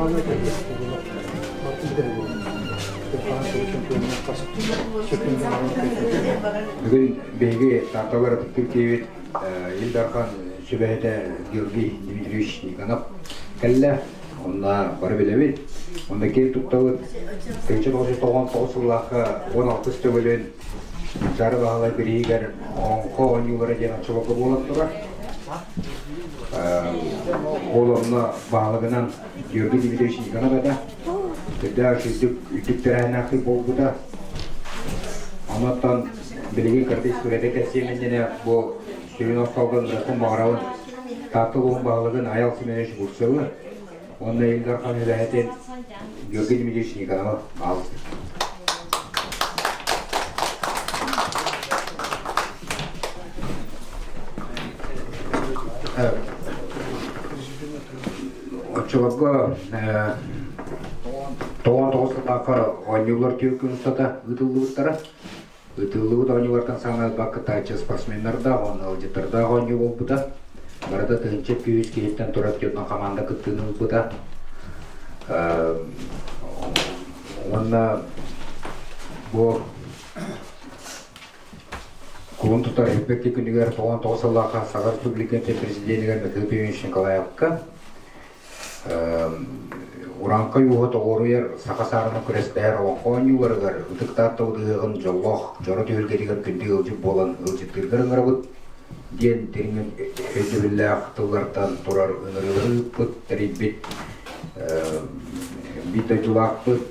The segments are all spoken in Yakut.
Бүгүн биһиги Таатталар ытыктыыр киһибит Ил Дархан сүбэһитэ Георгий Дмитриевич Никонов кэллэ. Онно бары билэбит. Онно киэн туттабыт. 1999 сыллаахха 16 төгүлүн Манчаары Баһылай бирииһигэр Оҥхо оонньуулара диэн оччолорго буолан турар. Ол онно баһылыгынан Георгий Дмитриевич Никонов этэ. Үрдээх үрдүк үрдүк тэрээһиннээхтик буолбута. Онон билигин кырдьык историята кэпсиэм иннинэ бу сүрүн остуолга ынырыахпын баҕарабын. Таатта улууһун баһылыгын Айал Семенович Бурцевы уонна Ил Дархан үлэһитин Георгий Дмитриевич Никонов баһылык. Оччолорго 99 сыллаахха оонньуулар түөрт күн устата ыытыллыбыттара. Ыытыллыбыт оонньуулартан саамай элбэх кыттааччы спортсменнардаах уонна ыалдьыттардаах оонньуу буолбута. Барыта 1200 киһиттэн турар дьоннон хамаанда кыттыыны ылбыта. Уонна бу Кулун тутар Эппекти күнүгэр 99 сыллаахха Саха Республикатын президенигэр Михаил Петрович Николаевка Урааҥхай ууһа тоҕуоруйар саха саарына күрэстэһэр олоҥхо оонньууларыгар Ытык Таатта ыһыаҕын дьоллоох дьоро түһүлгэтигэр күндү ыалдьыт буолан ыалдьыттыыргар ыҥырабыт диэн дириҥ өйдөбүллээх тыллартан турар ыҥырыылары ыыппыт, тэрийбит биир дойдулаахпыт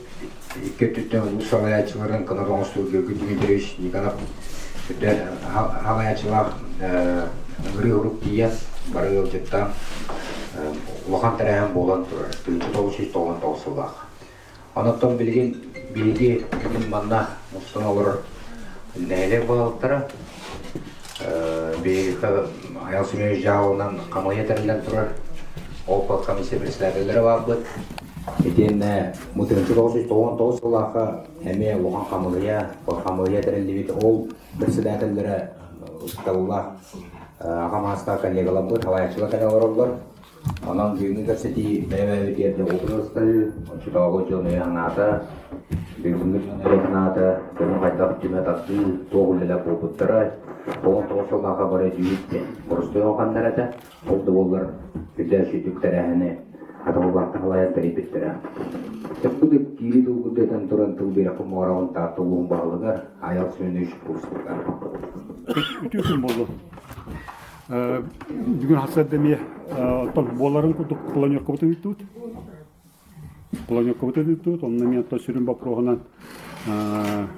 икки өттүттэн улуус салайааччыларын кынат оҥостуу Георгий Дмитриевич Никонов салайааччылаах ыҥырыы урук тиийэн бары ыалдьыттаан улахан тэрээһин буолан турар 1999 сыллаах. Онон билигин биһиги бүгүн манна мустан олорор нэһилиэк баһылыктара биһиги Айал Семенович дьаһалынан хамыыһыйа тэриллэн турар. Ол комиссия председателлэрэ баарбыт. Итиэннэ 1999 сыллаахха эмиэ улахан хамыыһыйа, хамыыһыйа тэриллибит. Ол председателлэрэ ытыктабыллаах аҕа маастаах коллегаларбыт, салайааччылар кэлэ олороллор. Онон бүгүҥҥү кэпсэтии бэйэ-бэйэбитигэр дьоҕурун ыстарыы, оччотооҕу дьон өйө-санаата, бүгүҥҥү дьон өйө-санаата, дьону хайдах түмэ тардыы, туох үлэлэр буолбуттара, 99 сыллаахха бары өйдүүбүт диэн боростуой улаханнар этэ. Ол да буоллар, үрдээх сүүтүк тэрээһини хатыллаахтык салайан тэрийбиттэрэ. Сөпкүтүк киирии тылгын этэн туран тыл биэрэхпин баҕарабын Таатта улууһун баһылыгар Айал Семенович Бурцевка. Үтүө күн буоллун. Бүгүн хасыарда эмиэ оттон буоларын курдук планеркабытын ыыттыбыт. Планеркабытын ыыттыбыт. Онно эмиэ оттон сүрүн боппуруоһунан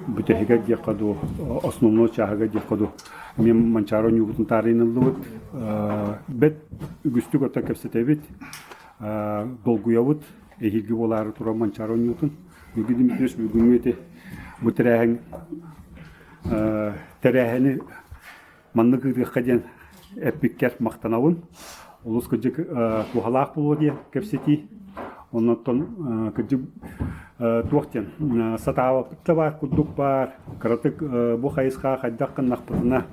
бүтэһигэр диэххэ дуу, основной чааһыгар диэххэ дуу, эмиэ Манчаары оонньуубутун таарыйан ыллыбыт. Бэт үгүстүк оттон кэпсэтэбит, долгуйабыт. Эһиилги буолаары турар Манчаары оонньуутун. Бүгүн Дмитриевич бүгүҥҥү ити бу тэрээһин тэрээһини Маннык ыытыахха диэн эппиккэр махтанабын. Олус кырдьык туһалаах буолуо диэн кэпсэтии. Оннуттан кырдьык туох диэн сатаабаппыт да баар курдук баар. Кыратык бу хайысхаҕа хайдах гыннахпытына,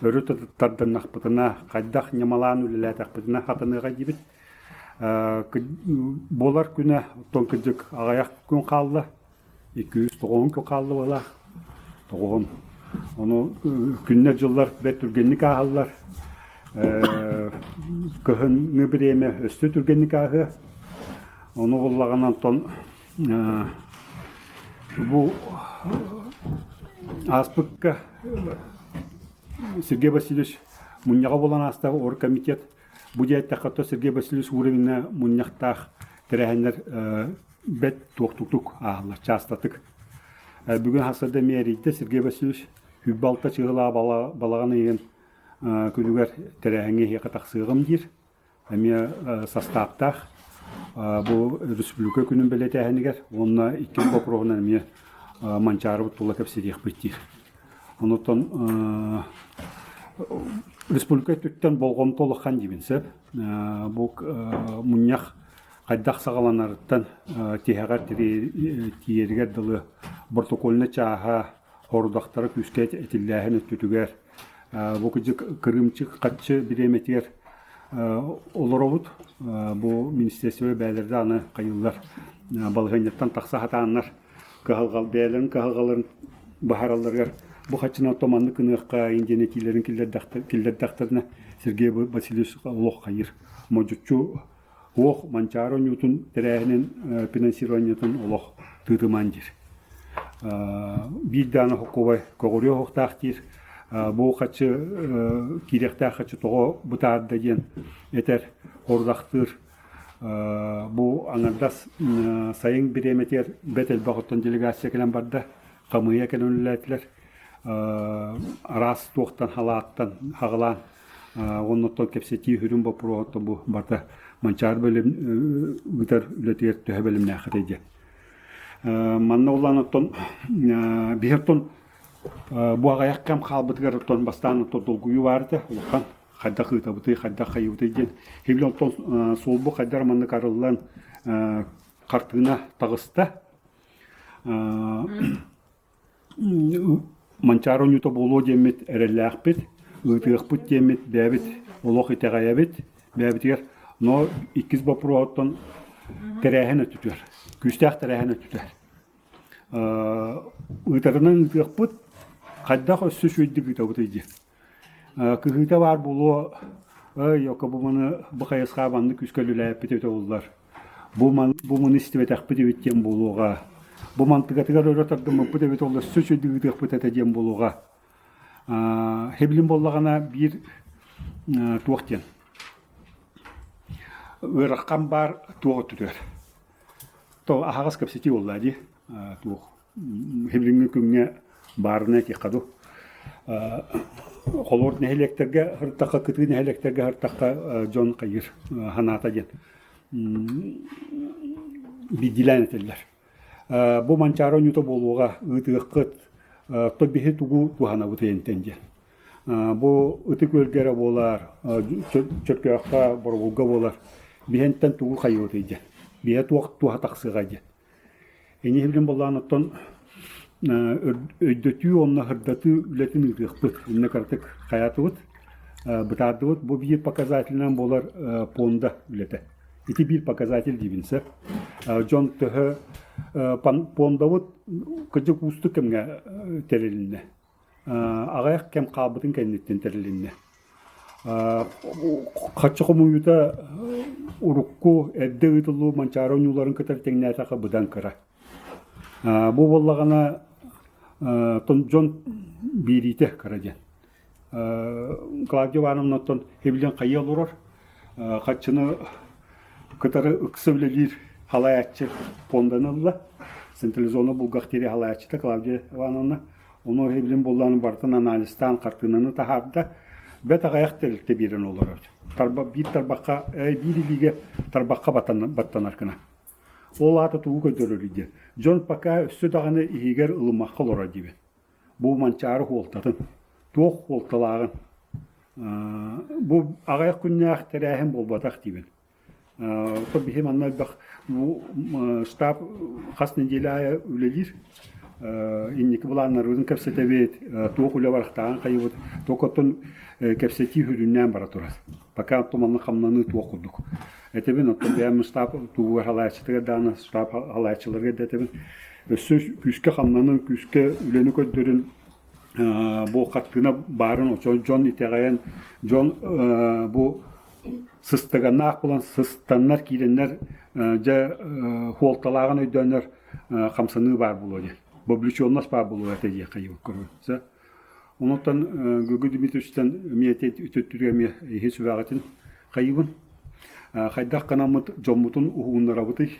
өрө тарданнахпытына, хайдах ньамалаан үлэлээтэхпитинэ хатаныаҕа диибит. Буолар күнэ оттон кырдьык аҕыйах күн хаалла. 290 күн хаалла быһыылаах. Тоҕуһун. Ону күннэр-дьыллар бэрт түргэнник ааһаллар. Кыһыҥҥы бириэмэ өссө түргэнник ааһыа. Ону буллаҕына онтон бу ааспыкка Сергей Васильевич мунньаҕа буолан ааста оргкомитет Бу диэтэххэ Сергей Васильевич уровеньҥа мунньахтаах тэрээһиннэр бэт туохтуктук ааһаллар, чаастатык. Бүгүн хасарда эмиэ эрийдэ Сергей Васильевич 26 чыһылаа балаҕан ыйын күнүгэр тэрээһиҥҥэ эһиэхэ тахсыаҕым диир. Эмиэ састааптаах бу республика күнүн бэлиэтээһинигэр уонна иккис боппуруоһунан эмиэ Манчаарыбыт тула кэпсэтиэхпит диир. Онтон республика өттүттэн болҕомто улахан диибин сөп. Бу мунньах хайдах саҕаланарыттан тиһэҕэр тиийэригэр дылы протокольнай чааһа, хорудахтара күүскэ этиллээһин өттүтүгэр бу кырдьык кырыымчык хаччы бириэмэтигэр. олоробут. Бу министерство бэйэлэрэ аны хайыыллар балаһыанньаттан тахса сатааннар кыһалҕал бэйэлэрин кыһалҕаларын быһааралларыгар бу хаччынан томаннык гыныахха диэн этиилэрин киллэрдэхтэринэ Сергей Васильевич олох хайыыр. Модьуччу Уох Манчаары оонньуутун тэрээһинин финансированиетын олох тыытымаан диир. Биир даҕаны сокуобай көҕүрүө оһохтоох диир. Бу хаччы киириэхтээх хаччы тоҕо бытаарда диэн этэр, хорудахтыыр. Бу аҥардас сайын бириэмэтигэр бэрт элбэх оттон делегация кэлэн барда, хамыыһыйа кэлэн үлэлээтилэр. Араас туохтан халааттан хаҕылаан Оннуттан кэпсэтии сүрүн боппуруоһуттан бу барыта Манчаары бэлэм ыытар үлэтигэр төһө бэлэмнээххитэй диэн. Манна улаан оттон биһи оттон бу аҕыйах кэм хаалбытыгар оттон бастаан оттон долгуйуу баар этэ улахан хайдах ыытабытый, хайдах хайыыбытый диэн. Хибили оттон суолбу хайдар маннык арыллан хартыына таҕыста. Манчаары оонньуута буолуо диэммит эрэллээхпит, ыытыахпыт диэммит бэйэбит олох итэҕэйэбит бэйэбитигэр. Но иккис боппуруоһуттан тэрээһин өттүтүгэр, күүстээх тэрээһин өттүтүгэр. Ыытарынан ыытыахпыт, хайдах өссө үчүгэйдик ыытабытый диэн. Кыһыыта баар буолуо, ой, ока бу маны бу хайысха маннык күүскэ үлэлээппит эбитэ буоллар. Бу ман бу маны истибэтэхпит эбит диэн буолуоҕа. Бу мантыгатыгар өрө тардыммыппыт эбит ол өссө үчүгэйдик ыытыахпыт этэ диэн буолуоҕа. Хэбилин буоллаҕына биир туох диэн ыарахан баар туох өттүтүгэр. То аһаҕас кэпсэтии буолла дии туох Билиҥҥи күҥҥэ баарына этиэххэ дуу. Холобур, нэһилиэктэргэ сырыттахха, кытыы нэһилиэктэргэ сырыттахха дьон хайыыр санаата диэн биирдиилээн этэллэр. Бу Манчаары оонньуута буолуоҕа, ыытыаххыт, то биһи тугу туһанабыт диэнтэн диэн. Бу Ытык Күөлгэ эрэ буолар, Чөркөөххө, Боробулга буолар. Биһэнтэн тугу хайыыбытый диэн. Биһэ туох туһа тахсыаҕай диэн. Инньэ буоллаан оттон өйдөтүү уонна сырдатыы үлэтин ыытыахпыт. Иннэ кыратык хайаатыбыт, бытаардыбыт. Бу биир показателинэн буолар пуонда үлэтэ. Ити биир показатель диибин сөп. Дьон төһө пуондабыт кырдьык уустук кэмҥэ тэрилиннэ. Аҕыйах кэм хаалбытын кэнниттэн тэрилиннэ. Хаччы хомуйуута урукку эрдэ ыытыллыбыт Манчаары оонньууларын кытары тэҥнээтэххэ быдан кыра. Бу буоллаҕына дьон биэриитэ кыра диэн. Клавдия Ивановнаттан эбилэн хайыы олорор, хаччыны кытары ыкса үлэлиир халайааччы пуонданы ылла. Централизованный бухгалтерия халайааччыта Клавдия Ивановна Ону эбилин буоллаан барытын анализтаан хартыынаны таһаарда. Бэт аҕыйах тэрилтэ биэрэн олорор. Тарба, биир тарбахха, биир илиигэ тарбахха баттанар гына. Ол аата тугу көрдөрөрүй диэн. Дьон пока өссө даҕаны иһигэр ылыммакка олорор диибин. Бу Манчаары хуолтатын, туох хуолталааҕын. Бу аҕыйах күннээх тэрээһин буолбатах диибин. Оттон биһи манна элбэх бу штаб хас нэдиэлэ аайы үлэлиир. Инники былааннарбытын кэпсэтэбит, туох үлэ барахтааҕын хайыбыт. Только оттон кэпсэтии сүрүннээн бара турар. Пока оттон манна хамнаныы туох курдук. Этэбин, оттон бэйэм штаб тугугар халааччытыгар даҕаны штаб халааччыларыгар да этэбин. Өссө күүскэ хамнанын, күүскэ үлэни көрдөрүн бу хартыына баарын очо дьон итэҕэйэн, дьон бу сыстыганнаах буолан сыстаннар киирэннэр дьэ хуолталааҕын өйдөөннөр хамсаныы баар буолуо диэн вовлеченность баар буолуо этэ диэххэ көрө Онуттан Георгий Дмитриевичтэн эмиэ үтүттүрү эмиэ иһи сүбэҕитин хайыбын. Хайдах гынаммыт дьоммутун уһугуннарабытый,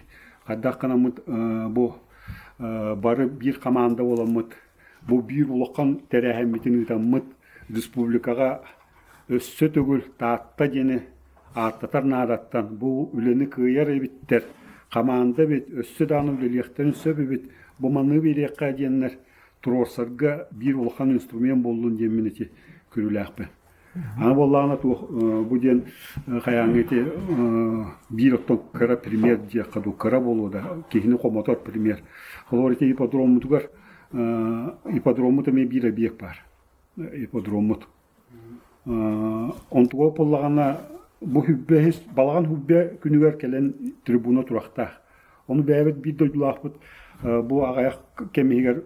хайдах гынаммыт бу бары биир хамаанда буоламмыт, бу биир улахан тэрээһиммитин ыытаммыт республикаҕа Өссө төгүл Таатта диэни ааттатар наадаттан бу үлэни кыайар эбиттэр, хамаанда эбит, өссө даҕаны үлэлиэхтэрин сөп эбит, бу маны биэриэххэ диэннэр туруорсарга биир улахан инструмент буоллун диэммин ити көрүүлээхпин. Аны буоллаҕына туох бу диэн хайааҥҥы ити биир оттон кыра пример диэххэ дуу, кыра буолуо да киһини хомотор пример. Холобур ити ипподроммутугар ипподроммут эмиэ биир объект баар. Ипподроммут. Онтуга буоллаҕына. Бу хүббэһис балаҕан хүббэ күнүгэр кэлэн трибуна турахтаах. Ону бэйэбит биир дойдулаахпыт бу аҕыйах кэм иһигэр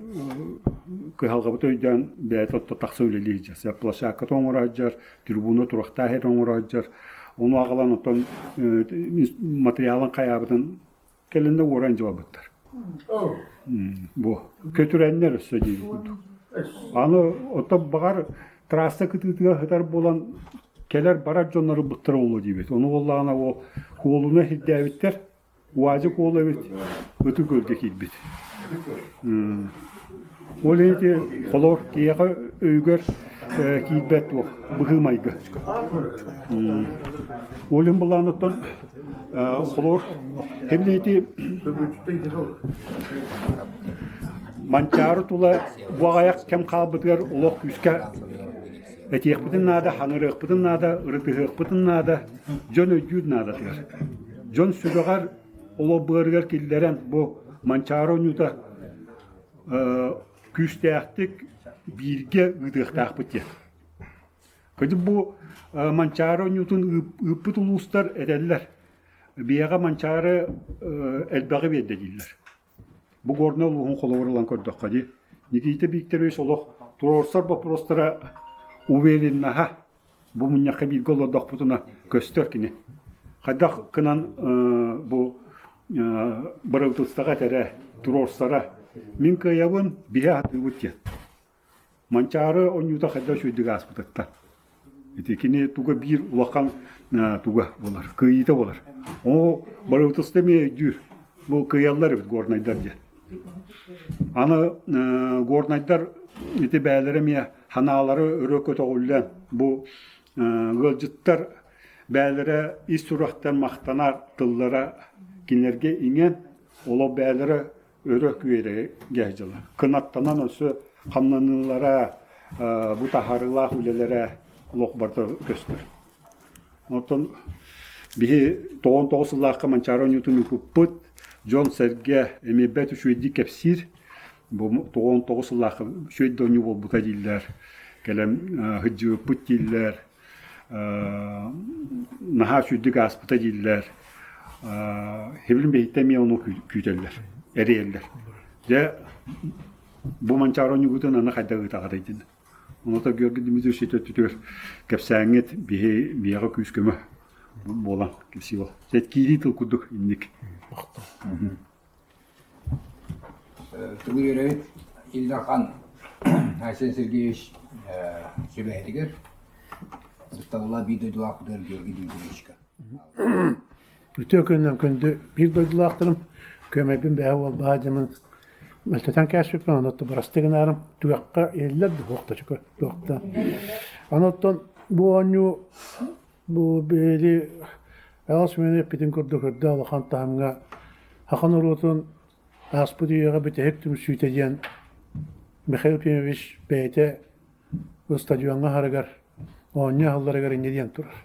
кыһалҕабыт өйдөөн бэйэтэ отто тахса үлэлии сылдьар. Площадката оҥоро сылдьар, трибуна турахтаах эрэ оҥоро сылдьар. Ону аҕалан оттон материалын хайаабытын кэлиннэ уоран дьыбабыттар. Бу көтүрэннэр өссө диир курдук. Аны оттон баҕар трасса кытыытыгар сытар буолан кэлэр-барар дьоннор ылбыттара буолуо диибит. Ону буоллаҕына ол куолуна сирдээбиттэр. Уазик уол эбит Ытык Күөлгэ киирбит. Ол ити холор киһиэхэ өйүгэр киирбэт туох быһыы-майгы. Ол иһин былааныттан холор кэмнэ ити Манчаары тула бу аҕыйах кэм хаалбытыгар олох күүскэ этиэхпитин наада, хаҥырыахпытын наада, ырытыһыахпытын наада, дьон өйдүүр наадатыгар. Дьон сүрэҕэр олох быарыгар киллэрэн бу Манчаары оонньуута күүстээхтик бииргэ ыытыахтаахпыт диэн. Кырдьык бу Манчаары оонньуутун ыыппыт улуустар этэллэр. Биһиэхэ Манчаары элбэҕи биэрдэ дииллэр. Бу Горнай улууһун холобур ылан көрдөххө дии, Никита Викторович олох туруорсар боппуруостара увереннаһа бу мунньахха бииргэ олордохпутуна көстөр кини. Хайдах гынан бу бырабыыталыстаҕа этэрэ, туруорсара мин кыайабын, биһи аһатыыбыт диэн. Манчаары оонньуута хайдах үчүгэйдик ааспытыттан. Ити кини туга биир улахан туга буолар, кыайыыта буолар. Оо, бырабыыталыстыба эмиэ өйдүүр. Бу кыайаллар эбит горнайдар диэн. Аны горнайдар ити бээлэрэ эмиэ ханаалары өрө көтөҕүллэн бу ыалдьыттар бээлэрэ ис сүрэхтэн махтанар тыллара кинилэргэ иҥэн, олох бээлэрэ өрө күөрэйгэ дьыла. Кынаттанан өссө хамнаныылара, бу таһаарыылаах үлэлэрэ олох барыта көстөр. Оттон биһи 99 сыллаахха Манчаары оонньуутун ыыппыппыт, дьон-сэргэ эмиэ бэрт үчүгэйдик кэпсиир. Бу 99 сыллаахха үчүгэй да оонньуу буолбута дииллэр, кэлэн сылдьыбыппыт дииллэр. наһаа үчүгэйдик ааспыта дииллэр. Хибилин биһиттэн эмиэ ону күүтэллэр, эрийэллэр. Дьэ, бу Манчаары оонньуубутун аны хайдах ыытаҕытай диэн. Онуоха Георгий Дмитриевич өттүтүгэр кэпсээҥҥит биһи биһиэхэ күүс-көмө буолан кэпсии бол. Киирии тыл курдук инник. Тугу үөрэбит Ил Дархан Айсен Сергеевич сүбэһитигэр ытыктабыллаах биир дойдулаахпытыгар Георгий Дмитриевичка. Үтүө күнүнэн күндү биир дойдулаахтарым, күөмэйбин бэйэ уолбаһа дьымын мөлтөтөн кээспиппин, онон бырастыы гынаарым түгэххэ иһиллэр да суох да туохта. Онон бу оонньуу Бу биһиги аҕыс мүнүүтэ эппитин курдук үрдэ улахан таһымҥа саха норуотун ааспыт үйэҕэ бүтэһик түмсүүтэ диэн Михаил Ефимович бэйэтэ стадиоҥҥа аһарыгар, оонньуу аһылларыгар инньэ диэн турар.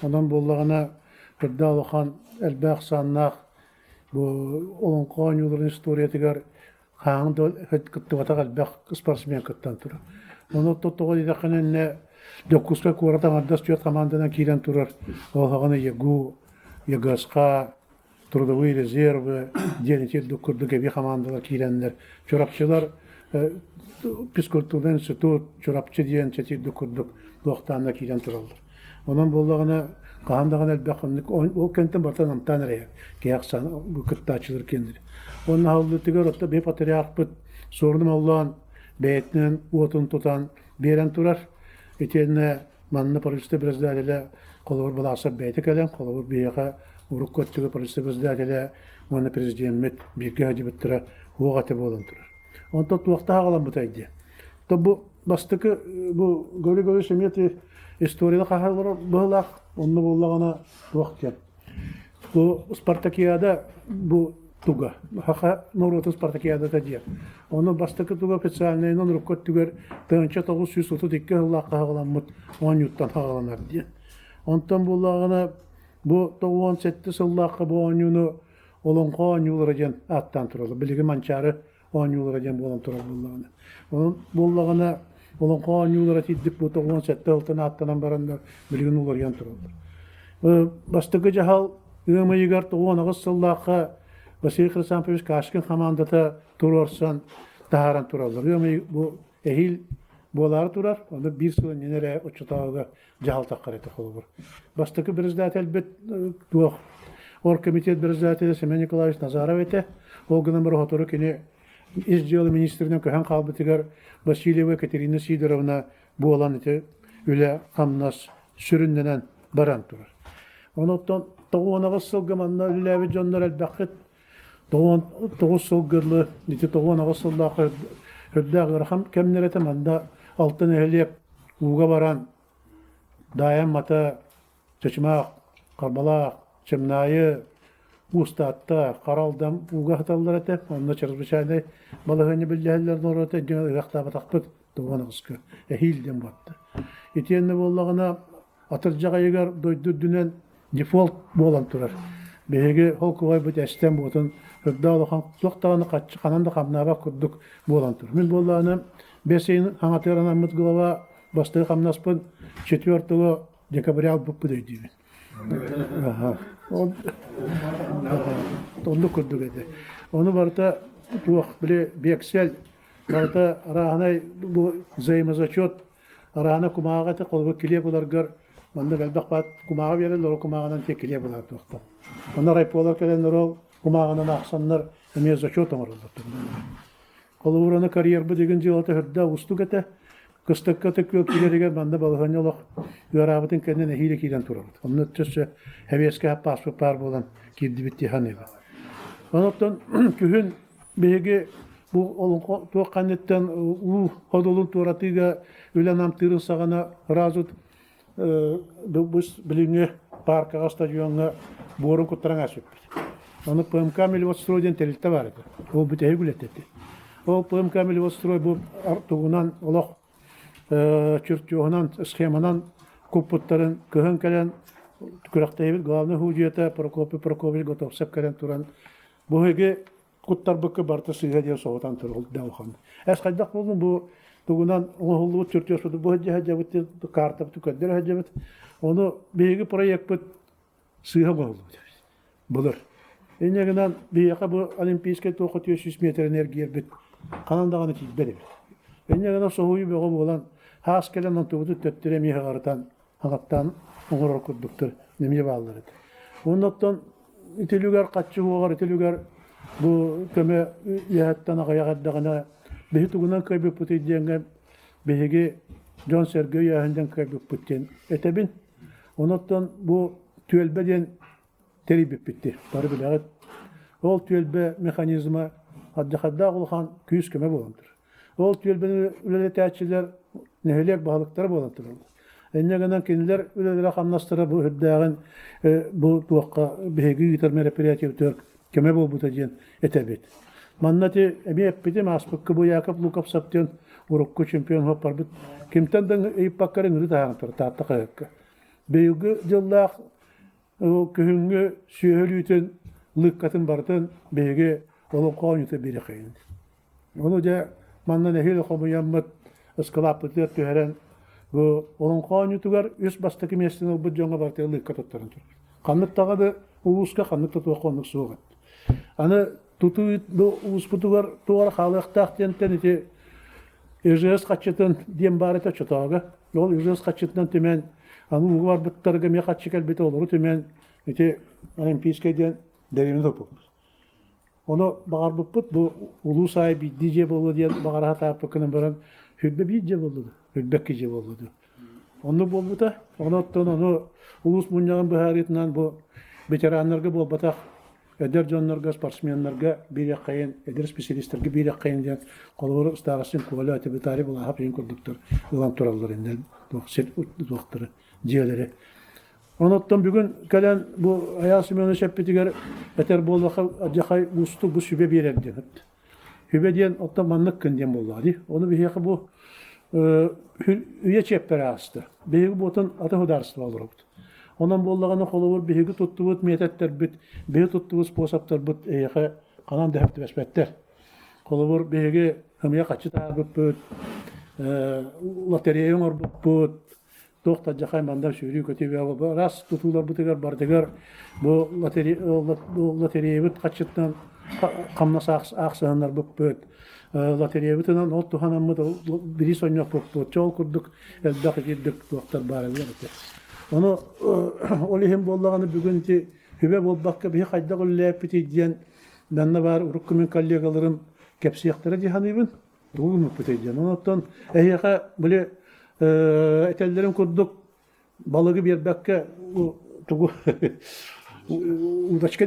Онон буоллаҕына үрдэ улахан элбэх ахсааннаах бу олоҥхо оонньууларын историятыгар Хаһан да кыттыбатах элбэх спортсмен кыттан турар. Ону тоҕо диэтэххинэ иннэ Дьокуускай куорат аҥардас түөрт хамаанданан киирэн турар. Ол саҕана ЕГУ, ЕГСХ, Трудовые резервы диэн ити курдук эбии хамаандалар киирэннэр Чурапчылар физкультурный институт Чурапчы диэн чэтирдик курдук туохтаанна киирэн тураллар. Онон буоллаҕына хаһан даҕаны элбэх оннук ол кэнтэн барыта намтаан эрэйэр киһи ахсаана кыттааччылар киэннэрэ. Уонна аһыллыытыгар отто биһи патриархпыт Суорун Омоллоон бэйэтинэн уотун тутан биэрэн турар. Итиэннэ манна правительство председателэ холобур Балаасап бэйэтэ кэлэн, холобур биһиэхэ урукку өттүгэр правительство председателэ уонна президеммит бииргэ сылдьыбыттара уох этэ буолан турар. Онтон туохтаах аҕаламмытай диэн. То бу бастакы бу Гаврил Гаврилович эмиэ историяны хаһалар быһылаах онно буоллаҕына туох диэн. Бу спартакиада бу туга саха норуотун спартакиадата диэн. Ону бастакы туга официальнайынан урукку өттүгэр 1932 сыллаахха хаҕаламмыт оонньууттан хаҕаланар диэн. Онтон буоллаҕына бу 97 сыллаахха бу оонньууну Олоҥхо оонньуулара диэн ааттаан тураллар. Билигин Манчаары оонньуулара диэн буолан турар буоллаҕына. Онон буоллаҕына олоҥхо оонньуулара тиийдик бу 97 сылтан ааттанан бараннар билигин уларыйан тураллар. Бастакы дьаһал ыам ыйыгар 98 сыллаахха Василий Хрисанфович Кашкин хамаандата туруорсан таһааран тураллар. Ыам ый бу эһиил буолаары турар, ону биир сыл иннинэ эрэ оччотооҕуга дьаһал таххар этэ холобур. Бастакы председательбит туох оргкомитет председателэ Семен Николаевич Назаров этэ. Ол гынан баран сотору кини ис дьыала министринэн көһөн хаалбытыгар Васильева Екатерина Сидоровна буолан ити үлэ-хамнас сүрүннэнэн баран турар. Онуттан 98 сылга манна үлэлээбит дьоннор элбэххит. 99 сылга дылы ити 98 сыллаах үрдээх ыарахан кэмнэр этэ манна алта нэһилиэк ууга баран Даайан Мата Чычымах, Харбалаах, Чымнаайы, Уус Таатта, Хара Алдан ууга сыталлар этэ. Онно чрезвычайнай балаһыанньа биллэһэллэр норуота дьиҥэ ыһыахтаабатахпыт туган аҕыска эһиил диэн буотта. Итиэннэ буоллаҕына атырдьах ыйыгар дойду үрдүнэн дефолт буолан турар. Биһиги холкуһайбыт эстэн буотун үрдээх улахан туох даҕаны хаччы ханан да хамнаабат курдук буолан турар. Мин буоллаҕына бэс ыйын хаҥатыгар анаммыт глава бастакы хамнаспын четвертого декабря ылбыппыт өйдүүбүн. Оннук курдук этэ. Ону барыта туох били биэксэл барыта арааһынай бу взаимозачет арааһына кумааҕы этэ холобур килиэп ыларгар маннык элбэх баат кумааҕы биэрэллэр ол кумааҕынан тиэ килиэп ылар туохтан. Онно райполар кэлэннэр ол кумааҕынан аахсаннар эмиэ зачет оҥороллор. Холобур, аны карьербыт игин дьыалата үрдэ уустук этэ. Кыстыкка күөл киирэригэр манна балаһыанньа олох ыараабытын кэннэ нэһиилэ киирэн турабыт. Онно өссө эбиэскэ саппааспыт баар буолан киирдибит дии саныыбын. Онон күһүн биһиги бу олоҥхо туох ханныттан уу ходулун туоратыыга үлэ намтыырын саҕана ыраазыт билиҥҥи пааркаҕа стадиоҥҥа буорун куттаран аасыппыт. Ону ПМК Мелеводстрой диэн тэрилтэ баар этэ. Ол бүтэһик үлэтэ этэ. Ол ПМК Мелеводстрой бу тугунан олох чертеһунан, схеманан куппуттарын кыһын кэлэн күрэхтэһиибит главный судьуйата Прокопий Прокопьевич Готовцев кэлэн туран бу эһиги куттарбыкка барыта сыыһа диэн соһутан турар улахан. Эс хайдах буоллун бу тугунан оҥоһуллубут чертежпуту бу сылдьа сылдьабыт картабытын көрдөрө сылдьабыт. Ону биһиги проекпыт сыыһа оҥоһуллубут былыр. Инньэ гынан биһиэхэ бу олимпийскай туохха 400 метрин эргийэрбит ханан даҕаны тиийбэт эбит. Инньэ гынан соһуйуу бөҕө буолан хаас кэлэн онтубутун төттөрү эмиэ ыҕарытан аҕаттаан оҥорор курдуктар эмиэ бааллар этэ. Уонна оттон ити үлүгэр хаччы уоҕар ити үлүгэр бу көмө үөһэттэн аҕыйах эрдэҕинэ биһи тугунан кыайбыппытый диэҥҥэ биһиги дьон-сэргэ өйөөһүнтэн кыайбыппыт диэн этэбин. Онон бу түөлбэ диэн тэрийбиппит дии, бары билэҕит. Ол түөлбэ механизма алдьархайдаах улахан күүс-көмө буолан турар. Ол түөлбэни үлэлэтээччилэр нэһилиэк баһылыктара буолан тураллар. Инньэ гынан кинилэр үлэлэрэ-хамнастара бу үрдээҕин бу туохха биһиги ыытар мероприятиебытыгар көмө буолбута диэн этэбит. Манна ити эмиэ эппитим, ааспыкка бу Яков Луковцев диэн урукку чемпион барбыт кимтэн да ыйыппакка эрэ ыҥырыы таһааран турар Таатта хаһыакка. Быйылгы дьыллаах күһүҥҥү сүөһү өлүүтүн лыыккатын барытын биһиги олоҥхо оонньуута биэриэххэйин. Ону дьэ манна нэһиилэ хомуйаммыт ыскылааппытыгар түһэрэн бу олоҥхо оонньуутугар үс бастакы миэстэни ылбыт дьоҥҥо барытыгар лыыкка туттаран турар. Ханнык даҕаны улууска ханнык да туохха оннук суох эбит. Аны тутуу бу улууспутугар туох эрэ хаалыахтаах диэнтэн ити ИЖС хаччытын диэн баар этэ оччотооҕуга. Ол ИЖС хаччытынан түмэн аны ууга барбыттарга эмиэ хаччы кэлбитэ олору түмэн ити Олимпийскай диэн дэриэбинэ туппуппут. Ону баҕарбыппыт бу улуус аайы биирдии дьиэ буолуо диэн баҕара сатаабыппыт гынан баран сүүрбэ биир дьиэ буолла дуо, сүүрбэкки дьиэ буолла дуо. Оннук буолбута. Ону оттон ону улуус мунньаҕын быһаарыытынан бу ветераннарга буолбатах эдэр дьоннорго, спортсменнарга биэриэххэйин, эдэр специалистарга биэриэххэйин диэн холобур Старостин Коля, Виталий Булахов иһин курдуктар ылан тураллар иннэ туох сир туохтары дьиэлэри. Оноттон бүгүн кэлэн бу Айаал Семенович эппитигэр этэр буоллахха адьахай уустук бу сүбэ биэрэр диэн. Сүбэ диэн оттон маннык гын диэн буоллаҕа дии. Ону биһиэхэ бу үйэ чиэппэрэ ааста. Биһиги буотун аты судаарыстыба олоробут. Онон буоллаҕына холобур биһиги туттубут миэтэттэрбит, биһи туттубут способтарбыт эйиэхэ ханан да сөп түбэспэттэр. Холобур биһиги ымыйа хаччы таһаарбыппыт, лотерея оҥорбуппут, Туох да дьахай мандар сүүрүү-көтүү бөҕө араас тутууларбытыгар барытыгар бу лотереябыт хаччыттан хамнас аахсыһыннарбыппыт. Лотереябытынан ол туһанаммыт бириис онньоппуппут. Чол курдук элбэх итирдик туохтар баар этэ. Ону ол иһин буоллаҕына бүгүн ити үбэ буолбакка биһи хайдах үлэлээппитий диэн манна баар урукку мин коллегаларым кэпсиэхтэрэ дии саныыбын. Тугу гыммыппытый диэн. Онон эһиэхэ били этэллэрин курдук балыгы биэрбэккэ тугу удочка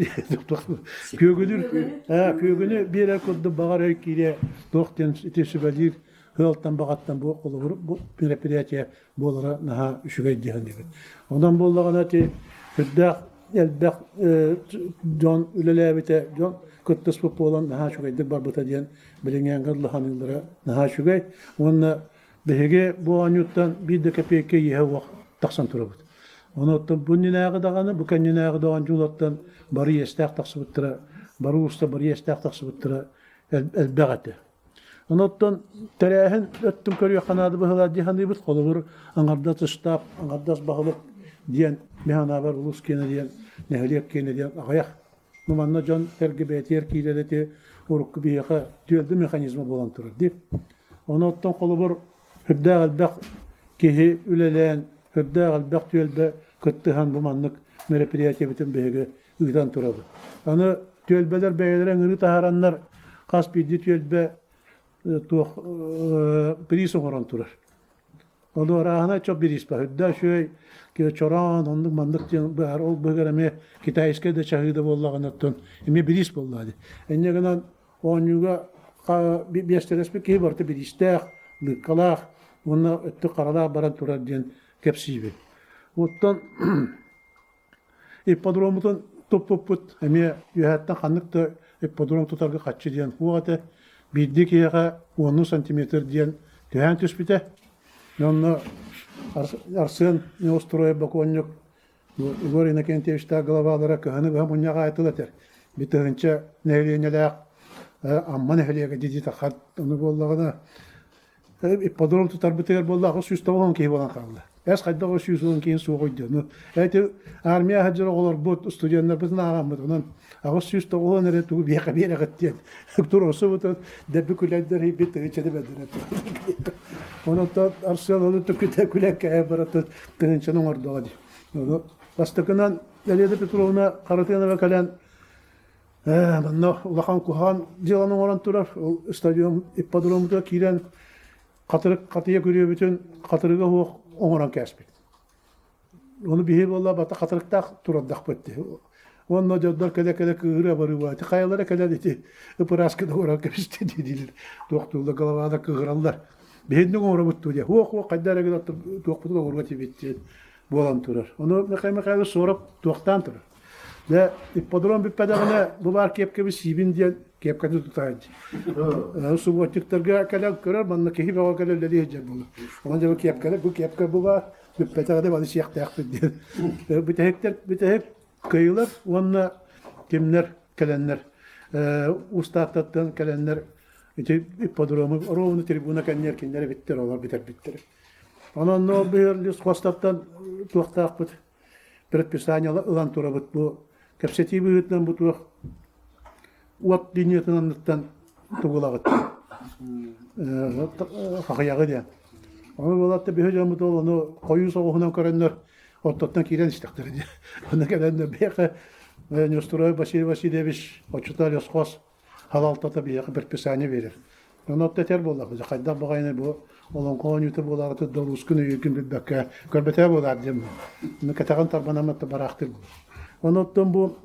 күөгүнүр күөгүнү биэрэр курдук баҕар өй киириэ туох диэн ити сүбэлиир ыалтан баҕаттан бу холобур бу мероприятие буолара наһаа үчүгэй дии саныыбын. Онон буоллаҕына ити сүрдээх элбэх дьон үлэлээбитэ, дьон кыттыспыт буолан наһаа үчүгэйдик барбыта диэн билиҥҥээҥҥэ дылы наһаа үчүгэй. Уонна биһиги бу оонньууттан биир да кэпиэйкэ иэһэ уох тахсан турабыт. Онон бу иннинээҕи даҕаны, бу кэннинээҕи да оонньуулартан бары иэстээх тахсыбыттара, бары ууста бары иэстээх тахсыбыттара элбэх этэ. Онон тэрээһин өттүн көрүөххэ наада быһыылаах дии саныыбыт. Холобур, аҥардас ыстаап, аҥардас баһылык диэн мин санаабар улуус киэнэ диэн, нэһилиэк киэнэ диэн аҕыйах. Ну манна дьон сэргэ бэйэтигэр киирэр эти урукку биһиэхэ түөлбэ механизма буолан турар дии. Ону оттон холобур үрдээх элбэх киһи үлэлээн, үрдээх элбэх түөлбэ кыттыһан бу маннык мероприятиебытын биһиги ыытан турабыт. Аны түөлбэлэр бэйэлэрэ ыҥырыы таһаараннар хас биирдии түөлбэ туох бириис оҥорон турар. Ону арааһына чоп бириис бар. Үрдэ үчүгэй чороон оннук маннык диэн быһар ол быһыгар эмиэ китайскай да чаһыы да буоллаҕына оттон эмиэ бириис буоллаҕа дии. Инньэ гынан оонньууга биэстэлэспит киһи барыта бириистээх, лыыккалаах уонна өттүк харалаах баран турар диэн кэпсиибин. Оттон Ипподроммутун туппуппут эмиэ үөһэттэн ханнык да ипподром тутарга хаччы диэн суох этэ. Биирдии киһиэхэ уоннуу сантиметр диэн түһээн түспүтэ. Онно Арсен Неустроев бокуонньук Егор Иннокентьевичтаах главалара кыһыны быһа мунньах аайтыл этэр. Битыһынча нэһилиэнньэлээх Амма нэһилиэгэ дии тахат ону буоллаҕына ипподром тутарбытыгар буолла 890 киһи буолан хаалла. Эс хайдах 310 киһи суох өйдөнү. Эти армия сылдьар оҕолорбут, студеннарбытын ааҕаммыт онон 890 эрэ тугу биэхэ биэрэҕит диэн туруорсубутун дэби күлэндэр бит тыһыынчаны бэрдэрэ. Онон Арсен ону түкүтэ күлэн кэһэ барытын тыһыынчаны оҥордоҕо дии. Ону бастакынан Елена Петровна Харатынова кэлэн Манна улахан куһаҕан дьыаланы оҥорон турар. Ол стадион ипподромутугар киирэн хатырык хатыйа күрүөбүтүн хатырыга суох оҥорон кээспит. Ону биһи буолла бата хатырыктаах турардахпыт дии. Уонна дьоннор кэлэ-кэлэ кыыһыра барыыба. Ити хайалара кэлэн ити ыпыраасканы оҥорон кэбистэ дии дииллэр. Туохтууллар головада кыыһыраллар. Биһинник оҥоробут дуу диye. Хуох-хуох хайда эрэ гына туохпутун оҥоруо этибит диэн буолан турар. Ону Михаил Михайлович Соров туохтаан турар. Дьэ, ипподром бүппэтэҕинэ бу баар киэпкэбин сиибин диэн киэпкэтин тутаайын дии. Субботниктарга кэлэн көрөр, манна киһи бөҕө кэлэн үлэлии сылдьар буолар. Онон дьэ бу киэпкэлэр, бу киэпкэ бу баар, бүппэтэҕинэ маны сиэхтээхпит диэн. Бүтэһиктэр, бүтэһик кыайыылар уонна кимнэр кэлэннэр, устааттартан кэлэннэр ити ипподрому ровно трибуна кэннигэр кинилэр эбиттэр, олор бүтэрбиттэр. Онон ол быһыар лесхозтартан туохтаахпыт предписание ылан турабыт бу кэпсэтии быһыытынан бу туох уот линиятын анныттан тугулаҕыт хахыйаҕы диэн ону буолаатта биһи дьоммут ол ону хойуу соҕуһунан көрөннөр ортоттон киирэн истэхтэрэ дии онно кэлэннэр биһиэхэ Неустроев Василий Васильевич оччото лесхоз халалтата биһиэхэ предписание биэрэр. Ону отто этэр буоллахпыт, хайдах баҕайыны бу олоҥхо оонньуута буолаары да улуускун өйүүргүн билбэккэ көрбөтөө буолаар диэн ну кэтэҕин тарбанаммат да бараахтыыр буолар. Ону оттон бу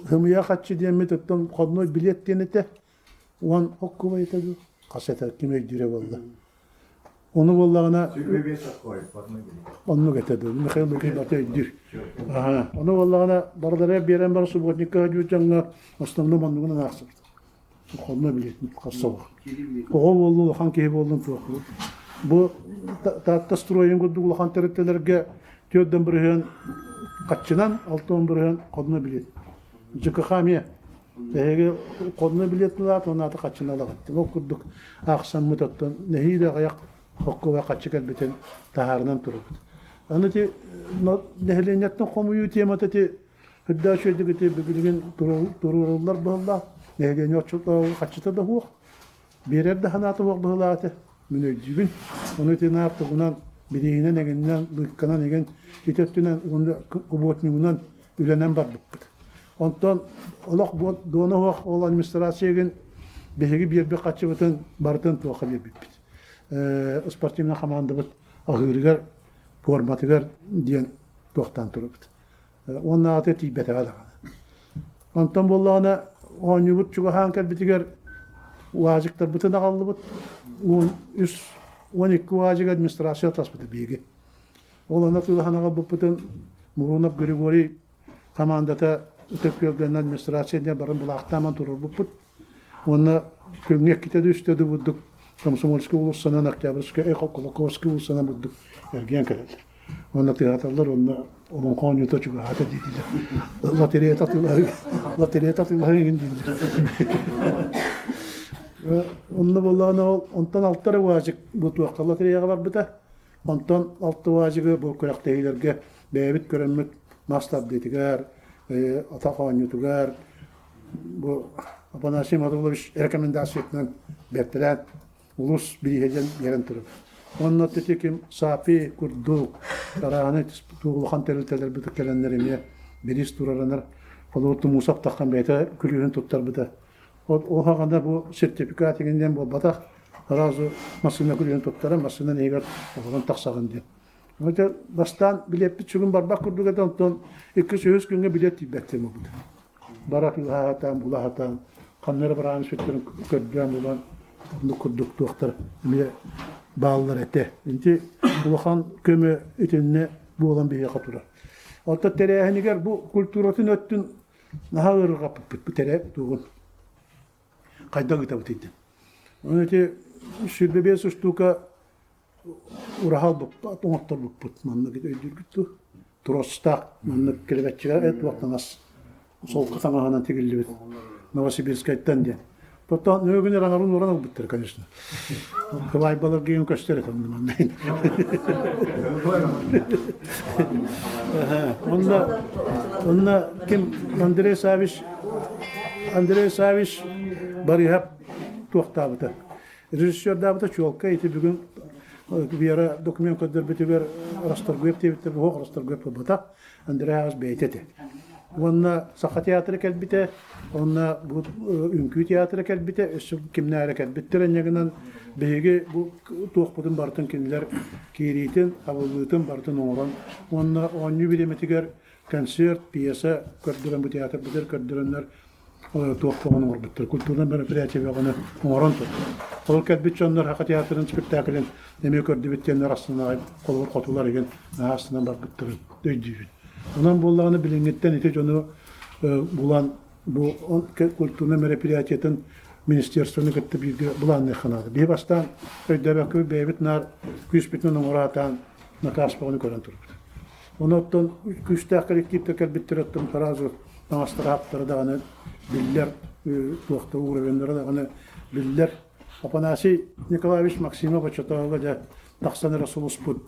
хымыйа хаччы диэммит оттон ходной билет диэн этэ уон хоккубай этэ дуу хас этэ ким өйдүүрэ буолла. Ону буоллаҕына оннук этэ дуу Михаил Лукич бата өйдүүр. Аха. Ону буоллаҕына барылара биэрэн баран субботникка дьүт дьоҥҥо основном оннугунан аахсыбыт. Хонно билетин хас соҕус. Оҕо буоллун, улахан киһи буоллун туох. Бу Таатта стройун курдук улахан тэрилтэлэргэ 4 бырыһыан хаччынан, 6 бырыһыан хонно билет. ЖКХ эмиэ Эһиги хонно билет ылаат, уонна хаччыны ылаҕыт. Ол курдук аахсаммыт оттон нэһиилэ аҕыйах хоккуга хаччы кэлбитин таһаарынан турабыт. Аны ити нэһилиэнньэттэн хомуйуу темата ити үрдээх үчүгэйдик ити билигин туруоруллар быһыллаах. Нэһилиэнньэ оччотооҕу хаччыта да суох. Биэрэр да санаата суох быһыылаах этэ. Мин өйдүүбүн. Ону ити наар тугунан бирииһинэн эҥиннэн, лыыкканан игин ити өттүнэн уонна куботнигунан үлэнэн барбыппыт. Онтон олох дуона суох ол администрация игин биһиги биэрбит хаччыбытын барытын туохха биэрбиппит. Спортивнай хамаандабыт аһыырыгар, пуорматыгар диэн туохтаан турабыт. Уонна аата тиийбэтэҕэ даҕаны. Онтон буоллаҕына оонньуубут чугаһаан кэлбитигэр уазиктарбытын аҕаллыбыт. 13, 12 уазик администрация таспыта биһиги. Ол аны атыылаһан аҕалбыппытын Мурунов Григорий хамаандата Ытык Күөлгэнэн администрация диэн баран былаахтааман туруорбуппут. Уонна күҥҥэ иккитэ да үстэ да бурдук Комсомольскай уулуссанан, Октябрьскай, Кулаковскай уулуссанан бурдук эргийэн кэлэллэр. Уонна тыаһаталлар уонна олоҥхо оонньуута чугаһаата диэтилэр. Лотерея атыылаһыы, лотерея атыылаһыы игин дииллэр. Онно буоллаҕына ол онтон алта эрэ уазик бу туохха лотереяҕа барбыта. Онтон алта уазигы бу күрэхтэһиилэргэ бэйэбит көрөммүт мас тардыытыгар, атах оонньуутугар бу Афанасий Матвеевич рекомендациятынан бэртэлээн улус бирииһэ диэн биэрэн турар. Онно ити ким Сапи курдук тарааны улахан тэрилтэлэрбит кэлэннэр эмиэ бириис тураранар холобур Тумусов таххан бэйэтэ күлүүһүн туттарбыта. Ол хаҕана бу сертификат иҥин диэн буолбатах, сразу массыына күлүүһүн туттаран массыынан иһигэр олорон тахсаҕын диэн. Это бастаан билиэппит сүгүн барбах курдук этэ, онтон иккис-үһүс күҥҥэ билиэт тиийбэт диэн буолбута. Бара атыылаһаатаан, булаһатаан, ханна эрэ бараан сүттэрин көрдөөн булан, оннук курдук туохтар эмиэ бааллар этэ. Ити улахан көмө итиннэ буолан биһиэхэ турар. Оттон тэрээһинигэр бу культуратын өттүн наһаа ыарырҕаппыппыт бу тэрээ тугун хайдах ыытабытый диэн. Ону ити 25 штука ураһа ылбыппыт, оҥотторбуппут маннык өйдүүргүт дуу? Тростаах маннык килэбэччигэ туох таҥас солко таҥаһынан тигиллибит Новосибирскайтан диэн. Потом нөҥү күнү аҥарын ууран ылбыттар, конечно. Кылаайбалар киин көстөр этэ манна. Онно онно ким Андрей Савич Андрей Савич Барыһап туохтаабыта. Режиссердаабыта чуолкай ити бүгүн Вера документ көрдөрбүтүгэр Расторгуев диэбиттэр уһуох Расторгуев буолбатах, Андрей Аҕыс бэйэтэ этэ. Уонна Саха театра кэлбитэ, уонна бу үҥкүү театра кэлбитэ, өссө кимнээр кэлбиттэр инньэ гынан биһиги бу туохпутун барытын кинилэр киириитин, хабыллыытын барытын оҥорон уонна оонньуу бириэмэтигэр концерт, пьеса көрдөрөн бу театрбытыгар көрдөрөннөр туох бөҕөнү оҥорбуттар, культурнай мероприятие бөҕөнү оҥорон турар. Ол кэлбит дьоннор Саха театрын спектаклин эмиэ көрдүбүт диэннэр астына холобур хотулар игин наһаа астынан барбыттарын өйдүүбүн. Онон буоллаҕына билиҥҥиттэн ити дьону булан бу культурнай мероприятиетын министерствоны кытта бииргэ былаанныахха наада. Биһи бастаан өйдөөбөккө бэйэбит наар күүспүтүнэн оҥоро накаас бөҕөнү көрөн турбут. Онон күүстээх коллективтэр кэлбиттэр оттон сразу таҥастара хаптара даҕаны биллэр, туохта уровеннара даҕаны биллэр. Афанасий Николаевич Максимов оччотооҕуга дьэ тахсан эрэ сулуспут.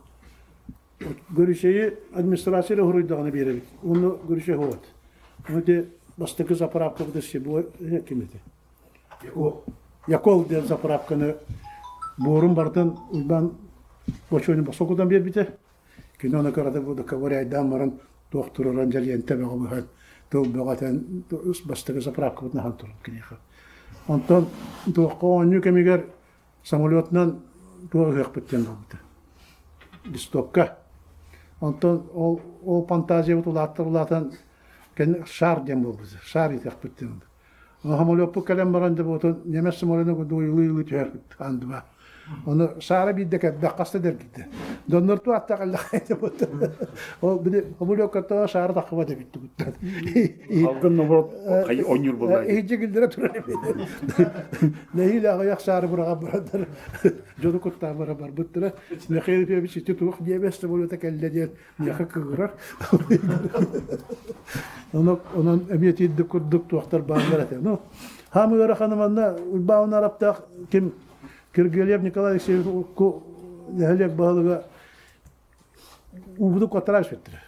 Гөрүчэйи администрация эрэ уруйдаҕына биэрэбит. Уонна Гөрүчэй вот. Ити бастакы заправкабыт Сибо ким этэ? Якол диэн заправканы буорун барытын Уйбаан Бочуонин босхо биэрбитэ. Кини ону кырата ковыряйдаан баран туох турарын дьэлиэнтэ бөҕө быһан тыл бөҕө этэн бастакы заправкабытын аһан турар киниэхэ. Онтон туохха оонньуу кэмигэр самолетунан туох ыһыахпыт диэн буолбута. Листопка. Онтон ол ол фантазиябыт улааттар улаатан шар диэн буолбута. Шар итэхпит диэн. Самолеппут кэлэн баран да буотун немец самолетун курдук ыйылыы-ыйылыы түһэр андыба. Ону Саара биирдэ кэлбэх хаста да эргийдэ. Доннор туаттах эллэххэ буотун. Ол били самолеккаттан Саара таххыбат эбит тугуттан. Алгын номорот онньур буолла. Иһдьи киллэрэ турар эбит. Нэһиилэ аҕыйах саары быраҕан бараннар дьону куттаан бара барбыттара. Михаил Ефимович ити туох диэбэс самолета кэллэ диэн миэхэ кыырар. Онон, онон эмиэ тиийдик курдук туохтар бааллар этэ. Ну, хаам ыараханы манна Уйбаан Араптаах ким Киргиэлиев Николай Алексеевич нэһилиэк баһылыга. Уубутун куоттаран испиттэрэ.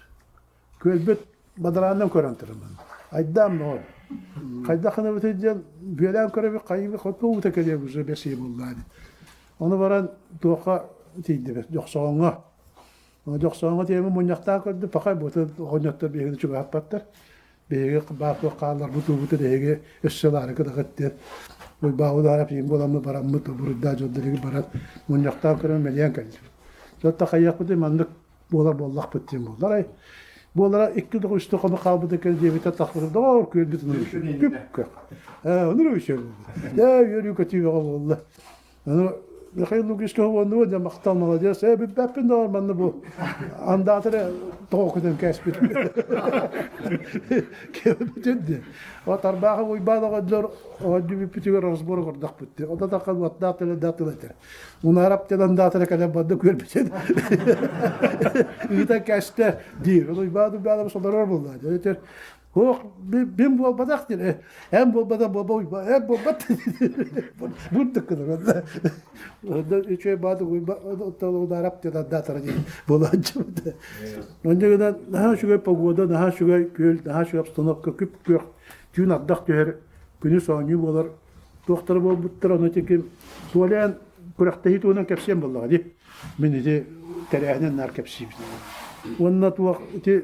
Күөлбүт бадараанынан көрөн турар. Айдаан бөҕө. Хайдах гынабытый диэн бүөлээн көрөбүт, хайыы хоту уута кэлиэ уже бэс ый буолла дии. Ону баран туохха тиийдибит, Дьохсоҕоҥҥо. Дьохсоҕоҥҥо тиийэммин мунньахтаан көрдүм, пахай буотун оҕонньоттор биһигини чугаһаппаттар. Биһиги баар-суох хаалларбыт уубутун эһиги өссө ылаары гынаҕыт диэн Уйбаабыт пиин буоламмыт бараммыт буруйдаах дьоннор баран мунньахтаан көрөн мэлийэн кэллибит. Дьонто хайыахпытый маннык буолар буоллахпыт диэн буоллар ай буолара икки да үстэ хонук хаалбыт экен диэбитэ тахпытым доҕоор күөлбүт күп онур үчүгэй буолла үөрүү көтүү бөҕө буолла Аны Михаил Лукичка уонна дьэ махтал молодец. Ээ бүппэппин да манна бу андаатары тоҕо көтөн кээспит. Кэлбитин диэн. О тарбааҕы уйбаан оҕонньор оонньуу бүппүтүгэр разбор оҥордохпут диэн. Онно таххан уоттаах төлөндөөх тыл этэр. Мунаарап диэн андаатары кэлэн манна күөлбүтүн ыытан кээстэ диир. Ол Уйбаан Уйбаанабыс олорор буолла. Этэр Ох, бин буолбатах диэн, эн буолбатах буолба уйба, эн буолбат бурдук гынар. Онно үчүгэй бааты уйба ударап диэн андаатара диэн буолааччыбыт. Онно гынан наһаа үчүгэй погода, наһаа үчүгэй күөл, наһаа үчүгэй обстановка, күп-күөх, түүн ардах түһэр, күнүс оонньуу буолар. Туохтара буолбуттар, ону ити Туолян күрэхтэһии туһунан кэпсиэм буоллаҕа дии. Мин ити тэрээһинин наар кэпсиибин. Уонна туох ити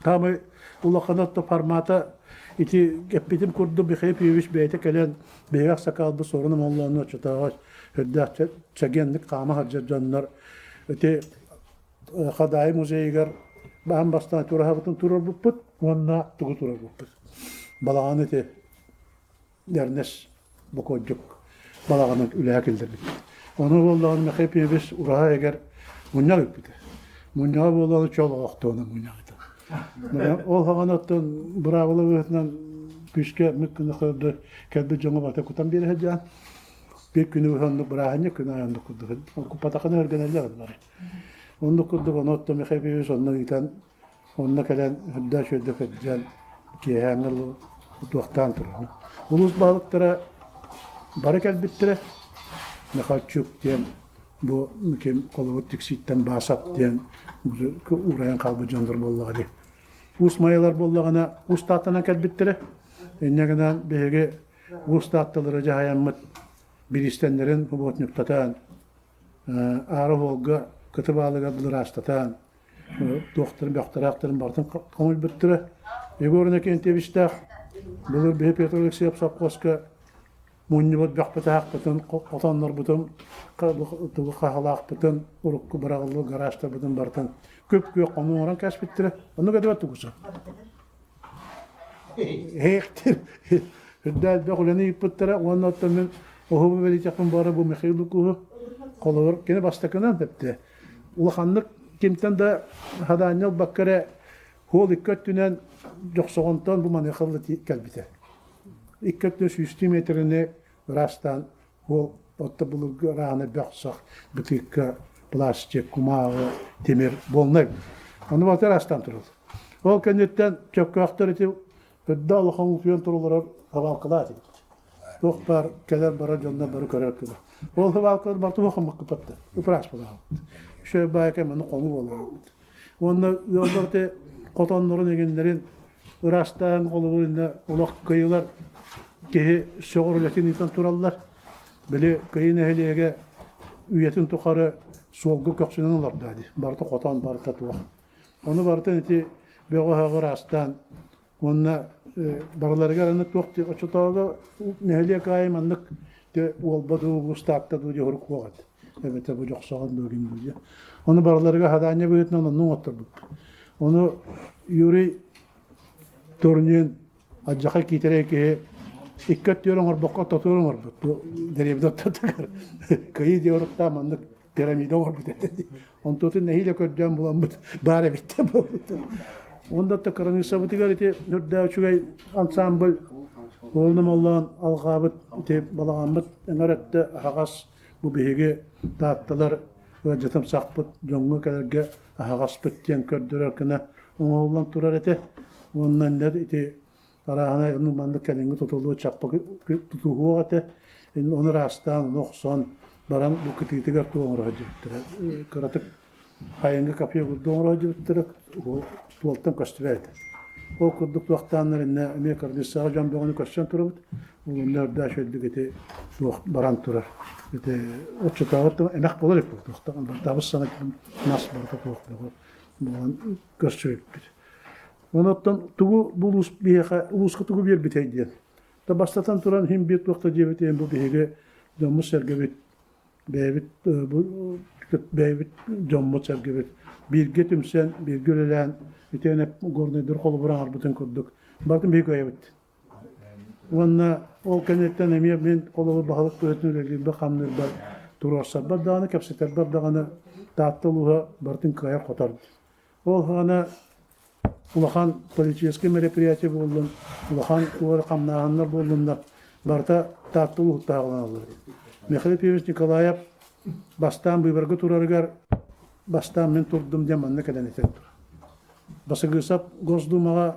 Таамай улахан отто формата ити эппитим курдук Михаил Петрович бэйэтэ кэлэн биһиги аксакаалбыт Суорун Омоллоону оччотооҕу үрдээх чэгиэнник хаама сылдьар дьоннор ити Хадаайы музейыгар аан бастаан тураһабытын туруорбуппут уонна тугу туруорбуппут. Балаҕаны ити Эрнес Бокуодьук балаҕанын үлэһэ киллэрбит. Ону буоллаҕына Михаил Петрович ураһа эгэр мунньах ыыппыта. Мунньаҕа буоллаҕына чол оһохтуона мунньах ыытар. Ол хаҕана оттон быраабыла быһыытынан күүскэ мүк гына кэлбит дьоҥҥо барыта кутан биэрэ сылдьан биир күнү быһа оннук бырааһынньык күн аайы оннук курдук куппатахына өргөнөллөр бары. Оннук курдук ону оттон Михаил Петрович онно ыытан Онно кэлэн үрдээх үчүгэйдик сылдьан киэһээҥҥи утуохтаан турабын. Улуус баһылыктара бары кэлбиттэрэ. Михальчук диэн бу ким холобур Тиксииттэн Баасап диэн уурайан хаалбыт дьоннор буоллаҕа дии. Уус Майалар буоллаҕына Уус Тааттанан кэлбиттэрэ. Инньэ гынан биһиги Уус Таатталары дьаһайаммыт бириистэннэрин субуотунньуктатан, аара уолга кытыбаалыгар ыраастатан туохтарын бөхтөрөөхтөрүн барытын хомуйбуттара. Егор Иннокентьевичтээх былыр биһи Петр Алексеев сопхуоска мунньубут бөхпүт-аһахпытын, хотоннорбутун, тугу хаһалаахпытын, урукку быраҕыллыбыт гаражтарбытын барытын күп-күөх хонуу оҥорон кээспиттэрэ. Оннук этибэт тугуса. Эһиэхтэр үрдэ элбэх үлэни ыыппыттара уонна оттон мин оһуобу бэлиэтэхпин баара бу Михаил Лукуһу холобур кини бастакынан тэптэ. Улаханнык кимтэн да хадаанньа ылбакка эрэ хуол икки өттүнэн Дьохсоҕонтон бу маныаха кэлбитэ. Икки өттүнэн сүүстүү миэтэрэни ыраастаан хуол отто былыргы ырааны бөх-сах, бытыыкка, пластик, кумааҕы, тимир буолнай. Ону барыта ыраастаан турар. Ол кэнниттэн чөккөөхтөр ити үрдэ улахан утуйан тураллар хабаалкалаах этибит. Туох баар кэлэр-барар дьоннор бары көрөр кыла. Ол хабаалкалар барыта хоммоккуппаттар. Ыпыраас буолаабыт. Үчүгэй баайка маны хонуу буолаабыт. Уонна ыаллар ити хотоннорун эҥиннэрин ыраастаан холобур иннэ олох кыйылар киһи сөҕөр үлэтин ыытан тураллар. Били Кыйы нэһилиэгэ үйэтин тухары суолга көхсүнэн олордо дии. Барыта хотон, барыта туох. Ону барытын ити бөҕө-өҕө ыраастаан уонна барыларыгар аны туох оччотооҕу нэһилиэк аайы маннык уолба дуу, улуустаахта дуу дьоһурук суох этэ. Эбэтэр бу Дьохсоҕон дуу ким дуу диэн. Ону барыларыгар хадаанньа быһыытынан оннук оҥотторбуппут. Ону Юрий Турнин алдьархай киитэрэй киһи икки өттүгэр оҥорбокко ортотугар оҥорбут. Бу дэриэбинэ ортотугар кыайыы диэн уруктаах маннык пирамида оҥорбут этэ дии. Онтуотун нэһиилэ көрдөөн буламмыт баар эбит буолбут. Уонна да кыраныыссабытыгар ити үрдээх үчүгэй ансамбль уолун моллоон алҕаабыт ити балаҕаммыт эҥэр өттө аһаҕас бу биһиги таатталар ыалдьытымсахпыт дьоҥҥо кэлэргэ аһаҕаспыт диэн көрдөрөр гына оҥоһуллан турар этэ. Уонна ити арааһынай ону маннык кэлиҥҥи тутуллуу чаппа тутуһуох этэ. Ону ыраастаан, ону охсон баран бу кытыытыгар туох оҥоро сылдьыбыттара. Кыратык. Хайыҥҥа копье курдук оҥоро сылдьыбыттара туолтан көстүбэт этэ. Ол курдук туохтааннар иннэ эмиэ кырдьыссаҕа дьон бөҕөнү көрсөн турабыт. Ол онно үрдээх үчүгэйдик ити туох баран турар. Ити оччотооҕу эмэх буолар эбит туохтаах бартаабыт саҥа мас барыта туох бөҕө буолан көрсүбүппүт. Онон тугу бу улуус биһиэхэ улууска тугу биэрбитэй диэн. Да бастатан туран иһин биир туох да диэбитим бу биһиги дьоммут-сэргэбит бэйэбит бэйэбит дьоммут-сэргэбит бииргэ түмсэн, бииргэ үлэлээн итиэнэ горнайдар холобур аҥарбытын курдук барытын биһиги кыайабыт. Уонна ол кэнниттэн эмиэ мин холобур баһылык быһыытынан үлэлиирбэр-хамныырбар туруорсарбар даҕаны, кэпсэтэрбэр даҕаны Таатта улууһа барытын кыайар-хотор. Ол саҕана улахан политическай мероприятие буоллун, улахан туора хамнааһыннар буоллуннар, барыта Таатта улууһуттааҕыланаллар. Михаил Ефимович Николаев бастаан быыбарга турарыгар бастаан мин турдум диэн манна кэлэн этэн турар. Басыгысов Госдумаҕа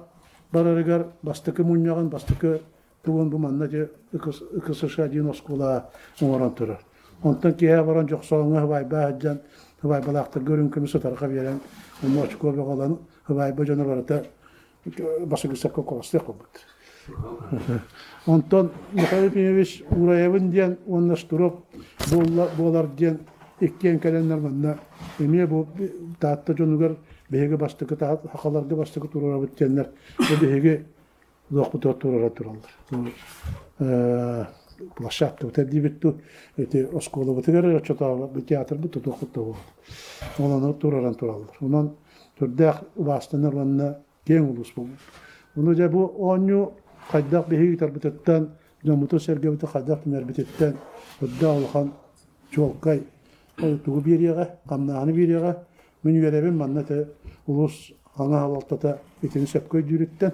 барарыгар бастакы мунньаҕын бастакы Тугун бу манна дьэ КСШ диэн оскуола оҥорон турар. Онтон киэһэ баран Дьохсооҥҥо сыбаайба сылдьан, сыбаайбалаахтарга үрүҥ көмүс ытарҕа биэрэн, онно очко бөҕө ылан, сыбаайба дьоно барыта Басыгысовка куоластыах буолбут. Онтон Михаил Ефимович Ураевын диэн уонна Штуров буолар диэн иккиэн кэлэннэр манна эмиэ бу Таатта дьонугар биһиги бастакы сахаларга бастакы туруорабыт диэннэр бу биһиги луохпутугар туруора тураллар. Площадкабыт диибит дуу, ити оскуолабытыгар оччотооҕу театрбыт тутуохпут да буолар. Ол ону туруоран тураллар. Онон түрдээх убаастанар уонна киэҥ улуус буолбут. Ону дьэ бу оонньуу хайдах биһиги ыытарбытыттан, дьоммутун-сэргэбитин хайдах түмэрбититтэн үрдээх улахан чуолкай тугу биэриэҕэ, хамнааһыны биэриэҕэ. Мин үөрэбин манна ити улуус хаҥа салалтата итини сөпкө өйдүүрүттэн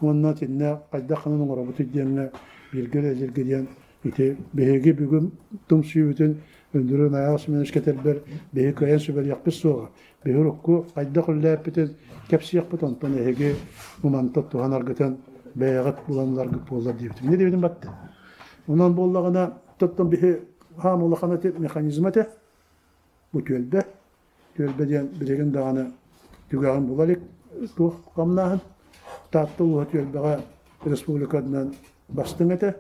уонна итиннэ хайдах ханан оҥоробутуй диэҥҥэ бииргэ үлэлииргэ диэн ити биһиги бүгүн тумсүүбүтүн Өндөрө Найаал Семенович кэтэрбэр биһиги кыайан сүбэлиэхпит суоҕа. Биһи урукку хайдах үлэлээппитин кэпсиэхпит, онтон эһиги муманта туһанаргытын бэйэҕит буланнаргыт буоллар диэбитим. Не диэбитим батты. Онон буоллаҕына, тоттон биһи хаам улахан ити механизма этэ. Бу түөлбэ. Түөлбэ диэн билигин даҕаны түгэҕин була илик туох хамнааһын. Таатта улууһа түөлбэҕэ республикатынан бастыҥ этэ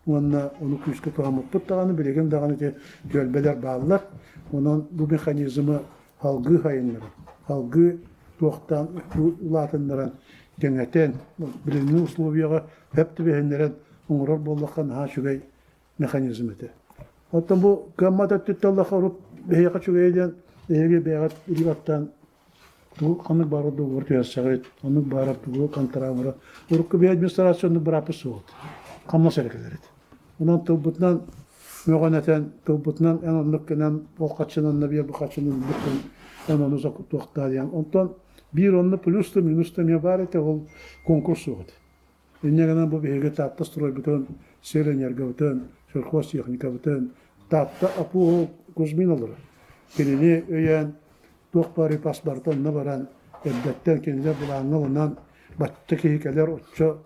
уонна ону күүскэ туһаммыппыт даҕаны билигин даҕаны ити түөлбэлэр бааллар. Онон бу механизмы салгыы сайыннаран, салгыы туохтаан улаатыннаран, кэҥэтэн, билиҥҥи условияҕа сөп түбэһиннэрэн оҥорор буоллахха наһаа үчүгэй механизм этэ. Оттон бу кыаммат өттүттэн ыллахха урут биһиэхэ үчүгэйэ диэн эһиги бэйэҕит илии баттаан тугу ханнык баарар договор түһэрсэҕит, оннук баарар тугу контрагыра. Урукку биһи администрация оннук бырааппыт суох этэ. Хамнас эрэ кэлэр этэ. Онон тылбытынан мөҕөн этэн, тылбытынан эн оннук гынан, ол хаччын онно биэр, бу хаччын оннук гын, эн ону туохтаа диэн. Онтон биир онно плюс да минус да эмиэ баар этэ, ол конкурс суох этэ. Инньэ гынан бу биһиги Таатта стройбутун, сельэнергобытын, сельхозтехникабытын, Таатта АПУ Кузьмин олорор. Кинини өйөөн туох баар ипас барыта онно баран, эрдэттэн кинилэр былааҥҥа ылынан бачча киһи кэлэр, оччо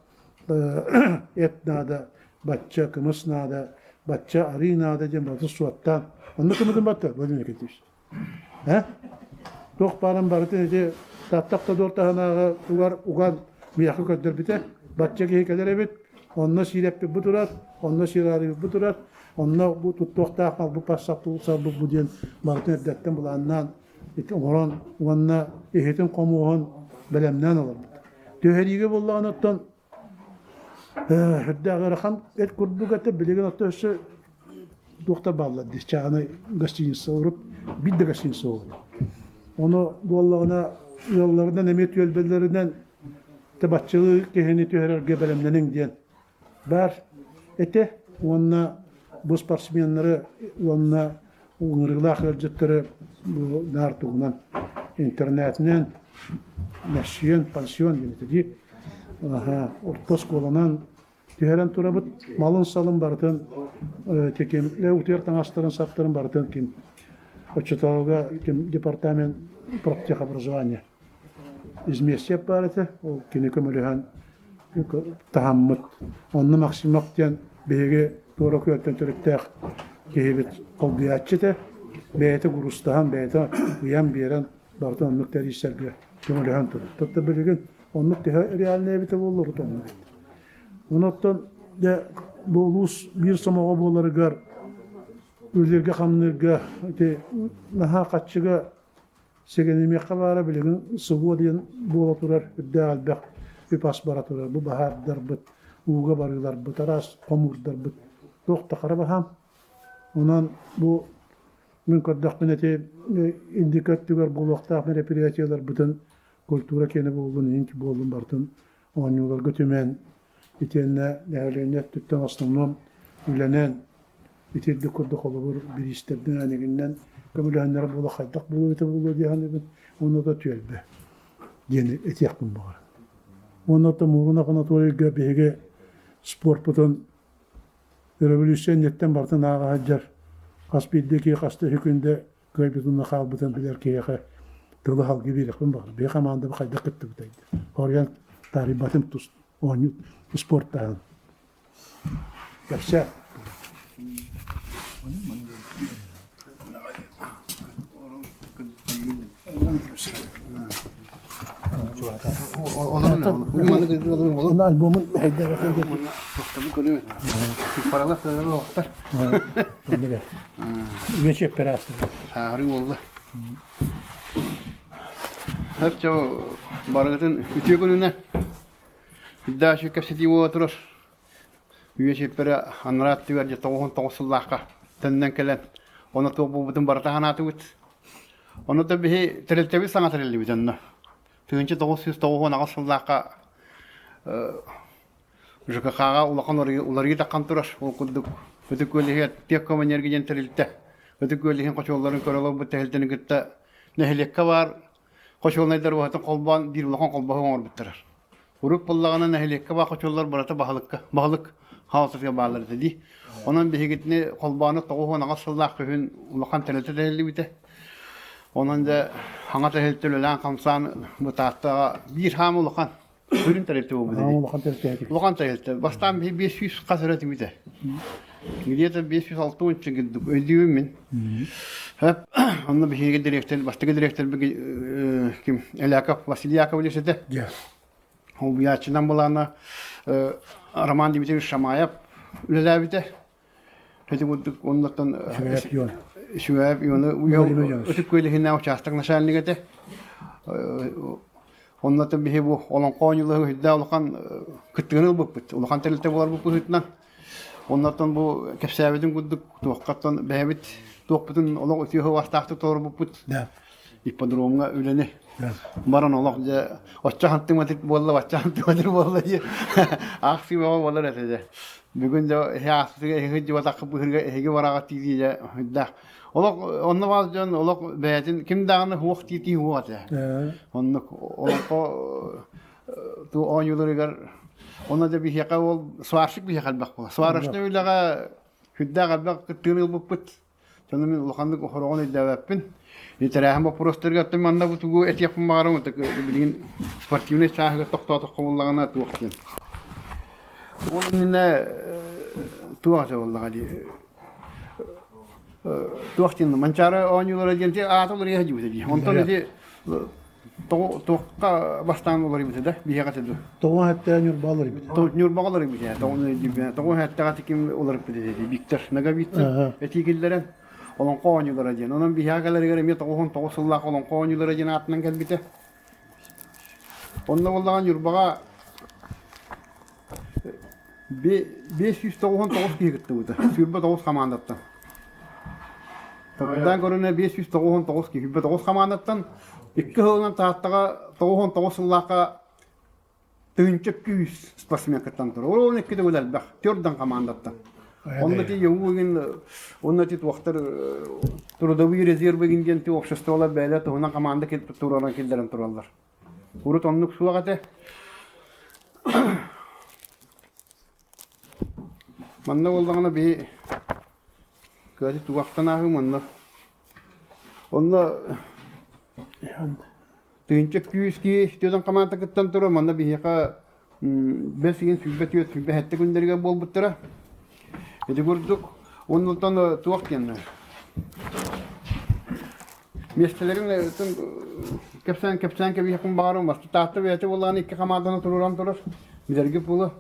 эт наада, бачча кымыс наада, бачча арыы наада диэн барытын суоттаан, онно кымытын батта Владимир Никитич. Э? Туох баарын барытын ити Таптах-Тодор таһынааҕы угар уган миэхэ көрдөрбүтэ. Бачча киһи кэлэр эбит, онно сиирэппит бу турар, онно сиэраарыйбыт бу турар, онно бу туттуохтаах малбыт саппыт бу диэн барытын эрдэттэн былааннаан ити оҥорон уонна иһитин-хомуоһун бэлэмнээн олорбут. Түһэриигэ буоллаҕына оттон Үрдээх ыарахан эт курдук этэ, билигин оттон өссө туохтар бааллар дии, чааһынай гостиница урут биир да гостиница буолла. Ону буоллаҕына ыалларынан эмиэ түөлбэлэринэн табаччылыы киһини түһэрэргэ бэлэмнэниҥ диэн баар этэ уонна бу спортсменнары уонна ыҥырыылаах ыалдьыттары бу наар тугунан интернетинэн мэссүйүөн пансион диэн этэ дии орто оскуоланан түһэрэн турабыт малын-салын барытын ким утуйар таҥастарын саптарын барытын ким оччотооҕуга ким департамент профтехобразования изместье баар этэ ол кини көмөлөһөн таһаммыт онно Максимов диэн биһиги туора күөлтэн төрүттээх киһибит холбуйааччы этэ. Бэйэтэ курустаһан, бэйэтэ ыйан биэрэн барытын оннук тэрийсэргэ көмөлөһөн турар. Тобто билигин оннук төһө реальнай эбитэ буолла урут оннук эбит. Онон дьэ бу улуус биир сомоҕо буоларыгар үлэлииргэ-хамныырга ити наһаа хаччыга Сэгэнимиэххэ баара билигин СВО диэн буола турар үрдээх элбэх үп-ас бара турар. Бу баһаардарбыт, ууга барыыларбыт, араас хомуурдарбыт туох да хара баһаам. Онон бу мин көрдөхпүнэ ити инники өттүгэр буолуохтаах мероприятиеларбытын культура киэнэ буоллун, инки буоллун барытын оонньууларга түмэн итиэннэ нэһилиэнньэ өттүттэн основном үлэнэн итирдик курдук холобур бириистэрдин анигиннэн көмөлөһөннөрө буола хайдах буолуо эбитэ буолуо дии саныыбын уонна да түөлбэ диэн этиэхпин баҕарабын. Уонна оттон Мурунов Анатольевичка биһиги спорпутун революция инниттэн барытын ааҕа сылдьар хас биирдии киһи хас да күндэ кыайбытын хаалбытын билэр киһиэхэ тылы халгыы биэриэхпин баҕарабын. Биһи хамаандабыт хайдах кыттыбытай диэн. Хоруйан таарыйбатым тус оонньуу спорттааһын. Кэпсээ. Альбомун Сааһырыы буолла. Өп барыгытын үтүө күнүнэн Дальше кэпсэтии буола турар. Үйэ чиэппэрэ анараа өттүгэр дьэ 99 сыллаахха төннөн кэлэн, ону туох буолбутун барыта санаатыбыт. Ону да биһи тэрилтэбит саҥа тэриллибит онно. 1998 сыллаахха ЖКХ-ҕа улахан уларыйыы таххан турар. Ол курдук Ытык Күөл иһигэр Техкомэнергия диэн тэрилтэ Ытык Күөл иһин хочуолларын көрө олорбут тэрилтэни кытта нэһилиэккэ баар хочуолунайдар уһатын холбоон биир улахан холбоһук оҥорбуттара. Урут буоллаҕына нэһилиэккэ баар хочуоллар барыта баһылыкка баһылык хаалсытыгар бааллар этэ дии. Онон биһигитини холбоону 98 сыллаах күһүн улахан тэрилтэ тэриллибитэ. Онон дьэ хаҥа тэрилтэ үлэлээн-хамсаан бытааттаҕа биир хаам улахан Сүрүн тэрилтэ буолбут ини. Улахан тэрилтэ. Улахан тэрилтэ. Бастаан биһи 500 хас эрэ этибитэ. Где-то 560 курдук өйдүүбүн мин. Хөп, онно биһиги директор, бастакы директор ким Эляков Василий Яковлевич этэ. Холбуйааччынан былаана Роман Дмитриевич Шамаев үлэлээбитэ. Ити курдук оннуттан Сүбэп Ионы Ытык Күөл иһинээх учаастак начальнига этэ. Оннуттан биһи бу олоҥхо оонньуулары үрдээх улахан кыттыгын ылбыппыт. Улахан тэрилтэ буоларбыт быһыытынан. Оннуттан бу кэпсээбитим курдук туоххаттан бэйэбит туохпутун олох үтүө сылаастаахтык толорбуппут. Ипподромҥа үлэни баран олох дьэ оччо хантыматык буолла бачча хантыматык буолла дии аахсыы бөҕө буолар этэ дьэ. Бүгүн дьэ эһи ааспытыгар эһиги дьыбатахха быһырга эһиги бараҕа тиийдии дьэ үрдээх. Олох онно баар дьон олох бэйэтин ким даҕаны суох тиитии суох этэ. Оннук олоххо ту оонньууларыгар онно да биһиэхэ ол сварщик биһиэхэ элбэх буолар. Сварочнай үлэҕэ сүрдээх элбэх кыттыыны ылбыппыт. Дьону мин улаханнык хороҕон өйдөөбөппүн. Тэрээһин боппуруостарыгар оттон манна бу тугу этиэхпин баҕарабын билигин спортивнай чааһыгар тохтоотоххо буоллаҕына туох диэн. Ол иннинэ туох этэ буоллаҕа дии туох диэн Манчаары оонньуулара диэн аата уларыйа сылдьыбыта дии. Онтон ити Туохха бастаан уларыйбыта да биһиэхэ этэ дуо? Тоҕо эттэҕэ Ньурба уларыйбыта. Ньурбаҕа уларыйбыта. Тоҕо эттэҕэ ким уларыппыт этэ Виктор Ноговицын этии киллэрэн Олоҥхо оонньуулара диэн. Онон биһиэхэ кэлэригэр эмиэ 99 сыллаах Олоҥхо оонньуулара диэн аатынан кэлбитэ. Онно буоллаҕа Ньурбаҕа 599 киһи кыттыбыта. 29 хамаандаттан. Толкуйдаан көрүнэ 599 киһи. 29 хамаандаттан икки сылынан Тааттаҕа 99 сыллаахха тыһыынча күүс спортсмен кыттан турар. Ол икки төгүл элбэх. Төрдөн хамаандаттан. Онно ти ЕУ онно ти туохтар трудовые резервы диэн ти обществолар бэйэлэр туһунан команда тураран киллэрэн тураллар. Урут оннук суох этэ. Манна буоллаҕына биһи кыаты тугахтан ааһыы манна. Онно тыһыынча күүс киһи түөтэн хамаата кыттан турар. Манна биһиэхэ бэс ыйын 24 27 күннэригэр буолбуттара. Ити курдук оннуттан туох диэн. Миэстэлэрин кэпсээн кэпсээн кэбиһиэхпин баҕарым. Бастакы Таатта бэйэтэ буоллаҕына икки хамаанданы туруоран турар. Билэргит буолуо.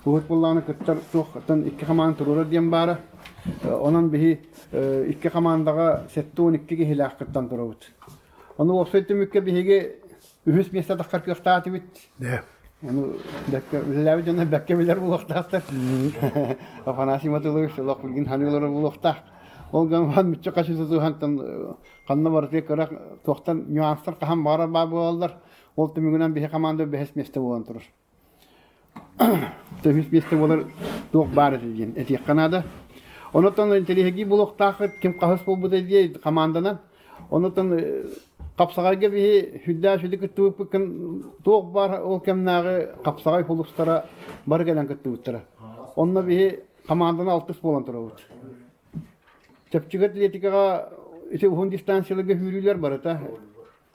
Уһут буоллаҕына кыттар туохтан икки хамаанда туруорар диэн баара. Онон биһи икки хамаандаҕа 72 киһилээх кыттан турабыт. Ону уопсай түмүккэ биһиги үһүс миэстэ таххар кыахтаатыбыт. Ону бэккэ үлэлээбит дьонно бэккэ билэр буолуохтаахтар. Афанасий Матылович олох билигин ханыылара буолуохтаах. Ол гынан мүччү хачы тутуһантан ханна барытыгар кыра туохтан нюанстар хаһан баҕарар баар буолаллар. Ол түмүгүнэн биһи команда бэһис миэстэ буолан турар. Төһүс миэстэ буолар туох баар этэ диэн этиэххэ наада. Онотон интэриэһиргии буолуохтааххыт ким хаһыс буолбута диye команданан. Онотон хапсаҕайга биһи сүрдээх сүдү кыттыбыппыккын туох баар ол кэмнээҕи хапсаҕай хулустара бары кэлэн кыттыбыттара. Онно биһи команданы алтыс буолан турабыт. Чэпчэки атлетикаҕа ити уһун дистанцияларга сүүрүүлэр барыта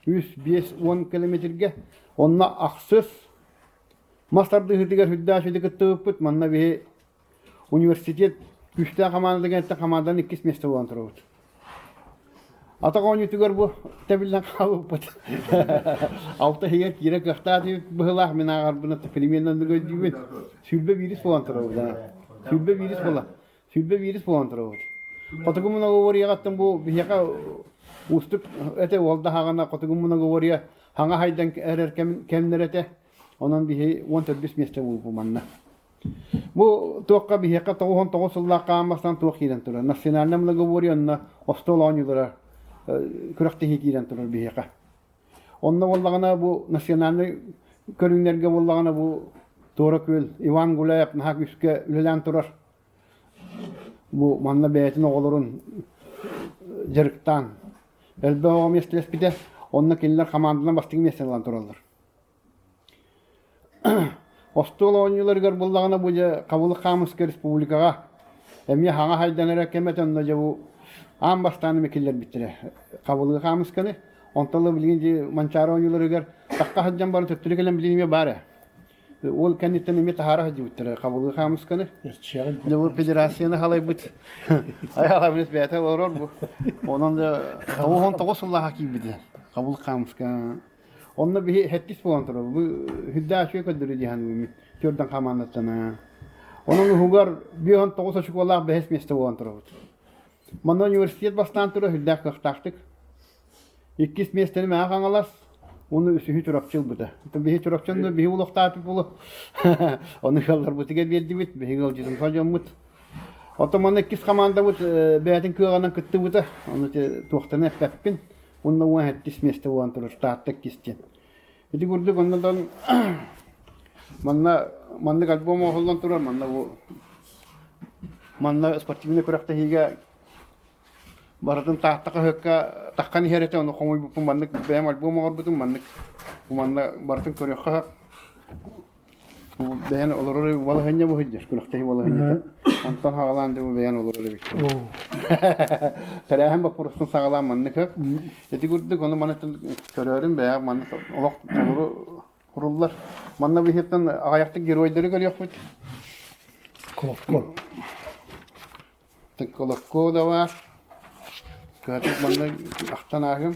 3-5-10 километргэ. Онно ахсыс мас тардыһыытыгар сүрдээх сүдү кыттыбыппыт. Манна биһи университет күүстээх хамаандатыгар хамаандан иккис миэстэ буолан турабыт. Атах оонньуутугар бу тэбиллэн хаалбыппыт. Алта иһигэр киирэ кыахтаах быһыылаах мин ааҕарбын примерно өйдүүбүн. 21 буолан турабыт. 21 буолан. 21 буолан турабыт. Хотугу многоборьеҕаттан бу биһиэхэ уустук этэ уол да хаҕана хотугу многоборье хаҥа хайдан эрэр кэмнэр этэ. Онон биһи 14 миэстэ буолбу манна. Бу туохха биһиэхэ 99 сыллаах хааммастан туох киирэн турар. Национальнай многоборье онно остуол оонньуулара күрэхтэһии киирэн турар биһиэхэ. Онно буоллаҕына бу национальнай көрүҥнэргэ буоллаҕына бу Туора Күөл Иван Гуляев наһаа күүскэ үлэлээн турар. Бу манна бэйэтин оҕолорун дьарыктаан элбэх оҕо миэстэлэспитэ. Онно кинилэр хамаанданан бастакы миэстэни ылан тураллар. Остуол оонньууларыгар буллаҕына бу дьэ Хабылык Хаамыска республикаҕа эмиэ хаҥа хайдан эрэ кэм этэ онно дьэ бу аан бастаан эмэ киллэрбиттэрэ Хабылык Хаамысканы. Онтон ыла билигин дьи Манчаары оонньууларыгар тахха сылдьан баран төттөрү кэлэн билигин эмиэ баар ээ. Ол кэнниттэн эмиэ таһаара сылдьыбыттара Хабылык Хаамысканы. Дьэ бу федерацияны халайбыт айаалабыныс бэйэтэ олорор бу. Онон да 99 сыллааха киирбитэ Хабылык Хаамыска. Онно биһи сэттис буолан турар. Бу үрдээх үчүгэй көрдөрүү дии саныыбын Түөрдэн хамаандаттан. Онон уһугар 59 очукуолаах бэһис миэстэ буолан турабыт. Манна университет бастаан турар үрдээх кыахтаахтык. Иккис миэстэни Мэҥэ Хаҥалас, уонна үсүһү Чурапчы ылбыта. Биһи Чурапчыны биһи улуохтааппыт буолуо. Ону ыалларбытыгар биэрдибит, биһиги ыалдьытымсах дьоммут. Оттон манна иккис хамаандабыт бэйэтин кыаҕынан кыттыбыта. Ону туохтан эппэппин. Уонна 17 миэстэ буолан турар Таатта иккис диэн. Ити курдук оннотон манна маннык альбом оҥоһуллан турар манна бу манна спортивнай күрэхтэһиигэ барытын Таатта хаһыакка таххан иһэр этэ ону хомуйбуппун маннык бэйэм альбом оҥорбутум маннык бу манна барытын көрүөххэ Бэйэн олорор балаһыанньа бу сылдьар, күрэхтэһии балаһыанньата. Онтон саҕалаан дьэ бу бэйэн олорор эбит. Тэрээһин боппуруостун саҕалаан маннык Ити курдук ону маны көрөөрүм бэйэ маннык олох толору куруллар. Манна быһыттан аҕыйахтык геройдары көрүөхпүт. Колокол. Колокол да баар. Кыһатык манна ахтан ааһыам.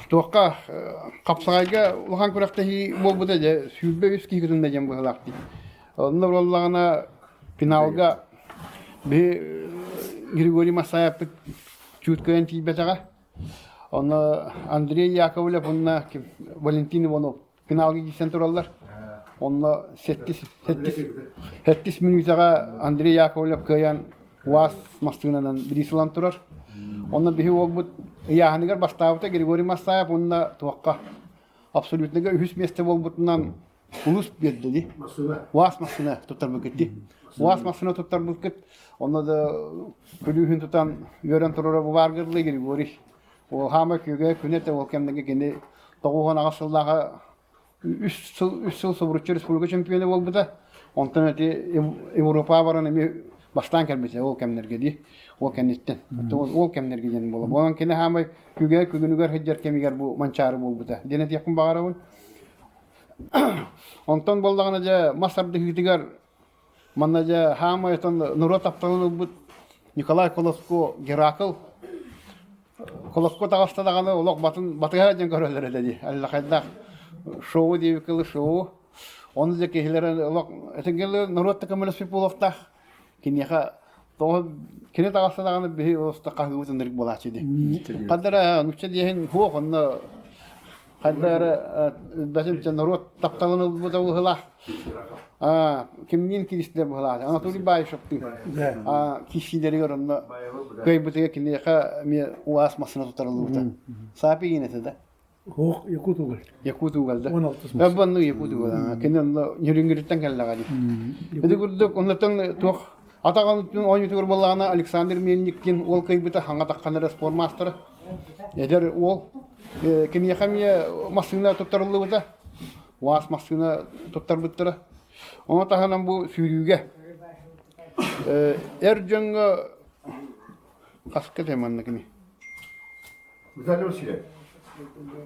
Туохха хапсаҕайга улахан күрэхтэһии буолбута дьэ 23 киһи кытынна диэн быһыылаах дии. Онно буоллаҕына финалга биһи Григорий Масаевпыт чуут кыайан тиийбэтэҕэ. Онно Андрей Яковлев уонна Валентин Иванов финалга киирсэн тураллар. Онно сэттис сэттис сэттис мүнүүтэҕэ Андрей Яковлев кыайан УАЗ массыынанан бириис ылан турар. Онно биһи уолбут ыйааһыныгар бастаабыта Григорий Массаев уонна туохха абсолютныйга үһүс миэстэ буолбутунан улус биэрдэ дии. УАЗ массыына туттарбыккыт дии. УАЗ массыына туттарбыккыт. Онно да күлүүһүн тутан үөрэн турара бу бааргырлыы Григорий. Ол хаама күөгэ күнэ этэ ол кэмнэргэ кини 98 сыллааҕы үс сыл үс сыл субуруччу республика чемпиона буолбута. Онтон эти Европаҕа баран эмиэ бастаан кэлбитэ ол кэмнэргэ дии. Ол кэнниттэн. Ол кэмнэргэ диэн буола. Онон кини хаамай күгэ күгүнүгэр сылдьар кэмигэр бу Манчаары буолбута. Диэн этиэхпин баҕарабын. Онтон буоллаҕына дьэ мас тардыһыытыгар. Манна дьэ хаамай отон норуот тапталын ылбыт Николай Колоско Геракл Колоско таҕыста даҕаны олох батын батыһа диэн көрөллөр этэ дии. Аллахайдаах шоу диэбиккэ шоу. Ону дьэ киһилэрэ олох этиҥҥэ норуот да көмөлөспүт буолуохтаах. Киниэхэ тоҕо кини таҕыста даҕаны биһи олоста хаһыыбыт ынырык буолааччы дии. Хадара нучча диэһин хуох онно хайда эрэ норуот тапталын ылбыта быһылаах. Кимниин киристилэр быһылаах. Анатолий Баишевтыын киирсиилэригэр онно кыайбытыгар киниэхэ эмиэ УАЗ массыына тутарыллыбыта. Саапи этэ да. Ох, Якут уголь. Якут уголь да. 16 Онну Якут уголь. Кини онно Ньүрүҥгүрүттэн кэллэҕэ дии. Ити курдук оннуттан туох атаҕын оонньуутугар буоллаҕына Александр Мельниккин уол кыайбыта хаҥа таххан эрэ спорт маастара. Эдэр уол киниэхэ эмиэ массыына туттарыллыбыта. УАЗ массыына туттарбыттара. Ону таһынан бу сүүрүүгэ эр дьоҥҥо хаска этэ манна кини? Виталий Васильевич.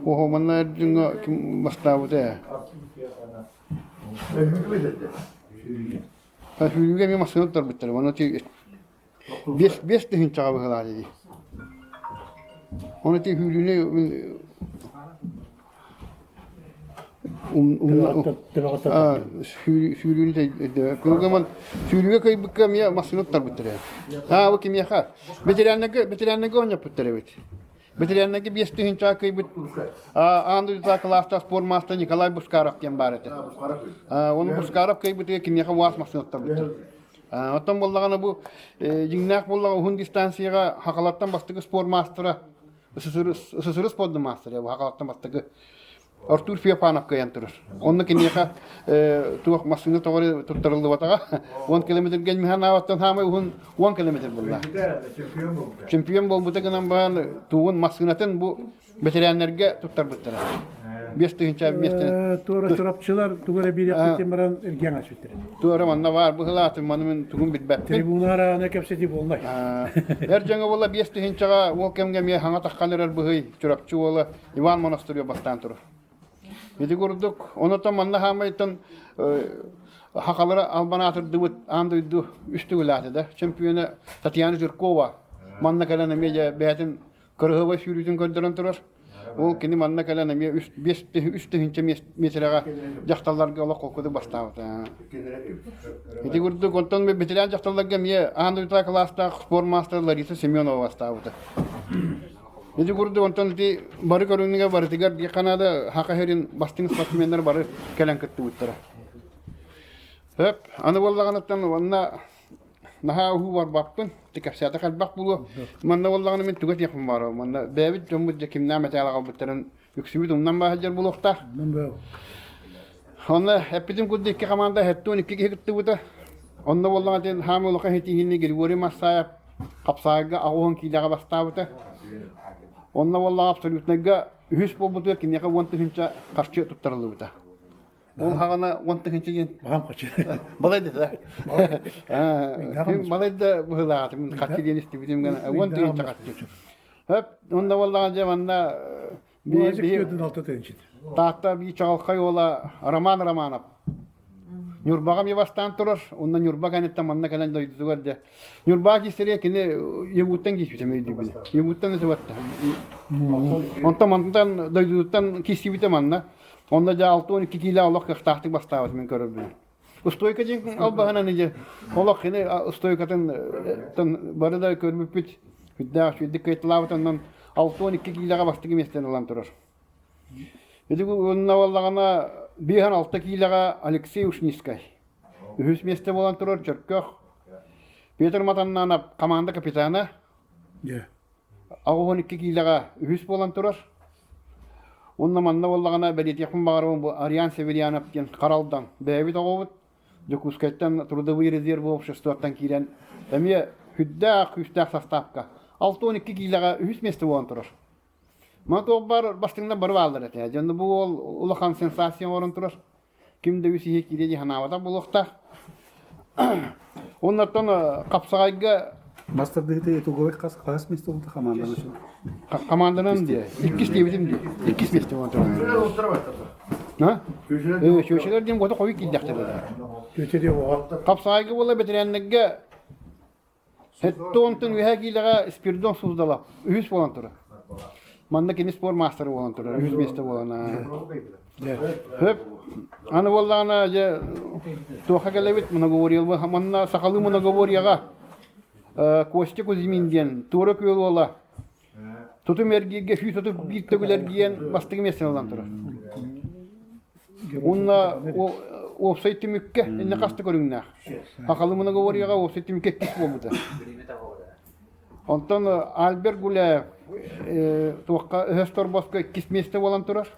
Оһо манна эр дьоҥҥо ким бастаабыта ээ? Сүүрүүгэ эмиэ массыына туттарбыттара. Манна 5 тыһыынчаҕа быһыылаах дии. Ону ити сүүрүүнү сүүрүүнү кылгаман сүүрүүгэ кыайбыкка эмиэ массыына туттарбыттар ээ. Аа бу кимиэхэ? Ветераннарга ветераннарга оонньоппуттар эбит. Ветераннарга 5 тыһыынчаҕа кыайбыт аан дойдутааҕы кылаастаах спорт маастара Николай Бускаров диэн баар этэ. Оны Бускаров кыайбытыгар киниэхэ УАЗ массыына туттарбыттар. Оттон буоллаҕына бу дьиҥнээх буоллаҕа уһун дистанцияҕа Хахалаттан бастакы спорт маастара СССР спордун маастара бу Хахалаттан бастакы Артур Феофанов кыайан турар. Онно киниэхэ туох массыына тоҕо туттарыллыбатаҕа 10 километрга Миханааваттан хаамай уһун 10 километр буолла. Чемпион буолбута гынан баран тугун массыынатын бу Бэтэрээннэргэ туттарбыттара. 5000 миэстэни. Туора чурапчылар тугу эрэ биэриэхпитин баран эргиэн ачпыттар. Туора манна баар быһылаатын маны мин тугун билбэппин. Трибуна араана кэпсэтии буоллай. Эр дьоҥо буолла 5000-ҕа уол кэмҥэ эмиэ хаҥа таххан эрэр быһый Чурапчы уола Иван Монастырев бастаан турар. Ити курдук, онотон манна хаамайтан хахалара албан аатырдыбыт аан дойду үс төгүл ааты да чемпиона Татьяна Жиркова манна кэлэн эмиэ бэйэтин Кырыһыбай сүүрүүтүн көрдөрөн турар. Ол кини манна кэлэн эмиэ үс, биэс, үс тыһыынча миэтэрэҕэ дьахталларга олох холкутук бастаабыта. Ити курдук, онтон ветеран дьахталларга эмиэ аан дойдутааҕы кылаастаах спорт маастара Лариса Семенова бастаабыта. Ити курдук, онтон ити бары көрүҥҥэ барытыгар Канада Хака сирин бастыҥ спортсменнар бары кэлэн кыттыбыттара. Сөп. Аны буоллаҕыттан уонна Наһаа уһуу барбаппын, кэпсээтэх элбэх буолуо. Манна буоллаҕына мин тугу этиэхпин баҕарабын. Манна бэйэбит дьоммут дьэ кимнээх мэтээл аҕалбыттарын үксүбүт умнан баа сылдьар буолуохтаах. Онно эппитим курдук икки команда 72 киһи кыттыбыта. Онно буоллаҕына диэн хаамыы улахан ситиһиини Григорий Массаев хапсаайга 80 киилэҕэ бастаабыта. Онно буоллаҕа абсолютнайга үһүс буолбутугар киниэхэ 10 000 харчы туттарыллыбыта. Ол хаҕана 10 000 диэн Баҕам хачы. Балай да Балай да быһылаатым хаччы диэн истибитим гына 10 000 хаччы. Хөп онно буоллаҕа дьэ манна Таатта бии чаҕылхай уола Роман Романов Ньурбаҕа эмиэ бастаан турар. Онно Ньурба кэнниттэн манна кэлэн дойдутугар дьэ Ньурбаҕа киирсэригэр кини Якуттан киирбитэ өйдүүбүн. Якуттан ытыбатта. Онтон мантан дойдутуттан киирсибитэ манна. Онно дьэ 62 киилэ олох кыахтаахтык бастаабыт мин көрөрбүнэн. Устойка диэн албаһынан дьэ олох кини устойкатын бары да көрбүппүт үрдээх үчүгэйдик кыайталаабыт онон 62 киилэҕэ бастакы миэстэни ылан турар. Ити уонна буоллаҕына 56 киилэҕэ Алексей Ушницкай үһүс миэстэ буолан турар Чөркөөх Петр Матаннанов команда капитана 82 киилэҕэ үһүс буолан турар. Уонна манна буоллаҕына бэлиэтиэхпин баҕарабын бу Ариан Северянов диэн Харалдан бэйэбит оҕобут Дьокуускайтан трудовые резервы обществоттан киирэн эмиэ сүрдээх күүстээх састаапка 62 киилэҕэ үһүс миэстэ буолан турар. Маны туох баар бастыҥнар бары бааллар этэ. Дьонно бу уол улахан сенсация оҥорон турар. Ким да үс иһи киирэ дии санаабатах буолуохтаах. Оннортон хапсаҕайга Бастардыыты итоговый хас хас место болду команданан Команданан диye. Иккис диэбитим дии. Иккис месте болду. А? Чүөчэлэр диэн гото хойут киирдэхтэр. Хапсаҕайга буола бэтэрээннэргэ Сэттэ үһэ киилэҕэ Спиридон Суздалов үһүс буолан турар. Манна кини спорт маастара буолан турар, үһүс миэстэ буолан. Хөп. Аны буоллаҕына дьэ туохха кэлэбит многоборье манна сахалыы многоборьеҕа Костя Кузьмин диэн Туора Күөл уола Тутум эргииргэ 131 төгүл эргийэн бастакы миэстэни ылан турар. Уонна уопсай түмүккэ иннэ хаста көрүҥнээх. Хахалы многоворьеҕа уопсай түмүккэ иккис буолбута. Онтон Альберт Гуляев туохха өһөс торбоско иккис миэстэ буолан турар.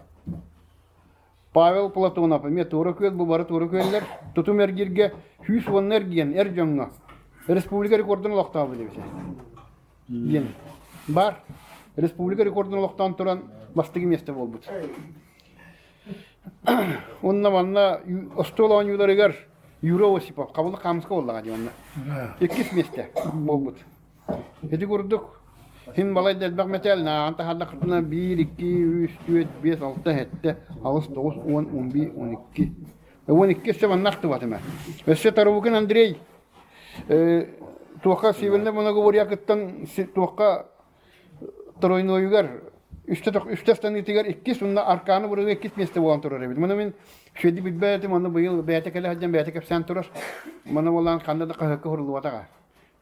Павел Платонов эмиэ туора күөл бу бары туора күөллэр. Тутум эргииргэ 110 эргиэн эр дьоҥҥо республика рекордун олохтообут эбит. диэн баар. Республика рекордун олохтоон туран бастакы миэстэ буолбут. Уонна манна остуол оонньууларыгар Юра Осипов хабылык хаамыска буоллаҕа дии онно. Иккис миэстэ буолбут. Ити курдук син балай да элбэх мэтээл нааҕан таһаардахпытына биир, икки, үс, түөрт, биэс, алта, сэттэ, аҕыс, тоҕус, уон, он биир, он икки. Он икки өссө манна ахтыбатым ээ. Өссө Тарубукин Андрей Туохха Севернай Многоборье кыттан туохха тройнойугар үстэ станыытыгар иккис уонна Аркааны бырыга иккис миэстэ буолан турар эбит. Маны мин үчүгэйдик билбэт этим, аны быйыл бэйэтэ кэлэ сылдьан бэйэтэ кэпсээн турар. Маны буолан ханна да хаһыакка суруллубатаҕа.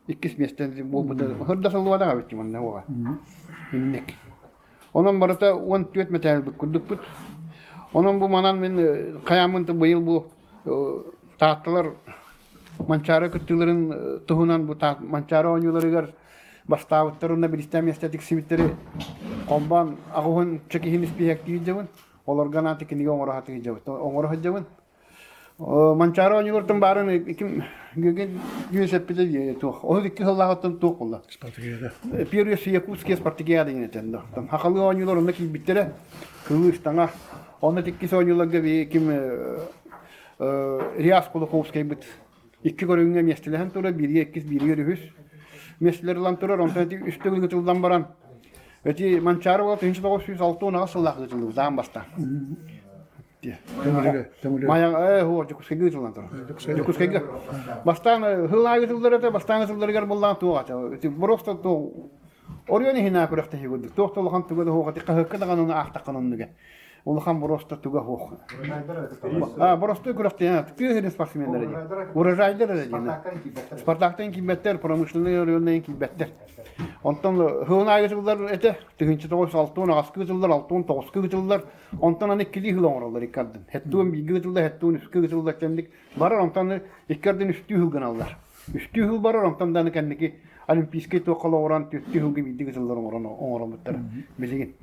Иккис миэстэ буолбута хырда сыллыбатаҕа эбит манна уоҕа. Инник. Онон барыта 14 мэтээлбит курдукпут. Онон бу манан мин хайааммын быйыл бу Таатталар Манчаары кыттыыларын туһунан бу Манчаары оонньууларыгар бастаабыттар уонна биристээн миэстэ тиксибиттэри холбоон аҕыһын чекиһин испииһэктии сылдьабын. Олорго анаан кинигэ оҥоро сатыы оҥоро сылдьабын. Манчаары оонньуулартан баарын ким Гүн эппитэ дии туох. Ол икки сыллааҕыттан туох буолла? Спартакиада. Первые якутские спартакиады диэн этэн да. Хахалыы оонньуулар онно киирбиттэрэ. Кылыы ыстаҥа. Онно иккис оонньууларга ким Риас Кулаковскайбыт икки көрүҥҥэ миэстэлэһэн турар, бииргэ иккис, бииргэ үһүс миэстэлэр ылан турар. Онтон ити үс төгүл ытыллан баран, эти Манчаары буола 1968 сыллаах ыытыллыбыт аан бастаан. Майа ээ Дьокуускайга ыытыллан турар. Дьокуускайга. Бастаан сыл аайы ытыллар этэ, бастаан ытылларыгар буоллаан туох ата. Ити просто туох Оройуон иһинээ күрэхтэһии курдук. Туох да улахан туга да суох ити хаһыакка даҕаны ону аахтаххына оннуга. Улахан боруоста туга суох. А, боростуой күрэхтэһии тыа сирин спортсменнара диэн. Урожайдар эрэ диэн. Спартактан киирбэттэр, промышленнай оройуоннан киирбэттэр. Онтон сылын аайы сыллар этэ, 1968 сыллар, 69 сыллар, онтон аны иккилии сыл оҥороллор икки ардын. Хэттуун бииргэ ытыллар, хэттуун үскэ ытыллар кэмник барар, онтон икки ардын үстүү сыл гыналлар. Үстүү сыл барар, онтон даҕаны кэнники Олимпийскай туохха олоҕуран түөртүү сылга биирдик ытыллар оҥорон оҥороммуттара билигин.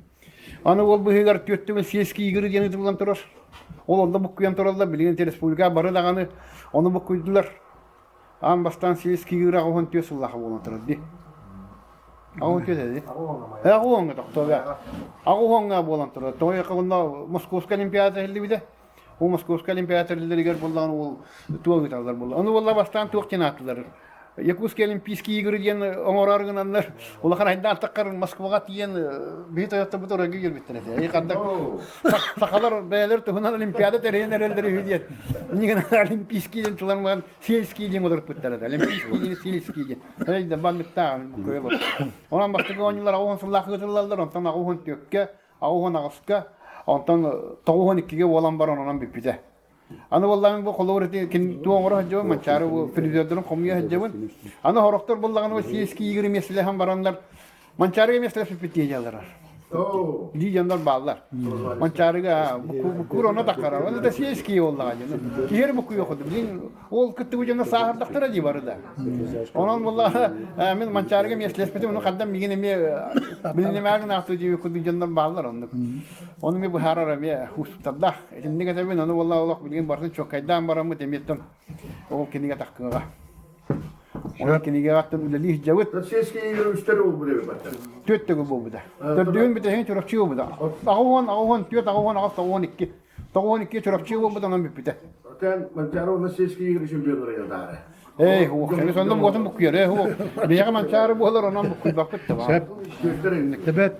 Аны ол быһыыгар түөрт сельские игры диэн ытыллан турар. Ол онно буккуйан тураллар, билигин республика бары даҕаны ону буккуйдулар. Аан бастаан сельские игры 84 сыллаах буолан турар дии. 84 эди. Аҕуоҥҥа тохтоо. Аҕуоҥҥа буолан турар. Тоҕо онно Московскай олимпиада тэриллибитэ. Ол Московскай олимпиада тэриллэригэр буоллаҕына ол туох ыыталлар буолла. Ону буолла бастаан туох диэн ааттылар. Якутские олимпийские игры диэн оҥорор гынаннар улахан айдаан Москваҕа тиийэн биһи тойотторбут оройго киирбиттэр этэ. И ханна сахалар бэйэлэр туһунан олимпиада тэрийэн эрэллэр үһү диэн. Иннигин олимпийский диэн тылан баран сельский диэн олорпуттар этэ. Олимпийский диэн сельский диэн. Эй да банныктаах Онон бастакы оонньуулар аҕыс сыллаах ыытыллаллар, онтон аҕыс түөккэ 88-ка, онтон 92-гэ буолан баран онон бүппүтэ. Аны буоллаҕын бу холобур ити ким туох оҥоро сылдьабын, Манчаары бу призердэрин хомуйа сылдьабын. Аны сорохтор буоллаҕына бу сельские игры миэстэлэһэн бараннар Манчаарыга миэстэлэспиппит диэдьаллар. Дии дьоннор бааллар. Манчаарыга буккуур оно таххара. Оны да сельские буоллаҕа дьон. Киһи эрэ буккуйуох курдук. Билин Ол кыттыбыт дьоно сааһырдахтара дии бары да. Онон буоллаҕына мин Манчаарыга миэстэлэспитим, ону хандан миигин эмиэ билинимээгин аахтыы диэбит курдук дьоннор бааллар оннук. Ону эмиэ быһаарар эмиэ уустуктардаах. Итинник этэбин, ону буоллаҕа олох билигин барытын чуоккайдаан бараммыт эмиэттэн ол кинигэ тахкыаҕа. Ол кинигэҕэ үлэлии сылдьабыт. Сельские игры үстэр буолбут эбит баттар. Түөрт төгүл буолбута. Төрдүһүн бүтэһигин Чурапчы буолбута. 80, 84, 88, 92. 92 Чурапчы буолбут онон бүппүтэ. Оттон Манчаары уонна сельские игры чемпионнара даары. Эй, хуох, эми сонно буотун буккуйар, э, хуох. Биһиэхэ манчаары буолар, онон буккуйбаппыт да Сөп. Тэбэт.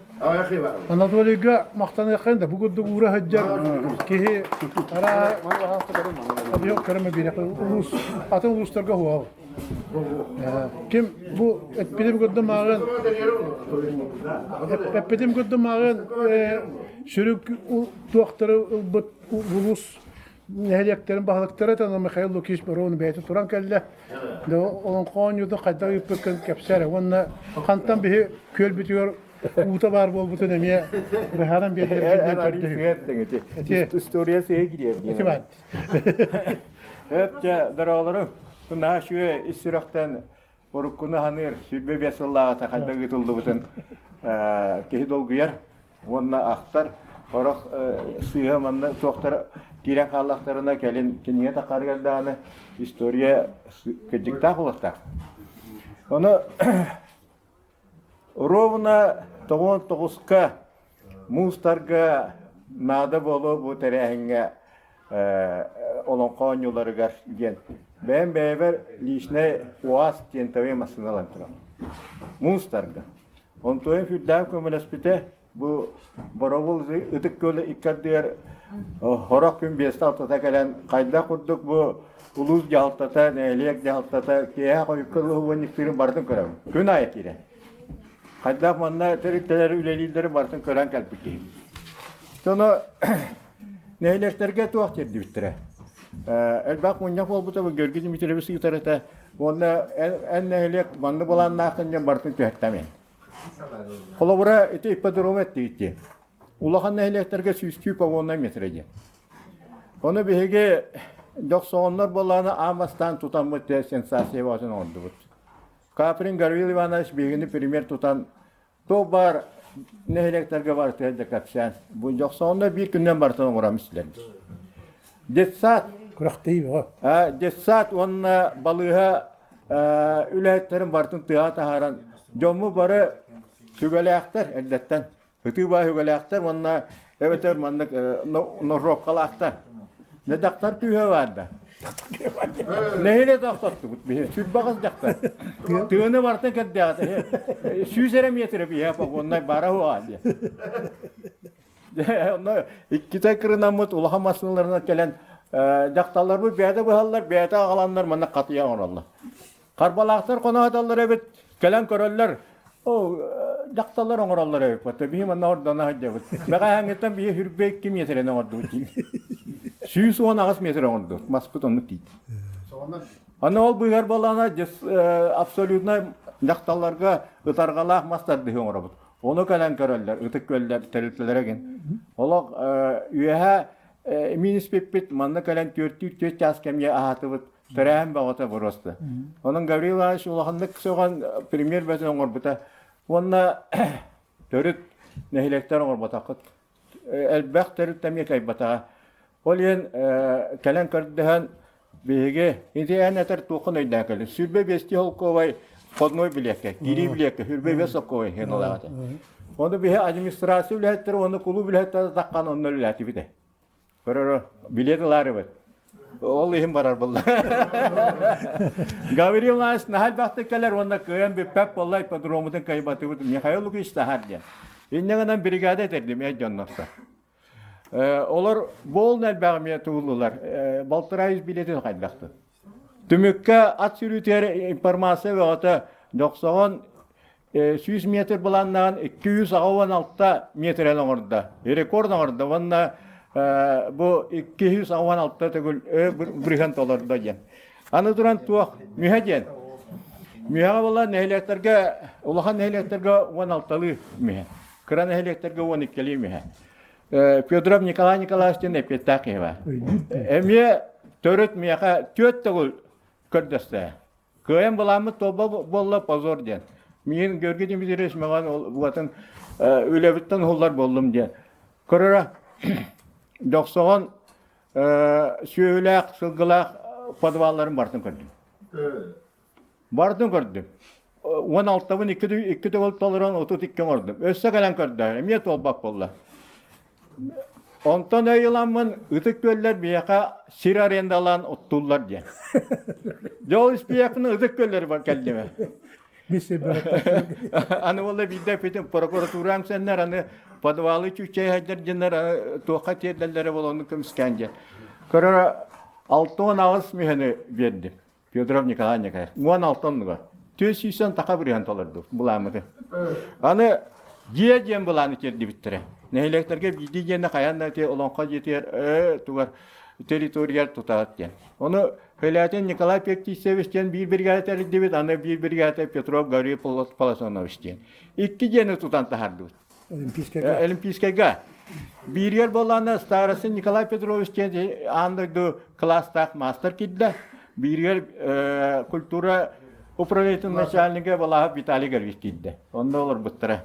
Анатолийга махтаныаххайын да бу курдук уура сылдьар киһи ара объект көрөмө биэрэхэ улуус атын улуустарга хуал. Ким бу эппитим курдук мааҕын эппитим курдук мааҕын сүрүк туохтары ылбыт улуус нэһилиэктэрин баһылыктара этэ Михаил Лукич Боровун бэйэтэ туран кэллэ. Олоҥхо оонньуутун хайдах ыыппыккын кэпсээр уонна хантан биһи күөлбүтүгэр уута баар буолбутун эмиэ быһааран биэрдэргин көрдөһүү. История сыһы кириэр Ити баар. Өп дьэ дороолору наһаа үчүгэй ис сүрэхтэн уруккуну ханыыр 25 сыллааҕыта хайдах ыытыллыбытын киһи долгуйар уонна ахтар сорох сыыһа манна суохтар киирэн хааллахтарына кэлин кинигэ таххарыгар даҕаны история кырдьыктаах буолуохтаах. Ону ровно 99-ка муустарга наада буолуо бу тэрээһиҥҥэ олоҥхо оонньууларыгар диэн бэйэм бэйэбэр личнэй УАЗ тентовый массыына ылан турабын. Муустарга. Онтуойум сүрдээх көмөлөспүтэ. Бу Боробул Ытык Күөл икки ардыгар сорох күн биэстэ алтата кэлэн хайдах курдук бу улуус дьаһалтата, нэһилиэк дьаһалтата киэһэ хойукка лоһуонньуктуурун барытын көрөбүн. Күн аайы киирэн. Хайдах манна тэрилтэлэр үлэлииллэрин барытын көрөн кэлбит киһи. Соно нэһилиэктэргэ туох тиэрдибиттэрэ. Элбэх мунньах буолбута, Георгий Дмитриевич ыытар этэ. Уонна эн нэһилиэк манны былааннааххын диэн барытын түһэртэмин. Холобура, ити ипподром эттигит Улахан нэһилиэктэргэ сүүстүү погоннай метрэ диэн. Ону биһиги дьохсоҕоннор буоллаҕына аан бастаан тутаммыт сенсация бөҕөтүн оҥордубут. Каприн Гаврил Иванович биһигини пример тутан туох баар нэһилиэктэргэ барытыгар да кэпсээн бу дьохсоҕоннор биир күнүнэн барытын оҥорон истилэр. Детсад Күрэхтэһии бөҕө. Детсад уонна балыыһа үлэһиттэрин барытын тыаҕа таһааран дьоммут бары сүгэлээхтэр эрдэттэн ытыы баа сүгэлээхтэр уонна эбэтэр маннык ножовкалаахтар. Дьахтар күүһэ баар да. Нэһилиэ тохтоттубут биһи сүрбэҕис дьахтар. Тыаны барытын кэрдээҕит 100 эрэ метрэ биһэ погоннай бара хуа диye. Онно иккитэ кырынаммыт улахан массыыналарынан кэлэн дьахталларбыт бэйэтэ быһаллар, бэйэтэ аҕаланнар манна хатыйа оҥороллор. Харбалаахтар хоноһотоллор эбит, кэлэн көрөллөр, о дьахталлар оҥороллор эбит, биһи манна ордоно сылдьабыт. Бэҕэһээҥҥиттэн биһи хүрбэ 2 миэтэрэнэн оҥордубут дии. 118 метр оҥордубут, маспыт оннук тиийдэ. Аны ол быыһар буоллаҕына абсолютно дьахталларга ытарҕалаах мас тардыһыы оҥоробут. Ону кэлэн көрөллөр, ытык күөллэр тэрилтэлэрэ гин. Олох үөһэ мин испиппит, манна кэлэн түөртүүр түөрт чаас кэмҥэ аһаатыбыт, тэрээһин бөҕөтө боруоста. Онон Гаврил Иванович улаханнык сөҕөн премьер бөтөн оҥорбута. Уонна төрүт нэһилиэктэр оҥорботоххут элбэх төрүт эмиэ кыайбатаҕа. Ол иһин кэлэн көрдөһөн биһиги ити эн этэр туоххун өйдөөн кэлин. 25 холкуобай входной билиэккэ, киирии билиэккэ 25 холкуобай иһин ылаҕыт. Ону биһи администрация үлэһиттэрэ уонна кулууп үлэһиттэрэ таххан онно үлэлээтибит. Көрөрө билиэт ылаарыбыт. Ол иһин барар буолла. Гаврил Иванович наһаа элбэхтик кэлэр уонна кыайан бүппэт буолла ипподромутун кыайбатыбыт Михаил Лукич таһаар диэн. Инньэ гынан бригада этэрдим эр дьоннорто. Олор буолун элбэҕи эмиэ тугуллулар. Балтараа жүз билетин хайдахтын. Түмүккэ ат сүүрүүтүгэр информация бөҕөтө Дьохсоҕон 100 метр былааннаан 286 метрэн оҥордо. Рекорд оҥордо уонна бу 286 төгүл бырыһан толордо диэн. Аны туран туох мүһэ диэн. Мүһэҕэ буолла нэһилиэктэргэ улахан нэһилиэктэргэ 16-лыы мүһэ. Кыра нэһилиэктэргэ 12-лии мүһэ. Федоров Николай Николаевич диэн эппиэттээх киһи бар. Эмиэ төрүт миэхэ түөрт төгүл көрдөстө. Кыайан былааммыт туолба буолла позор диэн. Миигин Георгий Дмитриевич мөҕөн уотун үлэбиттэн уһуллар буоллум диэн. Көрөрө Дьохсоҕон сүөһүлээх, сылгылаах подвалларын барытын көрдүм. Барытын көрдүм. 16-бын икки төгүл толорон 32 оҥордум. Өссө кэлэн көрдө, эмиэ туолбат буолла. Онтон өй ыламмын Ытык Күөллэр биһиэхэ сир арендалаан оттууллар диэн. Дьэ ол испиэхпин Ытык Күөллэр кэллим. Аны буолла биирдэ эппитим прокуратураам сэннэр аны подвалы чүүччэйһэйдэр диэннэр туохха тиэрдэллэрэ буолуону көмүскээн диэн. Көрөр 68 мүһэни биэрдим. Федоров Николай Николаевич. 16 оннугар. 400 таха бырыһан толорду былааммыты. Аны дьиэ диэн былааны тиэрдибиттэрэ. Нэһилиэктэргэ биирдии дьиэни хайаан да олоҥхо дьиэтигэр тугар территорияр тутаат диэн. Ону Хөлөтүн Николай Пектисевич диэн биир бригада тэрийдибит, аны биир бригада Петров Гаврил Полосонович диэн. Икки дьиэни тутан таһардыбыт. Олимпийскайга. Олимпийскайга. Бииригэр буоллаҕына староста Николай Петрович диэн аан дойду кылаастаах маастар киирдэ. Бииригэр культура управлениетын начальнига Балаһов Виталий Гаврилович киирдэ. Онно олорбуттара.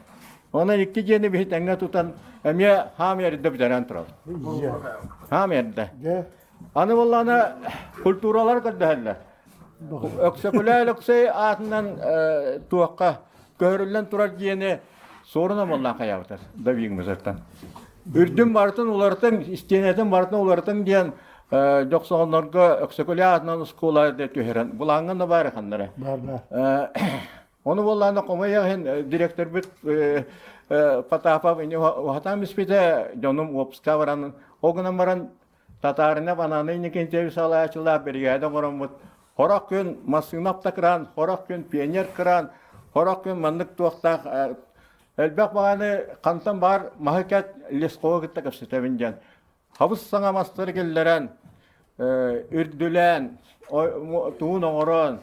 Онон икки дьиэни биһи тэҥҥэ тутан эмиэ хаам эрдэ бүтэрэн турабыт. Хаам эрдэ. Аны буоллаҕына культуралар көрдөһөллөр. Өксөкүлээ Өлөксөй аатынан туохха көһөрүллэн турар дьиэни суоруна буоллаан хайаабытар Давигмызартан. Үрдүн барытын уларытыҥ, истиэнэтин барытын уларытыҥ диэн дьохсоҕоннорго Өксөкүлээ аатынан оскуола түһэрэн булааҥҥа да баар ханнара. Бар бар. Ону буоллаҕына хомойуох иһин директорбыт Потапов ини уһатаан испитэ дьонум уоппуска баран ол гынан баран Татарина Бананы Иннокентьевич салайааччылаах биригээдэ оҥороммут хорох күн массыына автокран, хорох күн пионер кран, хорох күн маннык туохтаах элбэх баҕаны хантан баар маһы кэт лесхоҕа кытта кэпсэтэбин диэн хабыс саҥа мастары киллэрэн үрдүлээн туун оҥорон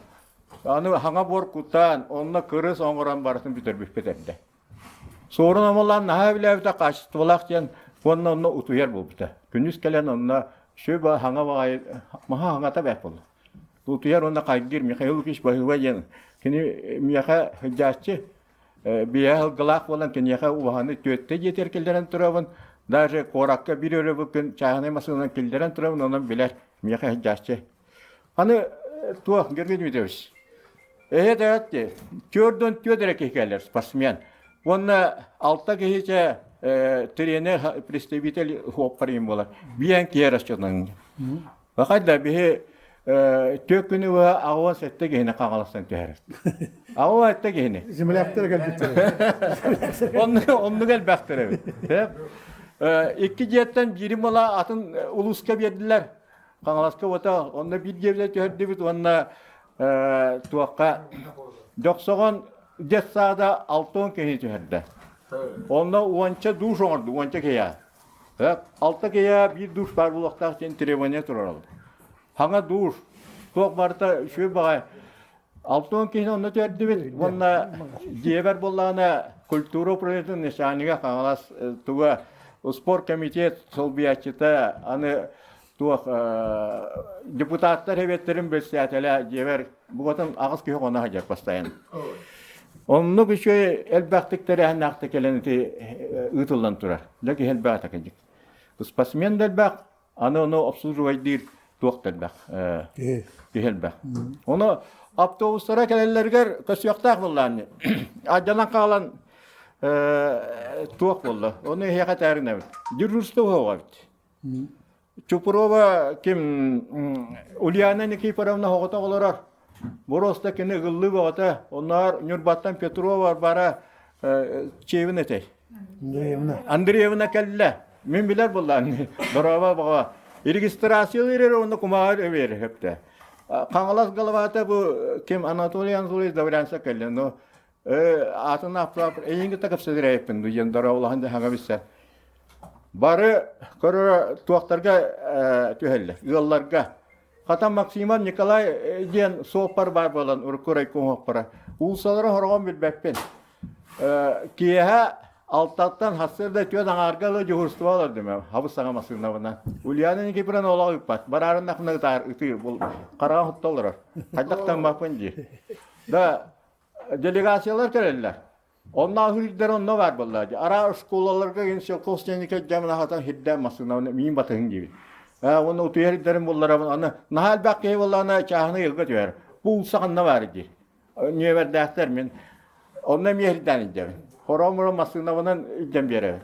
аны хаҥа буор кутаан онно кырыс оҥорон барытын бүтэрбиппит эрдэ. Суорун Омоллоон наһаа билээбитэ хаачыстыбалаах диэн уонна онно утуйар буолбута. Күнүс кэлэн онно сүбэ хаҥа баҕайы маһа хаҥата бэрт буолла. Утуйар уонна хайгыыр Михаил Лукич Баһыыба диэн кини миэхэ сылдьааччы биэһэ сылгылаах буолан киниэхэ убаһаны түөттэ дьиэтигэр киллэрэн турабын. Даже куоракка биир өрөбүл күн чааһынай массыынанан киллэрэн турабын, онон билэр миэхэ сылдьааччы. Аны туох Георгий Дмитриевич Эһэ дэһэт түөрдөн түөрт эрэ киһи кэлэр спортсмен. Уонна алта киһичэ тренер представитель хуоппарыйым буолар. Биэн киһи расчетынан. Бахайда биһи түөрт күнү быһа аҕыан сэттэ киһини хаҥаластан түһэрэр. Аҕыан сэттэ киһини. Земляктар кэлбиттэр. Оннук элбэхтэр эбит. Икки дьиэттэн биирин була атын улууска биэрдилэр. Хаҥаласка уота онно биир дьиэбитэ түһэрдибит уонна туохха Дьохсоҕон детсада 60 киһи түһэрдэ. Онно уонча душ оҥорду, уонча киһи. Алта киһи биир душ баар буолуохтаах диэн требование турарал. Хаҥа душ, туох барыта үчүгэй баҕай. 60 киһини онно түһэрдибит. Уонна дьиэбэр буоллаҕына культура управлениетын начальнига Хаҥалас туга спорт комитет солбуйааччыта аны туох депутаттар эбиэттэрин председателэ дьиэбэр бугатын аҕыс киһи хоно сылдьар постоянно. Оннук үчүгэй элбэхтик тэрээһиннээхтик кэлэн ити ыытыллан турар. Дьэ киһи элбэх этэ Спортсмен да элбэх, аны ону обслуживайдыыр туох да элбэх. Киһи элбэх. Ону автобустара кэлэллэригэр көсүөхтээх буоллаан адьанан хаалан туох буолла. Ону эһиэхэ этээринэбит. Дежурство оһоҕо эбит. Чупрова ким Ульяна Никифоровна оҕото олорор. Боруоста кини ыгыллыы бөҕөтө. Онноор Ньурбаттан Петрова бара Чевин этэй. Андреевна. Андреевна кэллэ. Мин билэр буллаан. Дороба баҕа. Регистрациялыыр эрэ уонна кумааҕы эбиэр хөптө. Хаҥалас головата бу ким Анатолий Анатольевич Добрянцев кэллэ. Но аатын ааттаах эйиҥ кытта кэпсэтирэйиппин диэн дорооболоһон дьаһаҥа билсэ. Бары көрө туохтарга түһэллэр, ыалларга. Хата Максимов Николай диэн суоппар баар буолан урукку райком суоппара. Уулсалары хороҕон билбэппин. Киэһэ алтаттан сарсыарда түөрт аҥаарга ыла дьуһурство олордум хабыс саҥа массыынабынан. Ульяна Никифоровна олох ыыппат. Бараарын ахына ытаар ытыы хараҕа хутта олорор. Хайдах таҥмаппын дии. Да Делегациялар кэлэллэр. Онно аһыырдар онно баар буолла. Араа оскуолаларга сельхозтехника дьамнаһатан хирдээн массыынабын миин батыһын диибин. Уонна утуйар ирдэрин булларабын. Аны наһаа элбэх киһи буоллаҕына чааһынай ыалга түһэр. Бу уулусса ханна баар дии. Нүөмэрдээхтэр мин. Онно эмиэ ирдээн илдьэбин. Хороон массыынабынан илдьэн биэрэбин.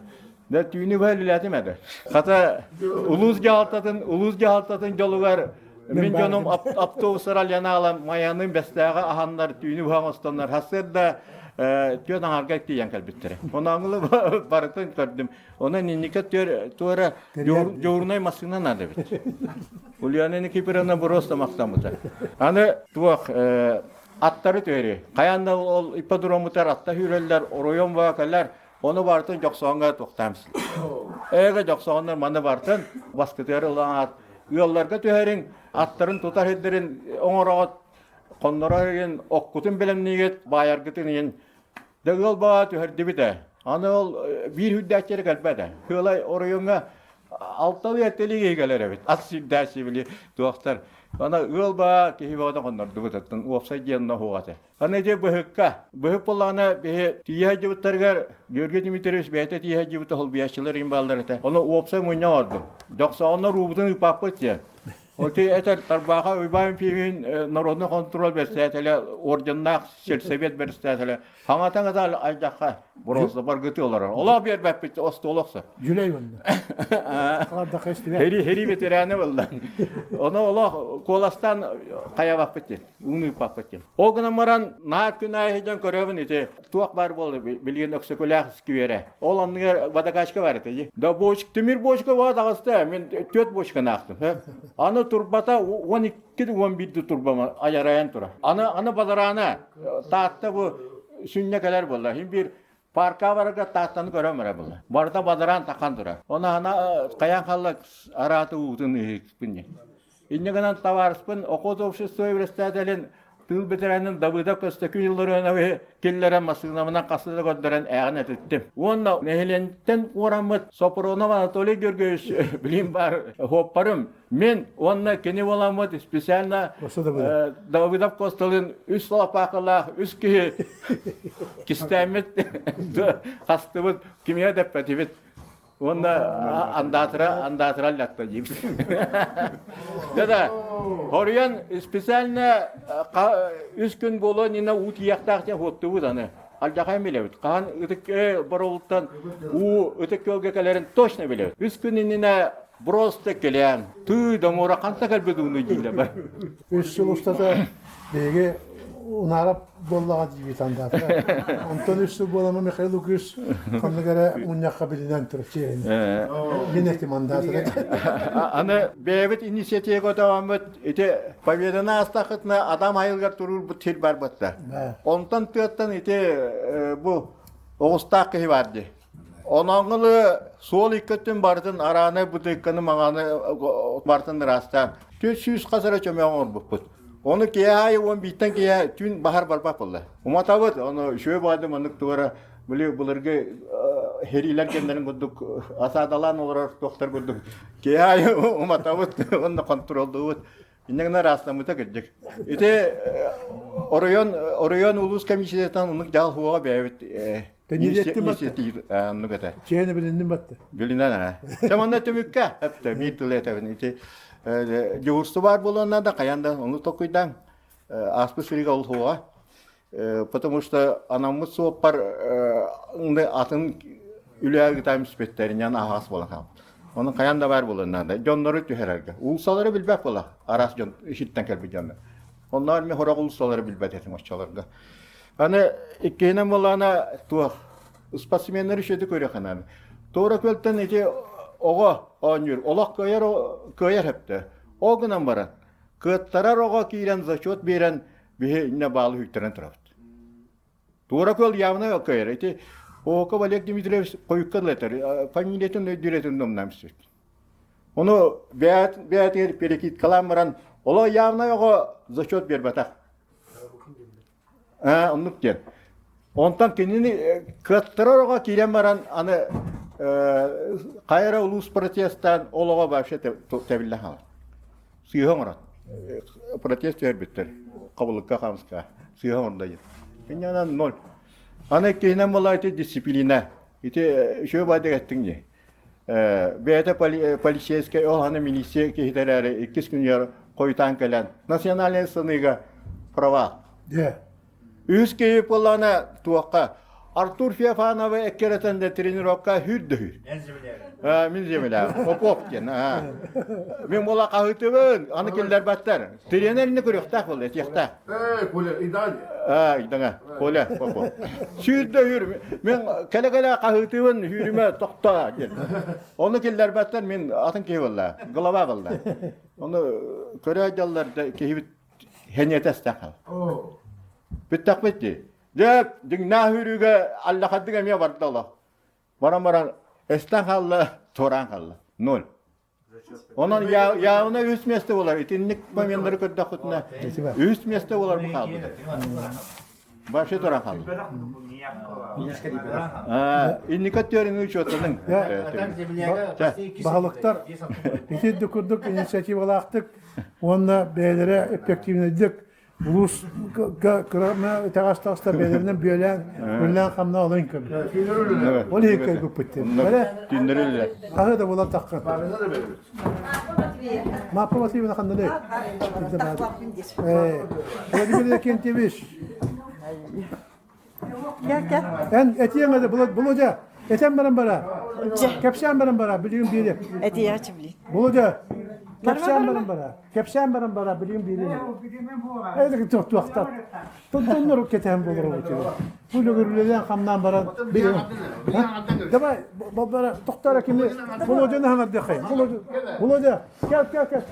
Да түүнү быһа үлэлээтим этэ. Хата улуус дьаһалтатын, улуус дьаһалтатын дьолугар мин дьонум автобустар альянаалан Майаным Бэстээҕи аһаннар түүнү быһа оҥостоннор сарсыарда түөн аҥарга тиийэн кэлбиттэрэ. Оноҥулу барытын көрдүм. Онон инники туора дьуурунай массыына наада эбит. Ульяна Никифоровна просто махтаммыта. Аны туох аттары түһэри. Хайаан да ол ипподромутар атта сүүрэллэр, оройуон баакалар, ону барытын дьохсооҥҥо туохтаан Эгэ дьохсооннор маны барытын баскытыгар ылан ыалларга түһэриҥ, аттарын тутар сирдэрин оҥороҕут, хоннорор иһин оккутун бэлэмниигит, баайаргытын иһин Да ыал баҕа түһэрдибит ээ. Аны ол биир үрдээччи эрэ кэлбэт ээ. Кыалай оройуоҥҥа алталыы эттэлии киһи кэлэр эбит. Ас сирдээччи били туохтар. Аны ыал баҕа киһи бөҕөтө хоннордубут оттон уопсай диэн ноһуох этэ. Аны ити быһыкка. Быһык буоллаҕына биһи тиийэ сылдьыбыттарыгар Георгий Дмитриевич бэйэтэ тиийэ сылдьыбыта холбуйааччылар иһин бааллар этэ. Ону уопсай мунньах оҥордум. Дьохсоҕоннор уубутун ыыппаппыт диэн. Оти этэр Тарбааха Уйбаан Пиевин народный контроль бэрэссэдээтэлэ орденнаах сельсовет бэрэссэдээтэлэ хаҥатан ата айдахха боруоса баргыты олорор. Олох биэрбэппит остуол охсор. Дьүлэй онно. Халадаха истибэт. Хери хери ветераны буолла. Ону олох куоластан хайабаппыт диэн, ууну ыыппаппыт диэн. Ол гынан баран наар күн аайы сылдьан көрөбүн ити туох баар буолла билигин Өксөкүлээх скверэ. Ол анныгар водокачка бар этэ. Да бочка, тимир бочка баа таҕыста. Мин түөрт бочканы аахтым. Аны турбата 12-11 турбама айарайан турар. Аны аны бадараана Таатта бу сүнньэ кэлэр буолла. Хин биир парка барарга Тааттаны көрөн барар буолла. Барыта бадараан тахан турар. Оны ана каян халла арааты уутун ыһыкпын. Инньэ гынан табаарыспын Охот общество председателин тыыл бэтэрээнин Давыдов Көстөкүүн Илларионовиһы киллэрэн массыынабынан хаста да көрдөрөн ээҕин этиттим. Уонна нэһилиэнньэттэн уораммыт Сопронов Анатолий Георгиевич билим баар хуоппарым мин уонна кини буоламмыт специально Давыдов Косталын үс лапаакалаах үс киһи кистээммит хастыбыт кимиэ дэппэтибит. Уонна андаатыра андаатыра лятта диибит. Да-да. Хоруйан специально үс күн буолуон иннинэ уу тиийиэхтээх диэн хуоттубут аны. Алдьахайын билэбит. Хаһан ытык боруолуттан уу ытык күөлгэ кэлэрин точно билэбит. Үс күн иннинэ просто кэлээн тыы домуора ханта кэлбит ууну дииллэр бар. Үс сыл устата биһиги Унаарап буоллаҕа диибит андаатара. Онтон үс сыл буолама Михаил Лукич ханнык эрэ мунньахха билинэн турар чиэһин. Мин этим андаатара. Аны бэйэбит инициатива көтөҕөммүт ити победаны аастахытына адам айылгар туруурбут сир барбыттар. Онтон тыаттан ити бу оҕустаах киһи бар дии. Онооҥҥылы суол икки өттүн барытын арааны, бытыыкканы, маҥаны барытын ыраастаан 400 хас эрэ чөмө оҥорбуппут. Ону киэһэ аайы уон бииртэн киэһэ түүн баһар барбат буолла. Уматабыт, ону үчүгэй баҕайы маннык туора били былыргы хэриилэр кэмнэрин курдук асаадалаан олорор туохтар курдук киэһэ аайы уматабыт уонна хонтуруоллуубут. Инньэ гынан ыраастаммыта кырдьык. Ити оройуон оройуон улуус комиссиятынан оннук дьаһал хуоҕа бэйэбит оннук этэ. Чиэни билинним батта. Билинэн ээ. Чэ манна түмүккэ эптэ биир тыл этэбин ити дьуһурсу баар буолуонна да хайан да ону толкуйдаан ааспыт сырыыга ол хуоҕа потому что анаммыт суоппар атын үлэ ыытаам испэттэринэн аһаҕас буолан хаалбыт. Онон хайаан да баар буолуон наада. Дьоннору түһэрэргэ. Уулуссалары билбэт буола. Араас дьон ишиттэн кэлбит дьоннор. Онноор мен хорох уулуссалары билбэт этим оччолорго. Аны иккиһинэн буоллаҕына туох спортсменнары үчүгэйдик көрүөххэ Туора күөлтэн ити оҕо оонньуур. Олох кыайар кыайар сөптө. Ол гынан баран кыаттарар оҕо киирэн зачет биэрэн биһи иннэ баалы хүйтэрэн турабыт. Туора күөл явно кыайар. Ити Ооков Олег Дмитриевич хойукка дылы этэр. Фамилиятын өйдүүр умнам сүт. Ону бэйэт бэйэтигэр перекидкалаан баран, оло явно оҕо зачет биэрбэтэх. Ээ, оннук диэн. Онтон кинини кыаттарар оҕо киирэн баран аны хайа эрэ улуус протестаан ол оҕо вообще тэбиллэ хаалар. Сыыһа оҥорон. Протест түһэрбиттэр. Хабылыкка хамска. Сыыһа оҥордо диэн. Инньэнэн ноль. Аны иккиһинэн буолла ити дисциплина. Ити үчүгэй баайдык эттиҥ дии. Бэйэтэ полицейскай ол аны милиция киһитэ эрээри иккис күнүгэр хойутаан кэлэн национальнай саныыга права. Дьэ. Үһүс киһи буоллаҕына туохха? Артур Феофановы эккирэтэн да тренировка хүрдөһүр. Мин земля. Попов диэн. Мин була хаһытыбын, аны киллэрбэттэр. Тренерини көрүөхтээх буолла, этиэхтээх. Э, Коля, идание. А, идаҥа, Коля, Попов. Сүүрдө хүр. Мин кэлэ-кэлэ хаһытыбын, хүүрүмэ тохто диэн. Ону киллэрбэттэр, мин атын киһи буолла, голова буолла. Ону көрө дьаллар киһибит хениэтэ эстэх. Бүттэхпит дии. Дьэ, дьиҥнээх үүрүүгэ аллахардык эмиэ барда олох. Баран баран эстэн хаалла, туораан хаалла. Ноль. Онон явно үс место болар. Итинник моменттары көрдөххүтүнэ үс место болар бу хаалбыта. Вообще туораан хаалла. Инника төрүҥү учуоттаныҥ. Баһылыктар ити курдук инициативалаахтык уонна бэйэлэрэ эффективнэйдик улуус кыра итэҕэс таҕыста бэйэлэринэн бүөлээн үлэлээн хамнаа олоин көрбүт. Ол иһин көрбүппүт. Бэрэ Түннэри үлэлэр. хаһы да буолан таххан. Маппа Матвеевна ханнаны? Владимир Якентьевич. Эн этиэҥ этэ Володя, этэн баран бара. Кэпсээн баран бара, билигин биири. Этиэҕэ чэбили. Володя, кэпсээн баран бара. Кэпсээн баран бара, билигин биири. Эдик туохтар. Тоннору кэтээн болор обутуга. Бу лөгүрүлэлээн хамнаан баран билигин. Давай, бара, тохтара кими Володяны хаҥардыахай. Володя, Володя, кел, кел, кел.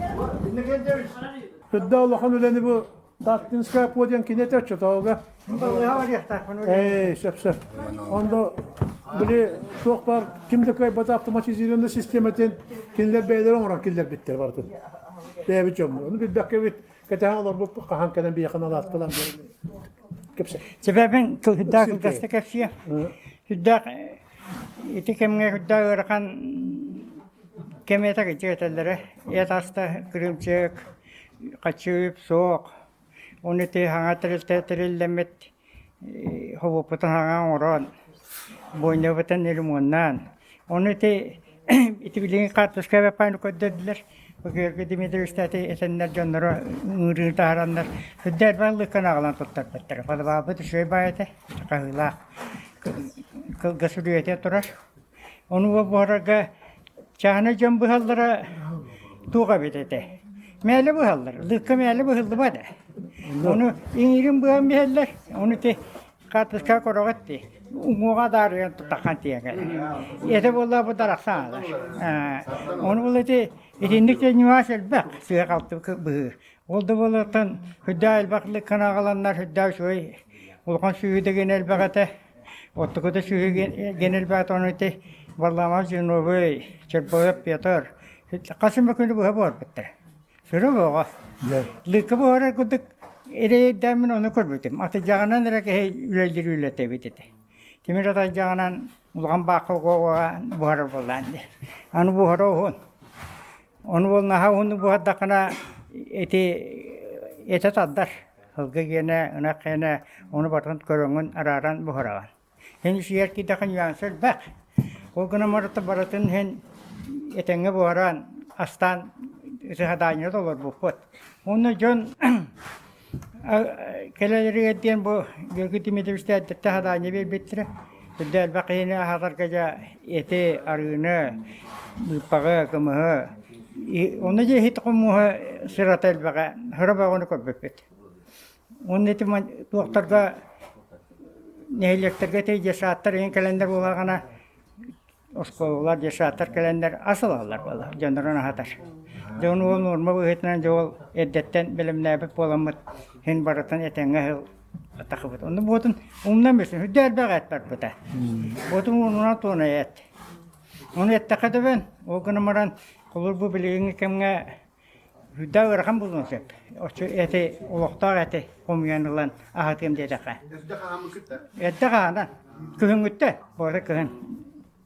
Хүддэ улахан үлэни бу Таттинская по диэн кини этэ оччотооҕуга. Ээ, сөп сөп. Ондо били туох баар ким да кыайбата автоматизированный систематын кинилэр бэйэлэрэ оҥорон киллэрбиттэр барытын. Бэйэбит дьоммут. Ону билбэккэбит кэтэһэн олорбуппут хаһан кэлэн биһиэхэ налаатталан кэпсэ. Себебин кылгыдаах кылгаста кэпсиэ. Сүрдээх ити кэмҥэ сүрдээх ыарахан кэм этэ этэллэрэ. Эт аста кырыымчык, Хачыып суох, ону ити саҥа тэрилтэ тэриллэммит хобуоппутун саҥа оҥорон, буонньабытын ремоннаан, ону ити ити билигин карточка эбэппааны көрдөрдүлэр. Георгий Дмитриевич ити этэннэр дьонноро ыҥырыы таһараннар сүрдээх элбэх лыыкканы аҕалан туттарбыттара. Подвалбыт үчүгэй баай этэ, хаһыылаах кылгас үрүйэтэ турар. Ону буһарарга чааһынай дьон быһаллара туох эбит этэ. Мээлэ быһаллар, лыыкка мээлэ быһыллыбат ээ. Ону иҥиирин быһан биһэллэр, ону ити хаартыска көрөҕүт дии, уҥуоҕа даарыйан тутаххан тиийэн кэлэр. Этэ буолла бу дарахсан аалар. Ону була ити итинник да нюанс элбэх сыа-халты быһыы. Ол да буоллартан сүрдээх элбэх лыыкканы аҕаланнар сүрдээх үчүгэй улахан сүөһү дэгин элбэх этэ. Оттокута сүөһү гэн элбээтэ ону ити Варламов Зиновий, Чербоев Петр хас эмэ күнү быһа буһарбыттара. Сүрэ буоҕа. Лыыкка буһарар курдук эрэйдээммин ону көрбүтүм. Атыдьаҕынан эрэ киһи үлэлиир үлэтэ эбит этэ. Тимир атайдьаҕынан улахан баахха буһарар буоллаан дии. Аны буһара уһун. Ону ол наһаа уһуннук буһардаххына ити этэ тардар. Сылгы гиэнэ, ынах гиэнэ ону барытын көрөҥҥүн арааран буһараҕын. Һин исийэр киирдэххэ нюанса элбэх. Ол гынан барыта барытын иһин этэҥҥэ буһаран, астаан садаанньа толорбуппут. Уонна дьон Кэлэлэригэр диэн бу Георгий Дмитриевич эрдэттэн садаанньа биэрбиттэрэ. Үрдэ элбэх киһини аһатарга дьэ эти, арыыны, быыппаҕы, кымыһы. Онно дьэ иһит хомуоһа сырата элбэҕэ, сыра бөҕөнү көрбүппүт. Уонна ити туохтарга нэһилиэктэргэ ити десааттар иһин кэлэннэр буоллаҕына Оскуолалар, детсадтар кэлэннэр ас ылаллар буолла, дьоннорун аһатар. Дьон уол нуорма быһыытынан дьэ ол эрдэттэн бэлэмнээбит буоламмыт син барытын этэҥҥэ сыл атахыбыт. Онно буотун умнан билсин, үрдэ элбэх эт барбыта. Буотун уонунан туона эт. Ону эттэххэ дөбөн, ол гынан баран холобур бу билигиҥҥи кэмҥэ Сүрдээх ыарахан буолуон сөп. Оччо эти олохтоох эти хомуйан ылан аһатыам диэтэххэ. Эрдэ хаһааммыккыт да? Эрдэ хаһаанан. Күһүҥҥүттэ, буолар кыһын.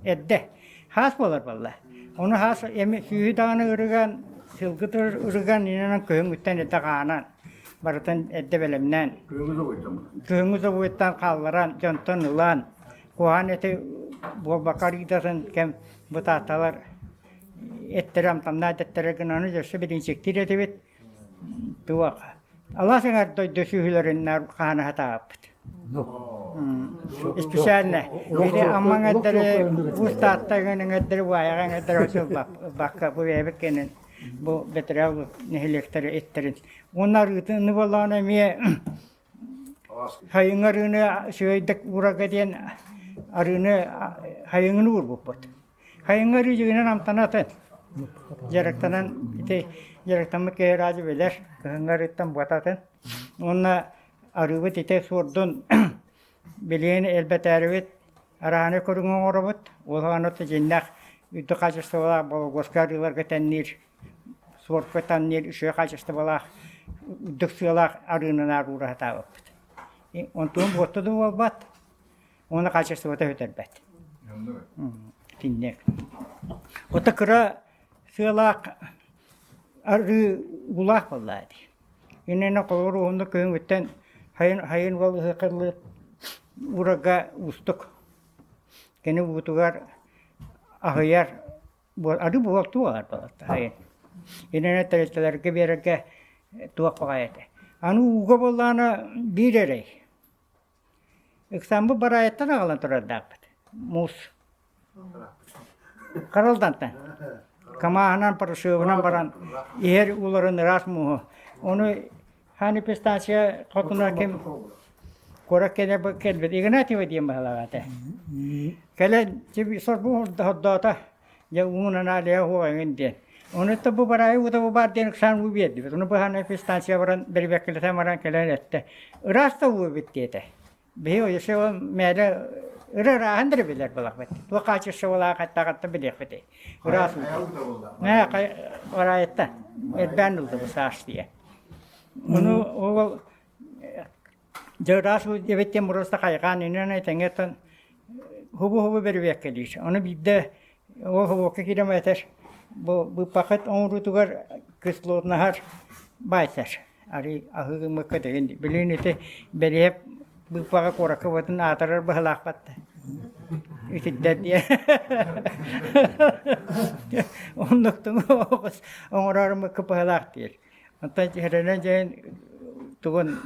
Эрдэ. Хаас буолар буолла. Ону хаас эми сүүһү даҕаны ырыган, сылгы ырыган инэнэн күһүҥҥүттэн эрдэ хаанан, барытын эрдэ бэлэмнээн. Күһүҥҥү собуоттан Күһүҥҥү собуоттан хаалларан, дьонтон ылан, куһаҕан эти буолбакка арыйдатын кэм бытааталар эттэрэ амтаннаах эттэрэ гынан өссө бириинсиктиир этибит туох алаас эҥэр дойду сүөһүлэрин наар хаана сатаабыппыт. Специально. Или аммаҥадары уус Таатта эҥэрдэри Убаайаҕа эҥэрдэри ылбакка бу бэйэбит кэнэн бу бэтэрээ нэһилиэктэри эттэрин. Уонна арыытын буоллаҕына эмиэ Сайыҥҥы арыыны үчүгэйдик уурарга диэн арыыны сайыҥҥыны уурбуппут. Сайыҥҥы арыы дьиҥинэн амтана атын. Дьарыктанан ити дьарыктаммыт киһи ради билэр, кыһыҥҥы арыыттан буота атын. Уонна арыыбыт ити суордун билигин элбэтээрибит арааны көрүҥү оҥоробут. Ол аҕаны дьиҥнээх үрдүк хаачыстыбалаах Вологодскай арыыларга тэҥниир суорка таҥныыр үчүгэй хаачыстыбалаах, үрдүк сыалаах арыыны наар уура сатаабыппыт. Онтуон буотта да буолбат, уонна хаачыстыбата сүтэрбэт. Итинник. Ото кыра сыалаах арыы уулаах буоллаа дии. Иннинэ холобур уһуннук күһүҥҥүттэн сайын сайын уол ыһыаххыллыы уурарга уустук. Кини уутугар аһыйар Арыы буолтуу буолар Иннинэ тэрилтэлэргэ биэрэргэ туох баҕайы этэ. Аны ууга буоллаҕына биир эрэй. Ыксааммыт бараайыттан аҕалан турардаахпыт. Муус. Харалдантан. Камааһынан, порошогунан баран иһэр ууларын ыраас мууһу. Ону Санэпидстанция хотуна ким куорат кэлбит Игнатьева диэн баһылаах этэ. Кэлэн сорбу хордоото, дьэ уунан алия уоҕаҥын диэн. Ону бу бараайы уута бу баар диэн ыксаан уу биэрдибит. Ону бу санэпидстанция баран бэрибэккилэтэн баран кэлэн эттэ. Ыраас да уу эбит диэтэ. Биһи өйөсө ол мээлэ ыра ырааһын да билэр буолахпыт. Туох хаачыстыбалаах аттаҕыттан билиэхпитий. Ыраас уу. Нэ бараайыттан эрбээн ылдыбы саас дие. Ону ол дьэ ыраас уу диэбит диэн просто хайҕаан инэн этэҥҥэ хубу-хубу бэрибиэккэлиир. Ону биирдэ ол хобуокка киирэн этэр бу быыппахыт оҥоруутугар кислотнаһар баайсар. Арый аһыы гыммыкка дэгин билигин ити бэлиэп быыппаҕа куоракка бытын аатырар быһалаахпат да итирдэр диye оннуктун оҥороруммукка быһалаах диир онтон хэрэнэн дьэйин тугун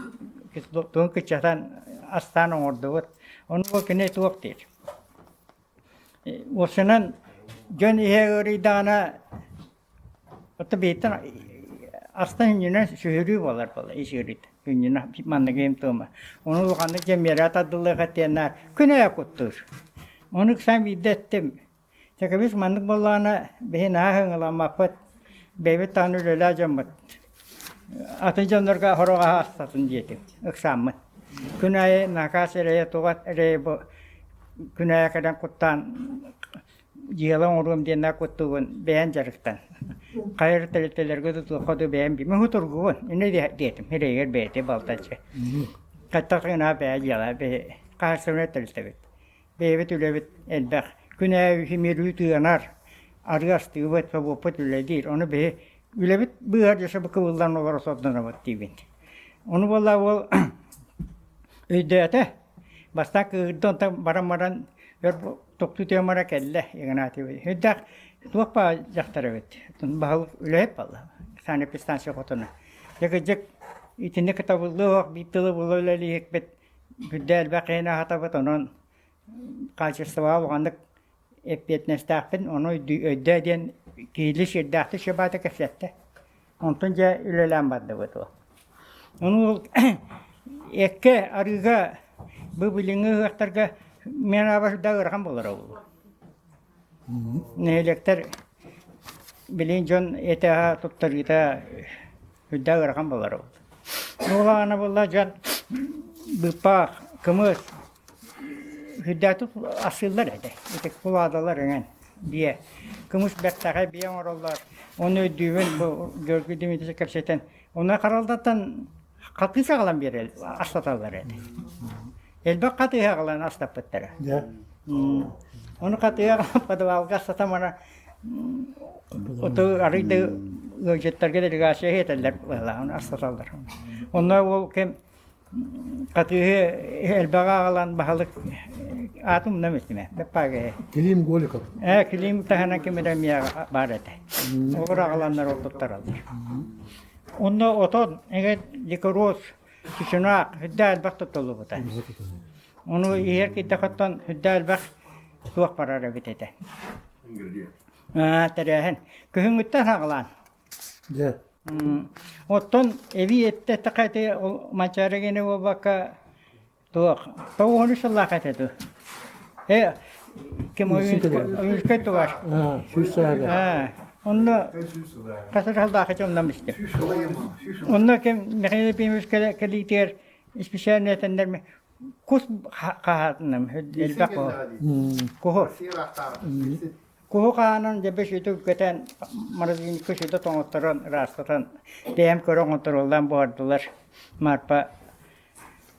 тугун кыччатан астаан оҥордубут ону кини туох диир уопсайынан дьон иһэ ыарыйдаҕына Оттон биһиттэн астан хүнньүнэн сүһүрүү буолар буолла ис ыарыыта. Хүнньүнэ маннык эмтома. Ону улаханнык дьэ миэрэ тардыллыаха диэннээр күн аайы куттуур. Ону ыксаан биирдэ эттим. Чэкэбис маннык буоллаҕына биһи наһаа ыһыҥаламмаппыт. Бэйэбит даҕаны үлэлээх дьоммут. Атын дьоннорго сорох аһа астатын диэтим. Ыксааммын. Күн аайы накаас эрэйэ туга эрэйэ бу күн аайы кэлэн куттаан дьыала оҥоруом диэннээх куттуубун бэйэн дьарыктан. Хайыр тэрилтэлэргэ тутуохха да бэйэм мин тургубун иннэ диэтим сирэйигэр бэйэтэ балтаччы. Хаттах гына бэйэ дьыала бэйэ хаһаайыстыбаннай тэрилтэбит. Бэйэбит үлэбит элбэх. Күн аайы симиэрүү тыанар, арыы астыыбыт, собуоппут үлэлиир. Ону биһи үлэбит быыһар дьэ кыбыллан олоро сордонобут диибин. Ону буолла уол өйдөөтө. Бастаан кыыһырда, онтон баран-баран өр тохтуу түһэн кэллэ Игнатьевич. Үрдээх туох баа дьахтар эбит. Баһылык үлэһит буолла. Санэпидстанция хотуна. Дьэ кырдьык итинник кытабыллыы оһох биир тылы була үлэлиэхпит. Үрдэ элбэх киһини аһатабыт, онон хаачыстыбаҕа улаханнык эппиэтинэстээхпин, ону өйдөө диэн киһилии сиэрдээхтик сыбаата кэпсэттэ. Онтон дьэ үлэлээн бардыбыт ол. Ону ол эккэ, арыыга бу билиҥҥи ыһыахтарга мин аабар да ыарахан буолара буолуо. Нэһилиэктэр билигин дьон этэ туттарыыта үрдээх ыарахан буолара буолуо. Ол аҕана буолла дьон быыппаах, кымыс Үрдээтик асыыллар этэ. Ити кулаадалар эҥин биэ. Кымыс бэртээхэй биэ оҥороллор. Ону өйдүүбүн бу Георгий Дмитриевич кэпсэтэн. Онно Харалдаттан хатыы саҕалан биэрэл астаталлар этэ. Элбэх хатыы аҕалан астаппыттара. Ону хатыы аҕалан подвалга астатан баран оту арый да ыалдьыттарга делегация иһэтэллэр быһалаах астаталлар. Онно ол кэм Хатыыһы элбэҕи аҕалан баһылык аатын умнам истимэ Бэппаагэһи. Клим Голиков. Ээ, Клим таһынан ким эрэ эмиэ баар этэ. Олор аҕаланнар ол туттараллар. Онно отон эгэ дикорос, чучунаах үрдэ элбэх туттуллубута. Ону иһэр киирдэххиттэн үрдэ элбэх туох барар эбит этэ. Тэрээһин. Күһүҥҥүттэн саҕалаан. Дьэ. Оттон эбии эттэххэ ити ол Манчаары гиэнэ буолбакка туох тоҕуһуну сыллаах этэ дуу? Э ким Ойуунскай тугар? Сүүс сааһыгар. Онно хас сыллаах этэ онно истим. Онно ким Михаил Ефимович кэлиитигэр исписээлинэй этэннэр кус хаһаатыным элбэх куһу. Куһу хаанан дьэбэ сүтү үккэтэн морозильникка сүтэ тоҥотторон ыраастатан бэйэм көрө оҥотторуллан буһардылар Марпа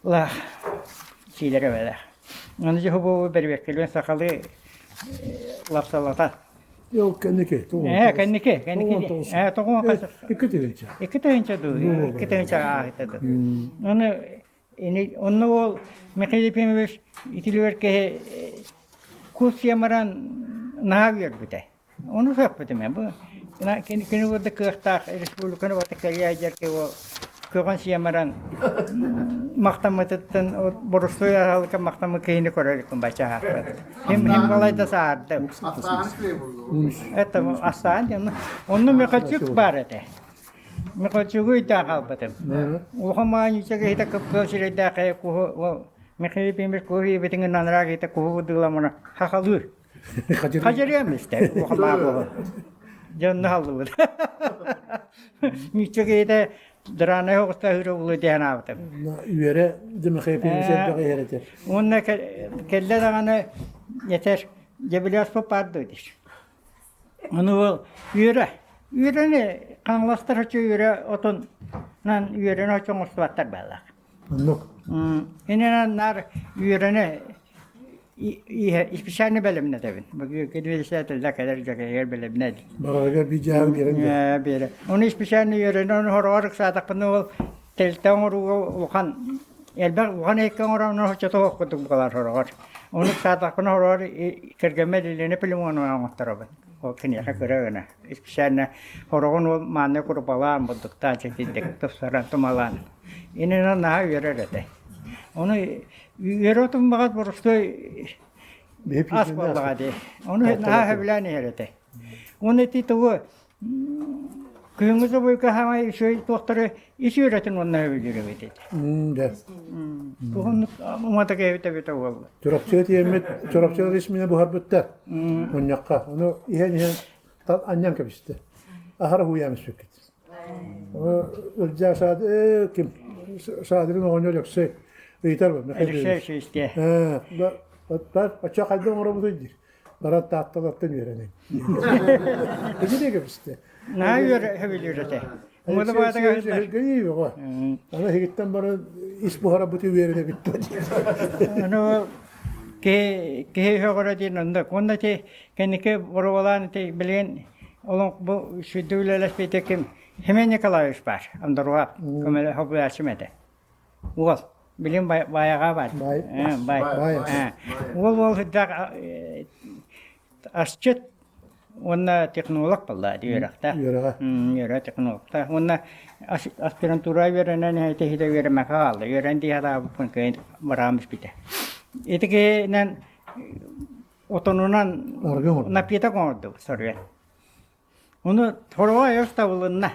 лаах сиилэрэ бэлэх. Аны дьоһу бэрибэккэлиэн сахалыы лапсалатан. Yok кэнники. Ээ кэнники кэнники ээ тоҕуон 2 тыһыынча. 2 тыһыынча дуу 2 тыһыынча ааһыта дуу. Аны Онно уол Михаил Ефимович итилигэр киһи кус сиэмэрэн наһаа үөрбүтэ. Ону сөхпүтүм ээ. Бу кини курдук кыахтаах республиканы барыта кэрийэ сылдьар киһи ол көҕөн сиэмэрэн махтаммытыттан боростуой аһылыкка махтаммыт киһини көрө иликпин бачча аһаахпыт. Хим хим балайда саардым. Это астаан диэн. Онно Михальчук баар этэ. Михальчугу ыйдаан хаалбытым. Улахан маанньыча киһитэ кып-кыһыл сирэйдээх киһи куһу Михаил Ефимович куһу ийэбитин анараа киһитэ куһу быдыыламына хахалыыр. Хадьырыам истэ улахан баа буолан. Дьэ онно хааллыбыт. Ньүччэ киһитэ дыраанай оҕуста ыһыыра булуо диэн аабытым. Үөрэ дьэ Михаил Ефимович элбэх иһэр этэ. Уонна кэллэ даҕаны этэр дьэбилиэспит баар дуо диир. Ону ол үөрэ, үөрэни Хаҥаластар оччо үөрэ отунан үөрэни оччо оҥостубаттар баалаах. Оннук. Иннинэн наар үөрэни специально бэлэмнэтэбин. Кирбиэсээтэллэ кэлэр дьэкэйгэр бэлэмнэ. Барарыгар биир биэрэн биэрэ. Ону специально үөрэни ону хороҕор ыксаатахпына ол Тэрилтэ оҥорууга улахан элбэх улахан эйгэ оҥорон оччотоох курдук буолар сороҕор. Ону саатахпына сороҕор кэргэммэр Елена Пилимоновна оҥотторобун. Ол киниэхэ кыра гына. Специально сороҕун ол мааннай курупалаан бурдуктаан чэчирдик тупсаран тумалаан. Иннинэ наһаа үөрэр этэ. Ону үөрэ отун баҕас боростуой ас буоллаҕа дии. Ону наһаа сөбүлээн иһэр этэ. Уонна ити тугу Күһүҥҥү собуйка хаамай үчүгэй туохтары ис үөрэтин уонна өбүлүүр эбит этэ. Да. Туһуннук умата кэбит эбитэ буолла. Чурапчыга тиэммит, Чурапчыга исмине буһарбыттар. Мунньахха. Ону иһэн-иһэн анньан кэбистэ. Аһара хуйаан испиккит. Ылдьаа саад э ким Саадырын оҕонньор Өлөксөй ыйытар бу. Алексей Шесте. Оччо хайда оҥоробутуй диир. Баран Таатталартан үөрэнин. Ити да кэбистэ. Наһаа үөр этэ. Өҕө. Аны иһигиттэн баран ис буһарабыты үөрэнэбит Аны киһи киһи өҕөрө диэн оннук. Уонна ити кэнники боруобалаан ити билигин олоҥ бу сүдү үлэлэспитэ ким Семен Николаевич баар. Андоруап көмөлө хобуйааччым этэ. Уол. Билим баайаҕа баар. Баай. Уол уол сыдьаах асчыт уонна технолог буолла үөрэхтээх. Үөрэҕэ. Үөрэ технологтаах. Уонна аспирантура үөрэнэн иһитэ үөрэммэккэ хаалла. Үөрэн дии санаабыппын кыайан бараам испитэ. Ити киһинэн отонунан напиток оҥордубут соруйан. Ону хороҕо айар табылынна.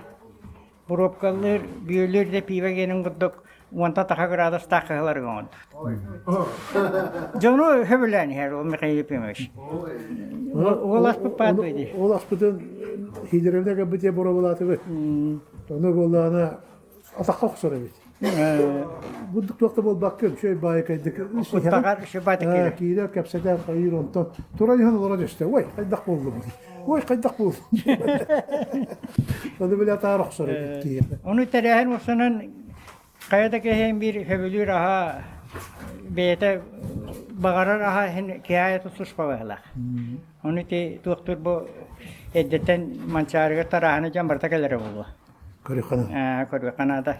Буруопкалыыр, бүөлүүр да пиибэ гиэнин курдук уонта таха градустаах кыһыларга оҥордубут. Дьону сөбүлээн иһэр ол Михаил Ефимович. Уол аспыт баар дии. Ол аспытын Хидеровна кэлбит боруобалаатыбыт. Ону буоллаҕына атахха охсор эбит. Бурдук туох да буолбаккын, үчүгэй баайы кайдык. Куттаҕар үчүгэй баайы киирэр. Киирэр, кэпсэтэр, хайыыр онтон туран иһэн олорон истэ. Ой, хайдах буоллум? Ой, хайдах буоллум? Ону билэ атаар охсор эбит киһиэхэ. Ону тэрээһин охсонон хайа да киһи биир сөбүлүүр аһа бэйэтэ баҕарар аһа иһин киһи тусуспа быһылаах. Ону ити туохтуур бу эрдэттэн Манчаарыга тарааһыны дьон барыта кэлэрэ буолуо. Көрүөххэ Көрүөххэ наада.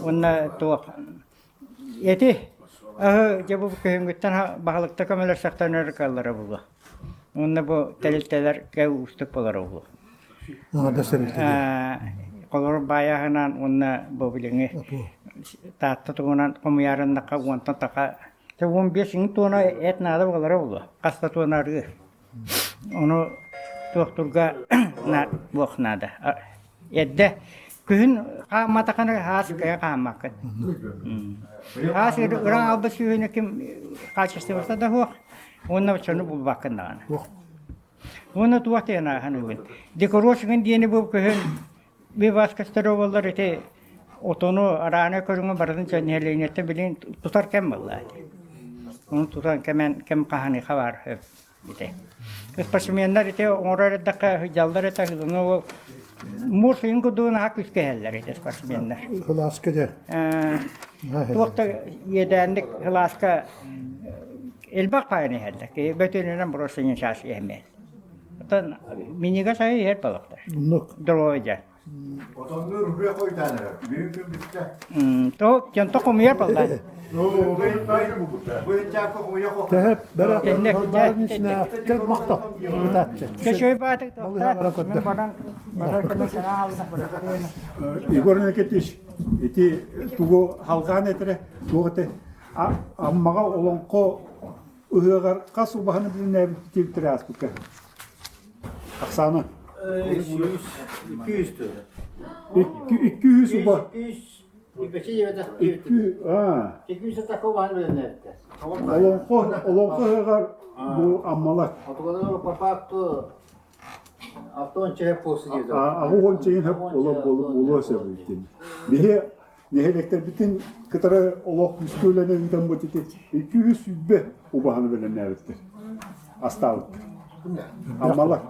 Уонна туох эти аһы дьэ бу күһүҥҥүттэн баһылыкта көмөлөсөхтөн өр кыаллара буолуо. Уонна бу тэрилтэлэргэ уустук буолара буолуо. Аҥардас тэрилтэ. Холобур баайаһынан уонна бу билиҥҥи Таатта туһунан хомуйаарыннахха уонтан таха Дьэ 15 иҥ туона эт наада буолара буолуо. Хас да туона арыы. Ону туохтурга буох наада. Эрдэ күһүн хаамматахына хаас кыйа хааммаккын. Хаас ыраах албас сүүһүнэ ким хаачыстыбата да суох уонна оччону булбаккын даҕаны. Уонна туох диэн ааһан ылын. Декорочкин диэни бу күһүн биваскастар буоллар ити отону араана көрүҥү барытын нэһилиэнньэттэн билигин тутар кэм буолла. Ону тутан кэмэн кэм хаһаныха баар ити. Спортсменнар ити оҥорор эрдэххэ сылдьаллар этэ ыһылына ол муус ыйын курдугун аһа күүскэ иһэллэр ити спортсменнар. Кылааска дьэ. Туох да иэдээнник кылааска элбэх паайын иһэллэр. Киһи бөтүөнүнэн просто не час иһэмиэл. Оттон минига сайы иһэр балыктар. Оннук. Здоровый дьэ. Отоннуур үрүө хойутаан эрэр. Бүгүн күн бүттэ. То кento хомуйар баллар. Тэһэп бэрэ махта. Кешөй баатык баран Егор Никитич ити тугу халҕаан этэрэ туох этэ Аммаҕа олоҥхо ыһыаҕар хас убаһаны билиннээбит ааспыкка Ахсаана 200 тыһы. 200 уба. 200 200 такого билиннээбиттэр. Олоҥхо олоҥхо ыһыаҕар бу Аммалар. По факту Аҕы чэйин хөп буолуо сөп Биһи нэһилиэктэрбитин кытары олох күүскэ үлэни ыытаммыт ити 220 убаһаны бэлэмнээбиттэр. Астаабыттар. Аммалар.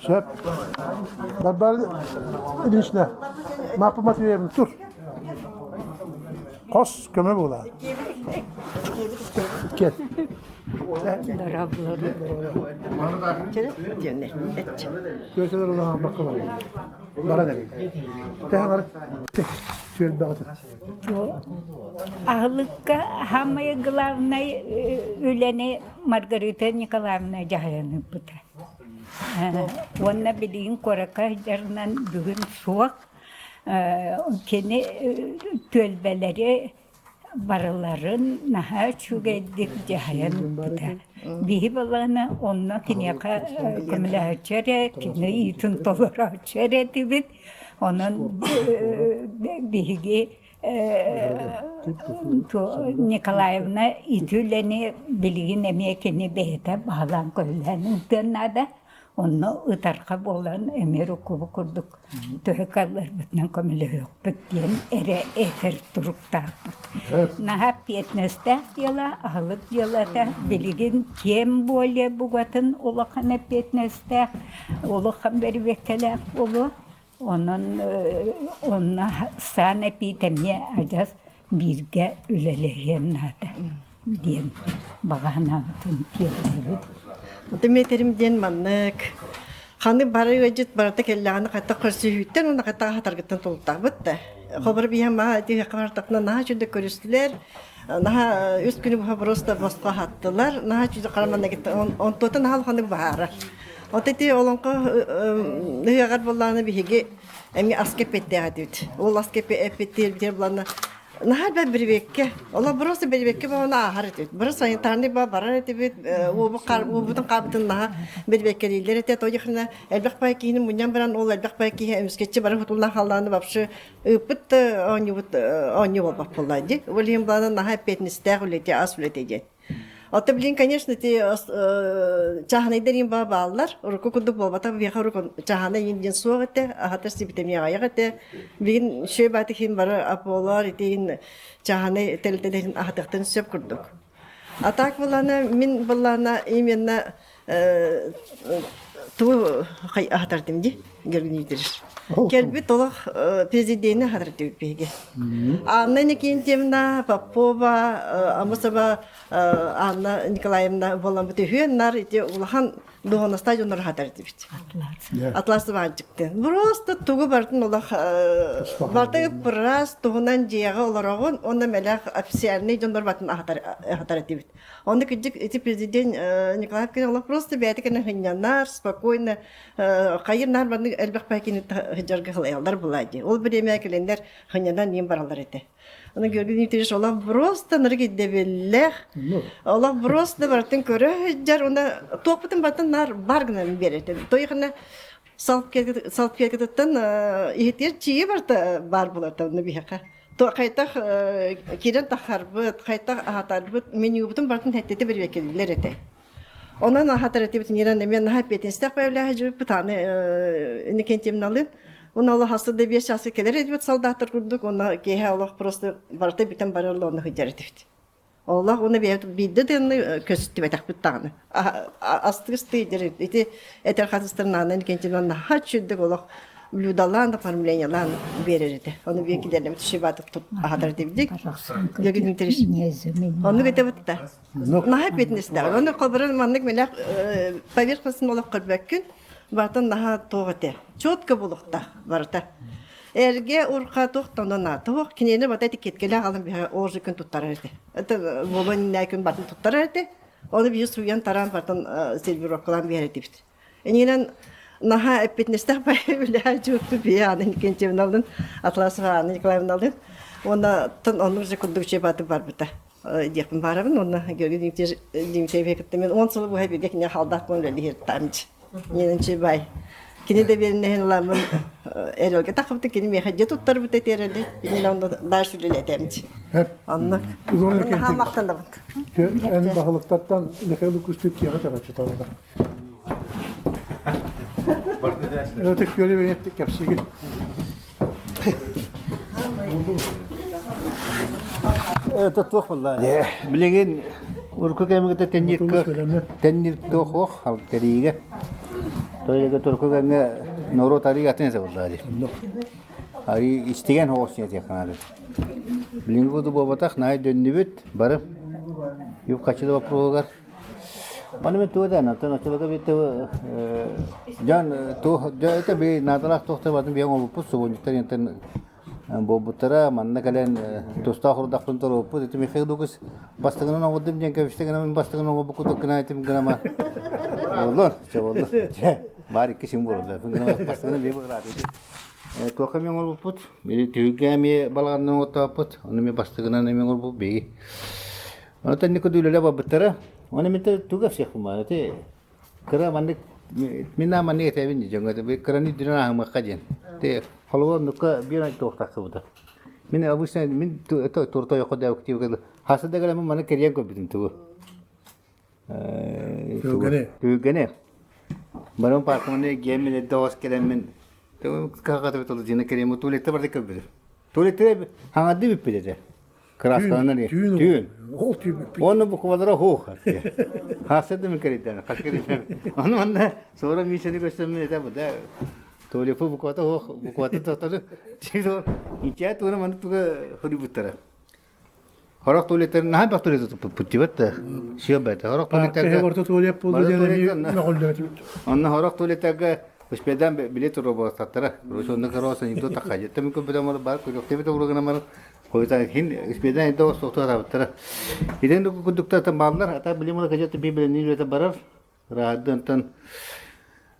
Сөп. Барбар Ильична, Мапа Матвеевна, тур. Хос көмө буолар. Кел. Көтөлөр улахан баккалар. Баран эрин. Тэһэн Түөлбэҕитин. Аһылыкка самое главное үлэни Маргарита Николаевна дьаһайан ыыппыта. Уонна билигин куоракка сылдьарынан бүгүн суох. Кини түөлбэлэри барыларын наһаа үчүгэйдик дьаһайан ыыппыта. Биһи балаҕана онно киниэхэ көмөлөһөөччү эрэ, кини ыйыытын толорооччу эрэ этибит. Онон биһиги Николаевна ити үлэни билигин эмиэ кини бэйэтэ баһылаан-көһүлээн ыытыан наада. Онно ытарха буолан эмиэ рукубу курдук төһө кыалларбытынан көмөлөһүөхпүт диэн эрэ этэр туруктаахпыт. Наһаа эппиэтинэстээх дьыала, аһылык дьыалата билигин тем более бугатын улахан эппиэтинэстээх, улахан бэрибиэккэлээх буолуо. Онон онно саан эпиит эмиэ адьас бииргэ үлэлэһиэн наада диэн баҕа санаабытын тиэрдэбит. Дмитрий диэн маннык ханы бары ыалдьыт барыта кэллэҕинэ хата көрсүһүүттэн уонна хата хатаргыттан тулутаабыт да. Хобор биһэ маа тиһэххэ бартахна наһаа үчүгэй көрүстүлэр. Наһаа үс күнү быһа просто босхо аһаттылар. Наһаа үчүгэй хараманна онтуота наһаа улаханнык баһаарар. От ити олоҥхо ыһыаҕар буоллаҕына биһиги эмиэ аска эппиэттээх этибит. Ол аска эппиэттиир буоллаҕына наһаа элбэх бирибиэккэ, олох просто бирибиэккэ буолан ааһар этибит. Бары санитарный барар этибит, уобутун хаабытын наһаа бирибиэккэлииллэр этэ. Тоҕо элбэх бай киһини мунньан баран ол элбэх бай киһи эмискэччи бары хутуллан халлааны вообще ыыппыт оонньуубут оонньуу буолбат буолла дии. Ол иһин буоллаҕына наһаа эппиэтинэстээх үлэтэ ас үлэтэ диэн. Ото билин, конечно, ити чааһынайдар иин баа бааллар. Урукку курдук буолбатах, биһиэхэ урук чааһынай иин диэн суох этэ, аһатар сибитэмиэ аҕыйах этэ. Билигин үчүгэй баатык иһин бары аполар итиин чааһынай тэрилтэлэрин аһатыахтарын сөп курдук. А так былаана мин былаана именно тугу аһатардым дии гербинидериш. Кэлбит олох президени аһатар биһиги. Анна Никентьевна Попова, Амосова Анна Николаевна буоламмыт үһүөн нар ити улахан дуоһунастаах дьоннор аһатар этибит. Атлас Иванчиктын. Просто тугу барытын олох барыта ыппырас туһунан дьиэҕэ олороҕун уонна мэлэх официальный дьоннор батын аһатар этибит. Онно кырдьык ити президент Николаев олох просто бэйэтэ кэнэ сынньанар, спокойно хайыр наар маннык элбэх пакини сылдьарга халайаллар була дии. Ол бириэмэ кэлэннэр хынньанан иин бараллар этэ. Аны Георгий Дмитриевич олох просто нырык ирдэбиллээх, олох просто барытын көрө сылдьар, уонна туохпутун барытын наар бар гынан биэрэр. Тойхана салфеткатыттан иһитиэр чиийэ барыта баар буолар онно биһиэхэ. Хайтах киирэн тахарбыт, хайтах аһатарбыт менюбутун барытын хэттэтэ бирибэкэллэр этэ. Онон аһатар этибит ньирэн эмиэ наһаа эппиэтинэстээх бэйэлээх дьыбыппыт аны Иннокентьевналыын. Уонна олох аста да биэс часка кэлэр этибит солдаттар курдук, уонна киэһэ олох просто барыта бүтэн барар онно сылдьар этибит. Олох уонна бэйэбит биирдэ да көстүбэтэхпит даҕаны. Астыгыс тыйдыр ити этэр хатыстар Анна Иннокентьевна наһаа үчүгдүк олох блюдалаан, оформлениялаан биэрэр этэ. Ону биир килэрнэбит шибатык аһатар этибит. Оннук этебит да. Наһаа эппиэтинэстээх. Ону холборон маннык мэлэх поверхностын олох көрбөккүн. Бартан наһаа туох этэ. Четко булуохтаах барыта. Эргэ урха туох тонона туох кинини бата этикеткэлээх алын биһэ ооржу күн туттарар этэ. Это буолуон иннэ күн батын туттарар этэ. Оны биһи суйан таран бартан сервировкалаан биһэр этибит. Инигинэн наһаа эппиэтинэстээх үлэһэ дьуотту бие Анна Никентьевналын, Атласова Анна Николаевналын. Уонна тон оннук же курдук чебаты барбыта. Диэхпин баарабын уонна Георгий Дмитриевич кытта мен 10 сыл быһа бииргэ кинигэ халдаах буолан үлэлиир таамч. Ненчи бай. Кини да биэринэһин ыламмын эрэлгэ тахыбыта кини миэхэ дьэ туттарбыт этиэрэлэ. Кини онно дальше үлэлэтэмч. Онно наһаа махтанабын. Эн баһылыктартан Михаил Кустик киэҕэ тэҕэччи талада. Өтө күөлү бэйэттик кэпсигин. Это туох буолла? Билигин урукку кэмҥэ теннир теннир туох ох тэриигэ. Тойга турку кэмҥэ норуот арыы атын этэ буолла дии. Арыы истигэн хоҕус диэтиэххэ Билиҥҥи курдук буолбатах, наһаа дөннүбүт бары үп-харчы да боппуруоһугар. Маны мен туга да оттон оччолорго бит дьон туох это би наадалаах туох батын биһиэн оҥорбуппут субунньуктар интен буолбуттара манна кэлэн тустаах урдахпын торуоппут ити Михаил Лукич бастыгынан оҥордум диэн кэбистэ гына бастыгынан оҥорбукку гына этим гынама боллор чэ боллор чэ баар икки син буолла бастыгынан бии быраат Туохха эмиэ оҥорбуппут, били түһүлгэ эмиэ балаҕанынан оҥортооппут, ону эмиэ бастакынан эмиэ оҥорбуппут биһиги. Онтон инник үлэлэ барбыттара. Оны мин туга всех баар ити кыра маннык мин маннык этэбин дьоҥҥо кыраны үрдүнэн ааһымыахха диэн. Те холобур оннукка биир туох тахсыбыта. Мин обычно мин туртойоххо да активка хаса да кэлэммин маны кэрийэн көрбүтүм тугу. Түһүлгэни. Түһүлгэни. Барым паркаманы гиэммин эрдэ оҕус кэлэммин каҕатыбыт олудьуна кэриэм туалетта барда көрбүтүм. Туалетте хаҥарды бүппүт этэ. Кырааскаланар Түүн. Түүн. Ол түүн бүппүт. Оны буквалара хуох. Хасыды мен кериден. Хасыды. Оны манна sonra мишени көстөмүн этэ бу да. Туалету буквата хуох, буквата тотары. Чигдо ичээ туна маны туга хөрүбүттара. Хорох туалеттарын наһаа элбэх туалет туппут да сиэбэт. Хорох туалеттарга орто туалет буолду диэн мөҕүллүбэт. Онно хорох туалеттарга успедан билет туруорбаттара. Онно короса никто таххажет. Тем көбүтэ бар көрөктөбүт уругана Койта хин успедан эдо соқтуатабыттара. Иден кудуктата бааллар, ата билим кажет би билени үлете барар. Раадантан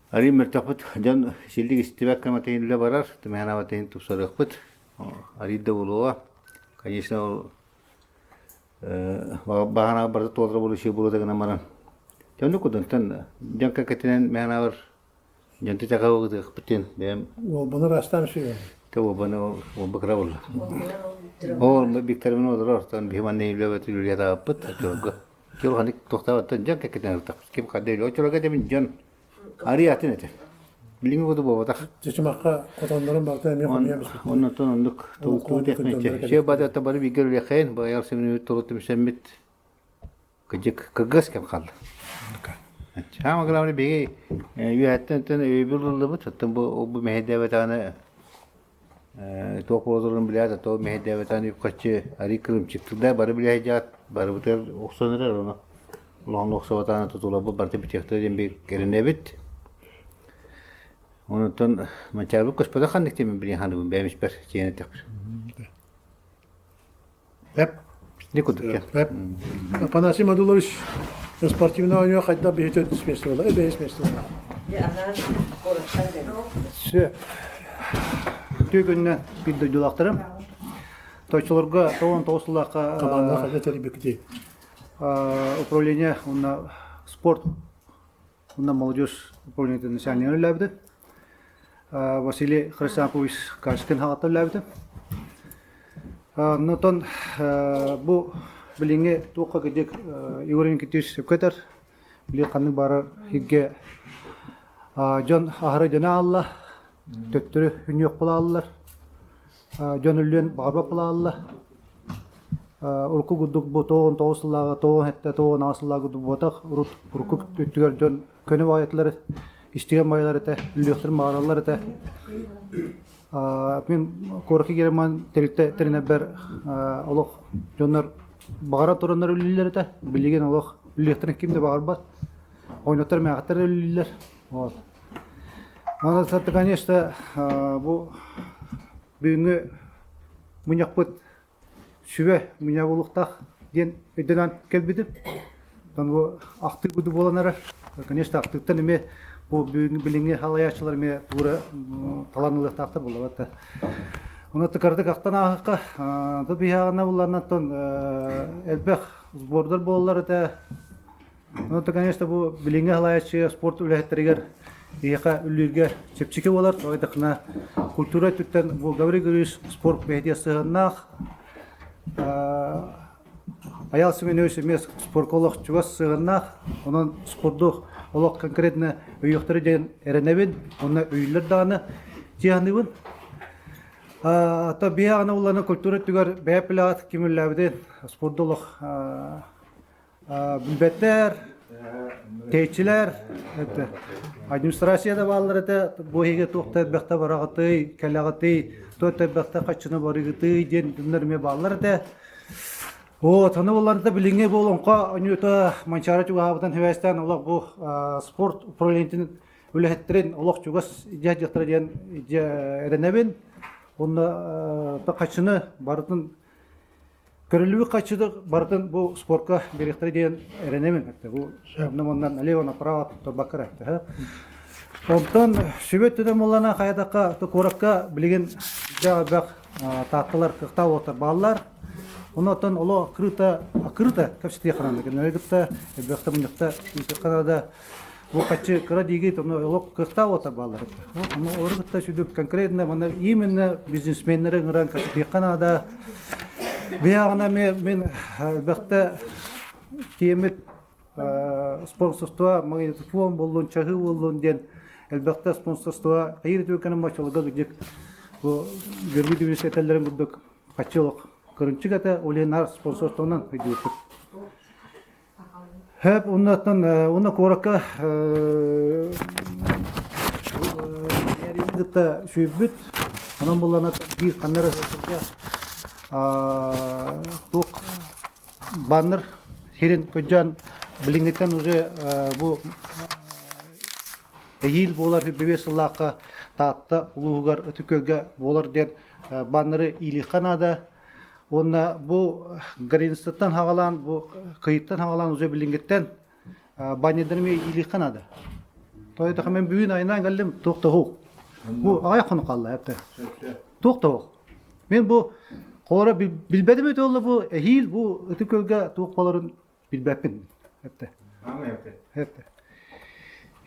ари мөртөхпүт дьон силлик истибэк кэмэтин үлэ барар, тымыһанабатын тупсарыахпыт. Арыйда буолуоҕа. Конечно, ол баҕана барыта туолара буолуо буолуо гынан баран. Дьонну кудунтан дьон кэккэтинэн мээнабар дьон титэҕэ диэн бэйэм Уолбаны растаан сүйэн. Те уолбаны уолба кыра буолла. Ол Викторовна олорор ортон биһи манна үлэбэт үлэ тааппыт оччолорго. Кил ханнык туохтаабаттан дьон кэккэтинэн ыртахпыт. Ким ханна үлэ оччолорго дэмин дьон Арый атын этэ. Билиҥҥи курдук буолбатах. Чычымахха хотоннорун барыта эмиэ хомуйан биспиттэр. Оннуттан оннук туу техниче. Все бада бары бииргэ үлэхэйин, баяр семенүт толу түмсэммит кыдьык кыргыз кэм хаалла. Самое главное биһиги үөһэттэн өйөбүл ыллыбыт, оттон бу бу мэһэйдээбэтэҕинэ туох буоларын билээт, то мэһэйдээбэтэҕинэ үп-харчы арый кырыымчыктырда бары билээдьаат барыбытыгар охсон эрэр ону Улахан охсубатааны тутуларбыт барыта бүтүөхтэрэ диэн биир кэринэбит. Онтон Манчаарыбыт көспөтөх ханнык диэн билин ханыбын бэйэм испэр сиэн эттэхпит. Эп. Не курдук Эп. Афанасий Мадулович спортивный оонньуу хайдах биһи төрдүс место буолла, бэһис место буолла. Өссө үтүө күнүнэн биир дойдулаахтарым. Тойчолорго 99 сыллаахха Хабааннаах хайа тэрийбиккитий? управление уонна спорт уонна молодежь управлениетын начальнигын үлэлээбитим. Василий Хрисапович Кашкин хаҕатта үлэлээбитим. Онтон бу билиҥҥи туохха кырдьык Егор Никитич сөпкө этэр. Били ханнык баарар сиргэ дьон аһара дьоно аалла, төттөрү үнүөх буолааллар, дьон өлүөн баҕарбат буолаалла. Урукку курдук бу 99 сыллааҕы, 97, 98 сыллааҕы курдук буотах, урут урукку өттүгэр дьон көнө баҕайытылар, истигэн баҕайылар этэ, үллүөхтэрин баҕараллар этэ. Мин куоракка киирэн тэрилтэ тэринэрбэр олох дьоннор баҕара тураннар үлэлииллэр этэ. Билигин олох үлэлиэхтэрин ким да баҕарбат. Оонньоттор мээхтэр үлэлииллэр. Вот. Онон, конечно, бу бүгүҥҥү мунньахпыт сүбэ мунньаҕа буолуохтаах диэн өйдөнөн кэлбитим. Оттон бу ахтыы курдук буолан эрэр. Конечно, ахтыыттан эмиэ бу бүгүҥҥү билиҥҥи салайааччылар эмиэ туура талан ылыахтаахтар буоллаҕа. Ону кыратык ахтан ааһыахха. Бу биһиэхэ булларнаттан элбэх сбордар буоллар этэ. Ну, это, конечно, бу билиҥҥи салайааччы спорт үлэһиттэригэр биһиэхэ үллүүргэ чэпчэки буолар. Тоҕо культура өттүттэн бу Гаврил Григорьевич спорт бэйэтигэр сыһыаннаах. Айал Семенович эмиэ спорка олох чугас сыһыаннаах. Онон спорду олох конкретно өйүөхтэрэ диэн эрэнэбин. Онно өйүүллэр даҕаны дии То биһиэхэ улахан культура өттүгэр бэйэ пилат ким үллээбитин спорду олох Билбэттэр, тэйчилэр, администрация да бааллар этэ, бу иһигэ туох да элбэхтэ бараҕытый, кэлэҕитий, туох да элбэхтэ хаччыны барыгытый диэн дьоннор эмиэ бааллар этэ. Вот, аны булларда билиҥҥи бу олоҥхо онньуута Манчаары чугаһаабытын сибээстээн олох бу спорт управлениетын үлэһиттэрин олох чугас дьиэ диэн эрэнэбин. Онно хаччыны барытын Көрүллүбүт хаччыты барытын бу спорка биэриэхтэрэ диэн эрэнэбин. Бу онно налево направо туттарбакка эрэ. Онтон сүбэ өттүнэн буоллаҕына хайатахха куоракка билигин элбэх таатталар кыахтаах уолаттар бааллар. Онон оло открыто открыто кэпсэтиэххэ наада. Кинилэри кытта элбэхтэ мунньахта ыытыахха наада. Бу хаччы кыра диигит, ону олох кыахтаах уолаттар бааллар. Ону олору кытта сүдү конкретно манна именно бизнесменнэри ыҥыран кэпсэтиэххэ наада. Биһиэхэ мен элбэхтэ тиэмит спонсорство магнитофон буоллун, чаһыы буоллун диэн элбэхтэ спонсорство хайыр үтүөкэнэн баччаларга кырдьык бу Георгий Дмитриевич этэллэрин курдук хаччы олох кырынчык этэ, ол иһин наар спонсорствонан өйдүүрбүт. Хөп, оннуттан уонна куоракка кытта сүүрбүт. Онон буллана биир ханна эрэ сылдьа туох баннер сирин көдьөөн билиҥҥиттэн уже бу эһиил буолар бэбиэс сыллаахха Таатта улууһугар Ытык Күөлгэ буолар диэн баннеры иилиэххэ наада. Уонна бу границаттан хаҕалаан, бу кыйыттан хаҕалаан уже билиҥҥиттэн баннердары эмиэ иилиэххэ наада. Тоойдохо мен бүгүн айнаан кэллим туох да суох. Бу аҕай хонук хаалла эптэ. Туох да суох. Мен бу холоро билбэтим өтө олла бу эһиил бу Ытык Күөлгэ туох болорун билбэппин эптэ. Эптэ.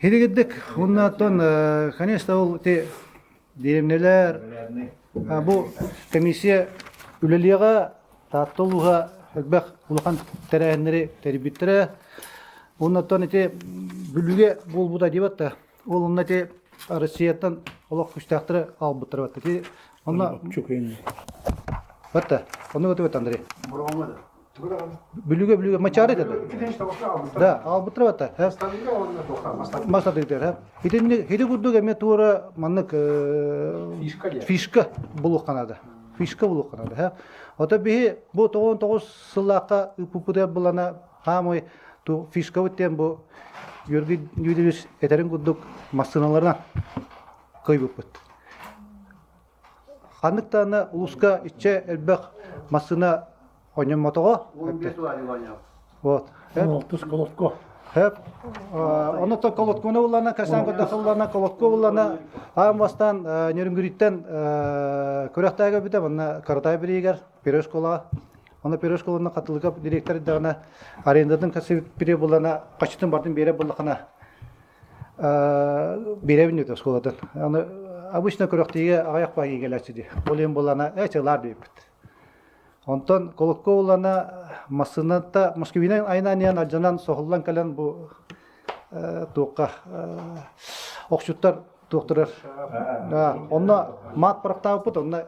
Хиригиддик уонна конечно ол ти Дэриэбинэлэр бу комиссия үлэлиэҕэ Таатта улууһа элбэх улахан тэрээһиннэри тэрийбиттэрэ. Оннуттан ити Бүлүүгэ буолбута диэбэт да. Ол онно ити Россияттан олох күстээхтэри аҕалбыттара бат. Ити онно Батта. Онно бат Андрей. Бүлүүгэ Бүлүүгэ Мачаары этэ. Да, аҕалбыттара батта. Мастадыктар. Итинник ити курдук эмиэ туора маннык фишка булуохха наада. Фишка булуохха наада. Ото биһи бу 99 сыллаахха ыыппыппытыгар булана хаамай ту фишкабыт диэн бу Георгий Юрьевич этэрин курдук массыыналарынан кыайбыппыт. Ханнык даҕаны улууска иччэ элбэх массыына Онньоммотоҕо. Вот. Алтыс колоско. Хөп. Оны то колоткуну буллана, касан көрдөхүллана, колотку буллана, аан бастан Нөрүнгүрүттэн күрэхтээгэ бүтэ, манна Каратай биригер, первой школаға. Оны первой школаны катылыга директор дагына арендатын касы бире буллана, качытын бардын бере буллахана бирэбин өтө школадан. Аны обычно күрэхтиге аяк багы келәчи ди. Ол эм буллана, эчелар дейбит. Онтон Колокко улана массыната Москвинен айнаниан алдьанан соһуллан кэлэн бу туохха охчуттар туохтарар онно маат парахтаабыппыт онно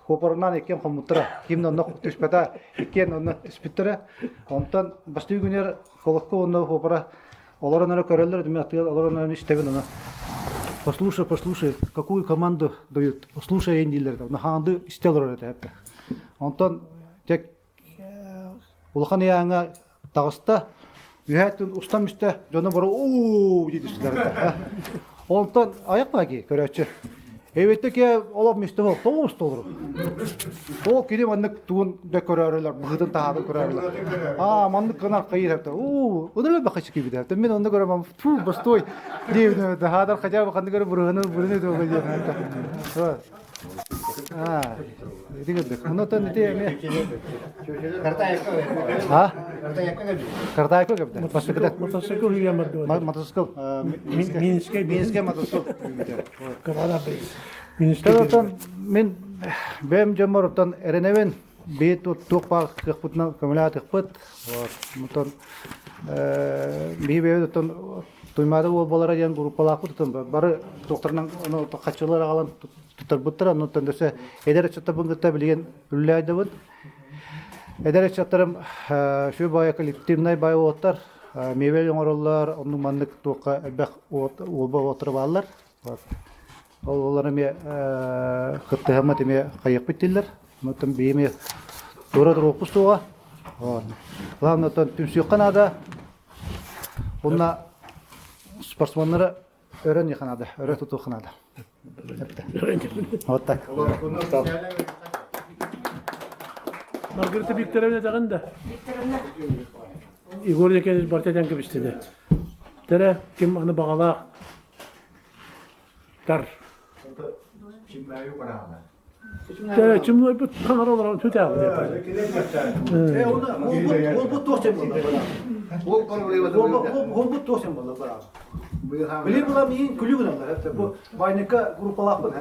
хуопарынан иккиэн хоммуттара ким да онно түспэтэ иккиэн онно түспүттэрэ онтон бастыы күнүгэр Колокко уонна Хуопара олорон эрэ көрөллөр мен аттыгар олорон эрэ истэбин аны послушай послушай какую команду дают слушай дииллэр да хаанды истэ олорор этэ онтон тек улахан ыйааҥҥа таҕыста үһээттин устан үстэ дьоно бары уу дии түстүлэр онтон аяк баки көрөөччү Эбэтэ ке олох мисте бол тоҕус толору. Ол кини маннык тугун да көрөөрүлэр, быһытын таһаатын көрөөрүлэр. Аа, маннык гынан хайыр хапта. Уу, ыдыры бахачы кибитэ. Мен онно көрөм, фу, бастой. Диэбин хадар хотя бы ханнык көрө бырыһыны бырыны туга диэн. Аа, ити көрдүк. Онотон ити эме А? Картайка кепте. Мотоцикл. Мотоцикл үйәмәрді. Мотоцикл. Минскэй Минскэй мотоцикл. Минскэй. Мен бэм дьоммор оттон эрэнэбин биир туох баар кыахпытынан көмөлөөх Вот. Онтон биһи бэйэбит оттон Туймаада уолбалара диэн группалаахпыт оттон бары туохтарынан хаччылар аҕалан туттарбыттара. Онтон дөссө эдэр ыччаттарбын кытта билигин үлэлээдибин. Эдэр ыччаттарым сүр баайа коллективнай баай уолаттар мебель оҥороллор, оннук маннык туохха элбэх уолба уолаттара бааллар. Ол олар эмиэ кыттыһаммыт эмиэ хайыахпыт дииллэр. Оттон биһи эмиэ туора туруохпут суоҕа. Главное, оттон түмсүөххэ наада. Уонна спортсменнары өрөн иһиэххэ наада, өрө тутуохха наада. Вот так. Маргарита Викторовна даҕын да. Егор Николаевич барта этэн кэбистини. Тэрэ ким аны баҕалаах тар. Чымнойбут хаҥара олорон сүтээҕи. Ол туох сен буолла Ол туох сен буолла Билин була миин күлүү гыналлар. Бу Ваника группалаахпын.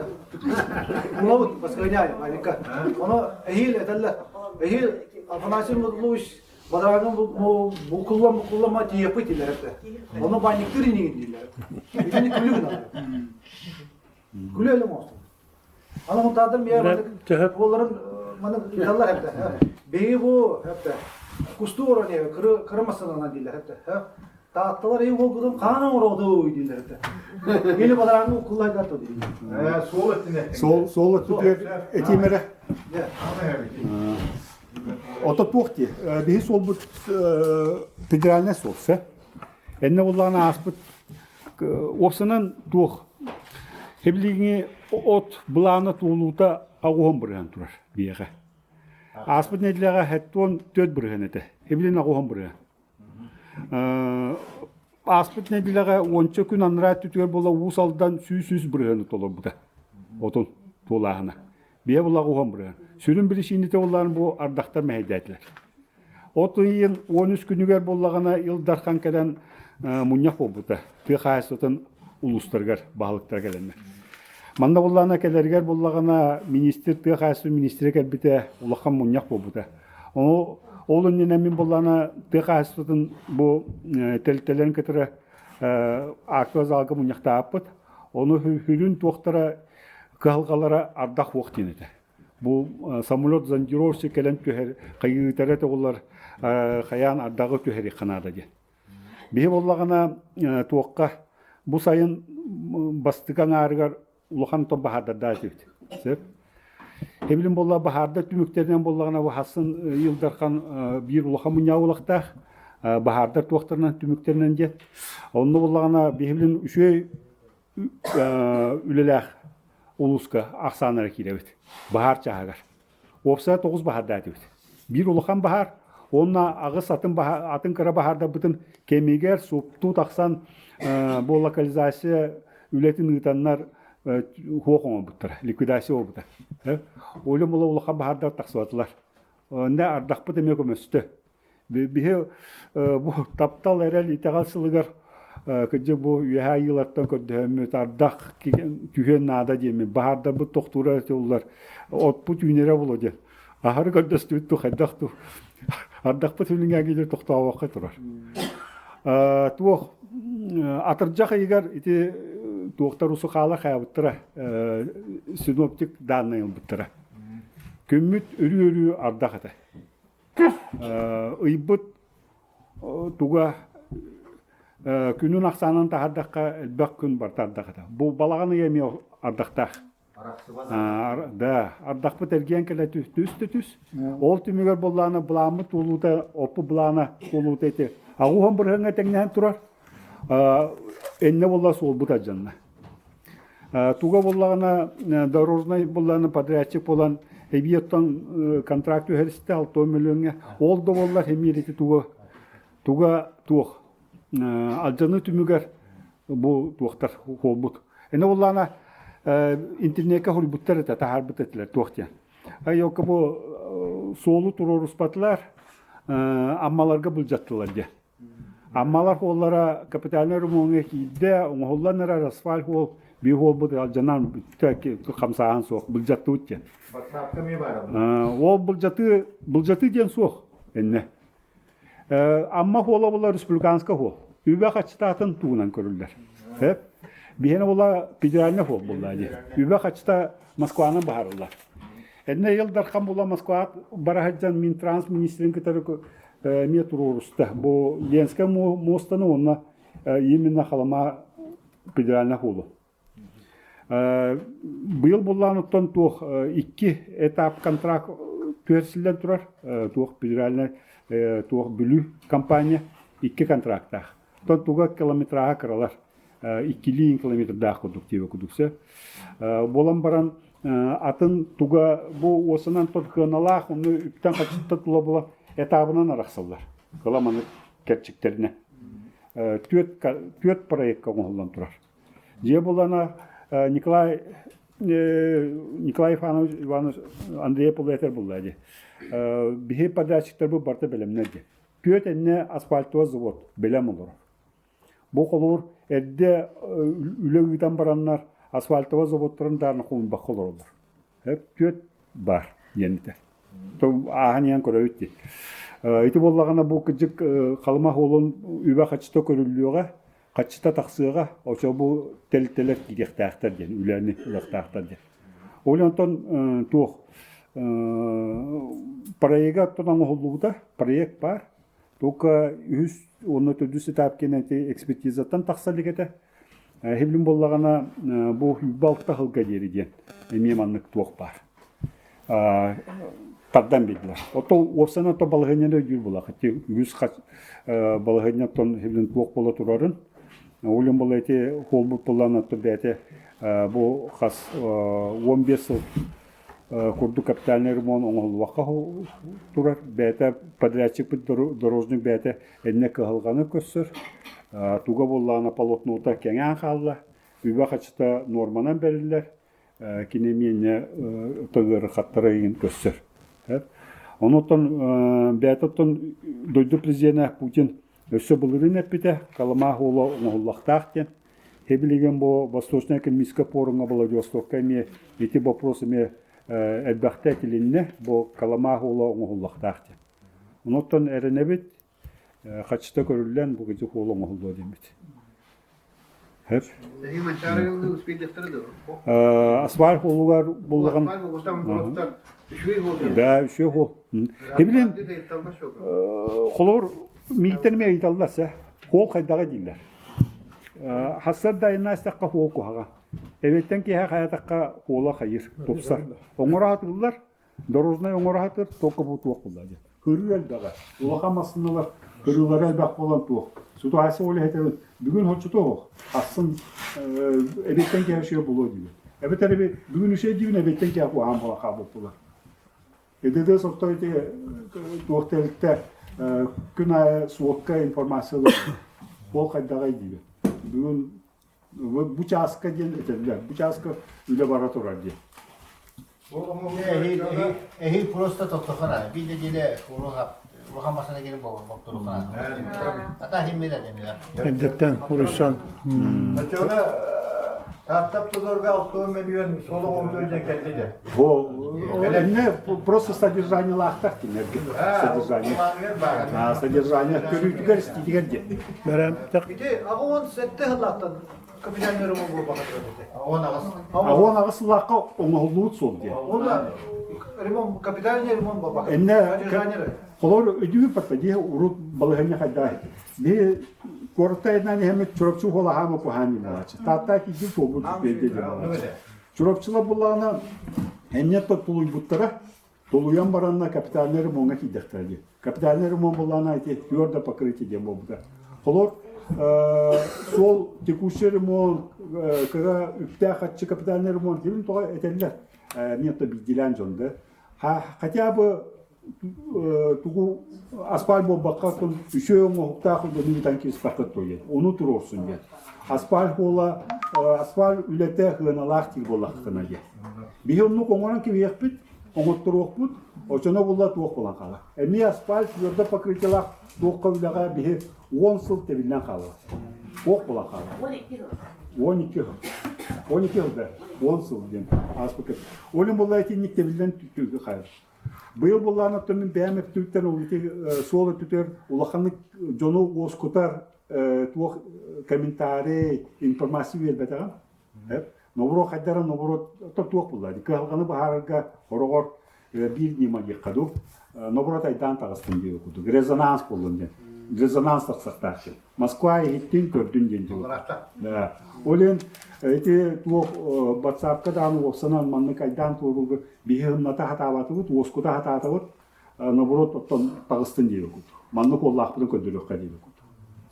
Булабыт баскыняй Ваника. Ону эһиил этэллэр. Эһиил Афанасий Мудлович бадараагын букуллан букуллама тиийэппит дииллэр этэ. Ону банниктыр инигин дииллэр. Итини күлүү гыналлар. Күлүү элем оҥостон. Аны мунтаатар миэ маннык буолларын маннык ыыталлар эбитэ. Биһиги бу эбитэ кустуу орон кыры кыры массыынанан дииллэр эбитэ. Таатталар ий уолгутун хаан оҥороодуй дииллэр эбитэ. Или бадарааҥҥы уккуллайдар то дииллэр. Суол өттүнэ. Суол суол өттүтүгэр этиим эрэ. Ото туох дии. Биһи суолбут федеральнай суол сэ. Энне буллаҕына ааспыт Уопсанан туох эбилиҥи от былаана туолуута аҕуһан бырыһан турар биһиэхэ. Ааспыт нэдиэлэҕэ 74 бырыһан этэ. Эбилин аҕуһан бырыһан. Ааспыт нэдиэлэҕэ уонча күн анараа өттүтүгэр буола Уус Алдан 103 бырыһыаны толорбута. Отун туолааһына. Биһэ була аҕуһан бырыһан. Сүрүн биричиинэтэ буоллаан бу ардахтар мэһэйдээтилэр. От ыйын 13 күнүгэр буоллаҕына Ил Дархан кэлэн мунньах буолбута. Тыа хаһаайыстыбатын улуустарыгар баһылыктара кэлэннэр. Манна буоллаҕына кэлэригэр буоллаҕына министр тыа хаһаайыстыбатын министрэ кэлбитэ улахан мунньах буолбута. Ону ол иннинэ мин буоллаҕына тыа хаһаайыстыбатын бу тэрилтэлэрин кытары актовый залга мунньахтаабыппыт. Ону сүрүн туохтара кыһалҕалара ардах уох диэн этэ. Бу самолет зондировщик кэлэн түһэр, хайыытара тоҕулар хайаан ардаҕы түһэриэххэ наада диэн. Биһи буоллаҕына туохха бу сайын бастакы аҥаарыгар улахан тон баһаардардаах этибит. Сөп. Эбилин буолла баһаардар түмүктэринэн буоллаҕына бу хассын Ил Дархан биир улахан мунньаҕы улахтаах баһаардар туохтарынан түмүктэринэн диэн. Онно буоллаҕына биһилин үчүгэй үлэлээх улууска ахсааннара киирэбит. Баһаар чааһыгар. Уопсайа тоҕус баһаардаатыбыт. Биир улахан баһаар. Уонна аҕыс атын, атын кыра баһаардарбытын кэмигэр суптуу тахсан бу локализация үлэтин ыытаннар суох оҥорбуттара, ликвидация буолбута. Ол була улахан баһаардар тахсыбатылар. Онно ардахпыт эмиэ көмөстө. Биһи бу таптал эрэл итэҕэл сылыгар кырдьык бу үөһээ айыылартан көрдөһөммүт ардах түһүөн наада диэммит баһаардарбыт тохтуура этиллэр отпут үүнэрэ буолуо диэн аһары көрдөстүбүт ту хайдах ту ардахпыт үлүҥээҥҥэ тохтообокко турар туох атырдьах ыйыгар ити туохтар усухаала хаябыттара синоптик дааннай ылбыттара күммүт өрүү-өрүү ардах этэ Ыйбыт туга күнүн ахсаанын таһардахха элбэх күн барыта ардах этэ. Бу балаҕан ыйа эмиэ ардахтаах. Да, ардахпыт эргийэн кэлэ түс да түс. Ол түмүгэр буоллаҕына былааммыт туолуута, оппут былаана туолуута ити аҕуһан бырыһыаҥҥа тэҥнэһэн турар. Эннэ буолла суолбут алдьанна. Туга буоллаҕына дорожнай буоллаҕына подрядчик буолан эбии оттон контракт түһэристэ 6 мөлүөҥҥэ. Ол да буоллар эмиэ ити туга туга туох алдьаныы түмүгэр бу туохтар буолбут. Эне буоллаҕына интернеккэ хоруйбуттар этэ таһаарбыт этилэр туох диэн. Айокка бу суолу туруоруспатылар Аммаларга былдьаттылар диэн. Аммалар хуоллара капитальнай ремоҥҥа киирдэ, оҥоһуллан эрэр асфальт хуол, биир хуолбут алдьанан бүттэ, хамсааһын суох, былдьаттыбыт диэн. Батсаапка эмиэ баара Ол былдьатыы, былдьатыы диэн суох иннэ. Амма хуола була республиканскай хуол. Үбэ хаччытаатын тугунан көрүллэр. Биһиэнэ була федеральный хуол булла дии. Үбэ хаччыта Москванан баһарыллар. Эннэ Ил Дархан була Москваҕа бара сылдьан Минтранс министрин кытары эмиэ туруоруста. Бу Ленскэй муостаны уонна именно Халыма федеральный хуолу. Быйыл буллаан оттон туох икки этап контракт түһэрсиллэн турар. Туох федеральный туох Бүлүү компания икки контрактаах. Оттон туга километраһа кыралар. Иккилии километрдаах курдук диэбэ курдук сөп. Буолан баран атын туга бу уосанан кыаналаах онну үптэн хачыттан тула була этабынан арахсаллар. Кыла маннык кэрчиктэринэ. Түөрт, түөрт проекка оҥоһуллан турар. Дьиэ булана Николай Николай Иванович Иванович Андреев этэр булла дии. Биһи подрядчиктарбыт барыта бэлэмнэр дии. Түөрт эннэ асфальтовый завод бэлэм олорор. Бу холобур эрдэ үлэ ыытан бараннар асфальтовай заводтарын даҕаны хомуйбакка олороллор. Түөрт баар диэн этэ. Ааһан иһэн көрөбүт дии. Ити буоллаҕына бу кырдьык Халыма уолун үбэ хаччыта көрүллүөҕэ, хаччыта тахсыаҕа, очо бу тэрилтэлэр киириэхтээхтэр диэн, үлэни ылыахтаахтар диэн. Ол онтон туох проега оттон оҥоһуллубута, проект баар. Только үһүс уонна төрдүс этап кэнэ ити экспертизаттан тахса илик этэ. Эһиблин буоллаҕына бу 26 сылга диэри диэн эмиэ маннык туох баар. Тардан биэрдилэр. Ото уопсайынан то балаһыанньаны өйдүүр буоллах. Ити үгүс балаһыанньаттан эһиблин туох буола турарын. Ол буола ити хуолбут буоллаан отто бэйэтэ бу хас 15 сыл курдук капитальный ремонт оҥоһуллубакка турар. Бэйэтэ подрядчикпыт дорожник бэйэтэ эннэ кыһалҕаны көрсөр. Туга буоллаҕына полотнота кэҥээн хаалла. Үбэ-хачыта нуорманан бэриллэр. Кини эмиэ ыарахаттары ыйын көрсөр. Онон бэйэтэ оттон дойду президенэ Путин өссө былырыын эппитэ, Колымаах уола оҥоһуллахтаах диэн. Билигин бу Восточная экономическая форумҥа Владивостокка эмиэ ити вопрос эмиэ элбэхтэ этилиннэ, бу Колымаах уола оҥоһуллахтаах диэн. Онуттан эрэнэбит, хаччыта көрүллэн бу ити уол оҥоһуллуо диэммит. Хэп. Асфальт уолугар буллаҕын Да, үчүгэй хуол. Билин холобур мииттэн эмиэ ыйыталлар сэ. Хуол хайдаҕа дииллэр. Хассар да айаннаастахха хуол куһаҕа. Эбиэттэн киэһэ хайатахха хуола хайыр, тупсар. Оҥоро сатыыллар, дорожнай оҥоро сатыыр, только бу туох буолла диэн. Кырыы элбэҕэ. Улахан массыыналар кырыылара элбэх буолан туох. Ситуация ол иһэтэбин. Бүгүн хоччото оһох. Ахсын эбиэттэн киэһэ үчүгэй буолуо диибин. Эбэтэр бүгүн үчүгэй диибин, эбиэттэн киэһэ куһаҕан буолан хаалбыт буолар. ЭДД сорто ити туох тэрилтэ. Күн аайы сводка информация ылабын. Ол хайдаҕай диибин. Бүгүн бу чааска диэн этэллэр. Бу чааска үлэ бара турар диэн. Эһиил просто тоттохона биир нэдиэлэ улахан масана келин бопторухана. Ата химмелер демилер. Эрдэттэн уруйсан. Оччоҕуна Тааттап тудорга 60 миллион соло оҥордо диэн кэлли дэ. Эмне просто содержаниелаахтар кинилэргэ. Содержание. Содержание көрүүтүгэр истиитигэр диэн. Бэрэ Ити 87 сыллаахтан капитальный ремонт буолбаха этэ. 18 сыллаахха оҥоһуллубут суол диэн. Онно ремонт капитальный ремонт буолбаха. Эмне холор өйдүүр патта дии урут балаһыанньа хайдаа Би куоракка айаннаан иһэммит Чурапчы уһуолаһаама куһаан диэн буолааччы. Тааттаа киирдим суолбут биэрдэ диэн буолааччы. Чурапчылар буллаҕына эмиэ тулуйбуттара. Тулуйан баранна капитальный ремоҥҥа киирдэхтэрэ дии. Капитальный ремонт буллаҕына ити твердо покрытие диэн буолбута. Холор суол текущий ремонт, кыра үптээх харчы капитальный ремонт диэн тоҕо этэллэр. Эмиэ то биирдиилээн дьон да. Хотя бы тугу асфальт буолбакка үчүгэй оҥоһуктаах дьону ыытан кииспэххит дуо диэн ону туруорсун диэн асфальт буола асфальт үлэтэ сыаналаах диир буоллаххытына диэн биһи оннук оҥорон кэбиһиэхпит оҥотторуохпут очоно булла туох буолан хаалар эмиэ асфальт твердо покрытиелаах туохха үлэҕэ биһи 10 сыл тэбиллэн хаалар туох буолан хаалар 12 сыл 12 сыл да 10 сыл диэн ааспыкка ол иһин буолла итинник тэбиллэн хаалар Быйыл буоллаҕына оттон мин бэйэм өттүбүттэн ол ити суол өттүтүгэр улаханнык дьону уоскутар туох комментарий, информация биэрбэтэҕим. Нообуруо хайдара нообуруо туох буолла кыһалҕаны быһаарарга хороҕор биир ньыма диэххэ дуу нообуруот айдаан таҕыстын диэбит курдук резонанс буоллун диэн резонанс тахсахтаах диэн Москва иһиттин көрдүн диэн дьылы. Ол иһин ити туох батсаапка даҕаны уопсанан маннык айдаан туоруурга биһи ымната сатаабатыбыт, уоскута сатаатыбыт, наоборот оттон таҕыстын диэбит курдук. Маннык уоллаахпытын көрдөрүөххэ диэбит курдук.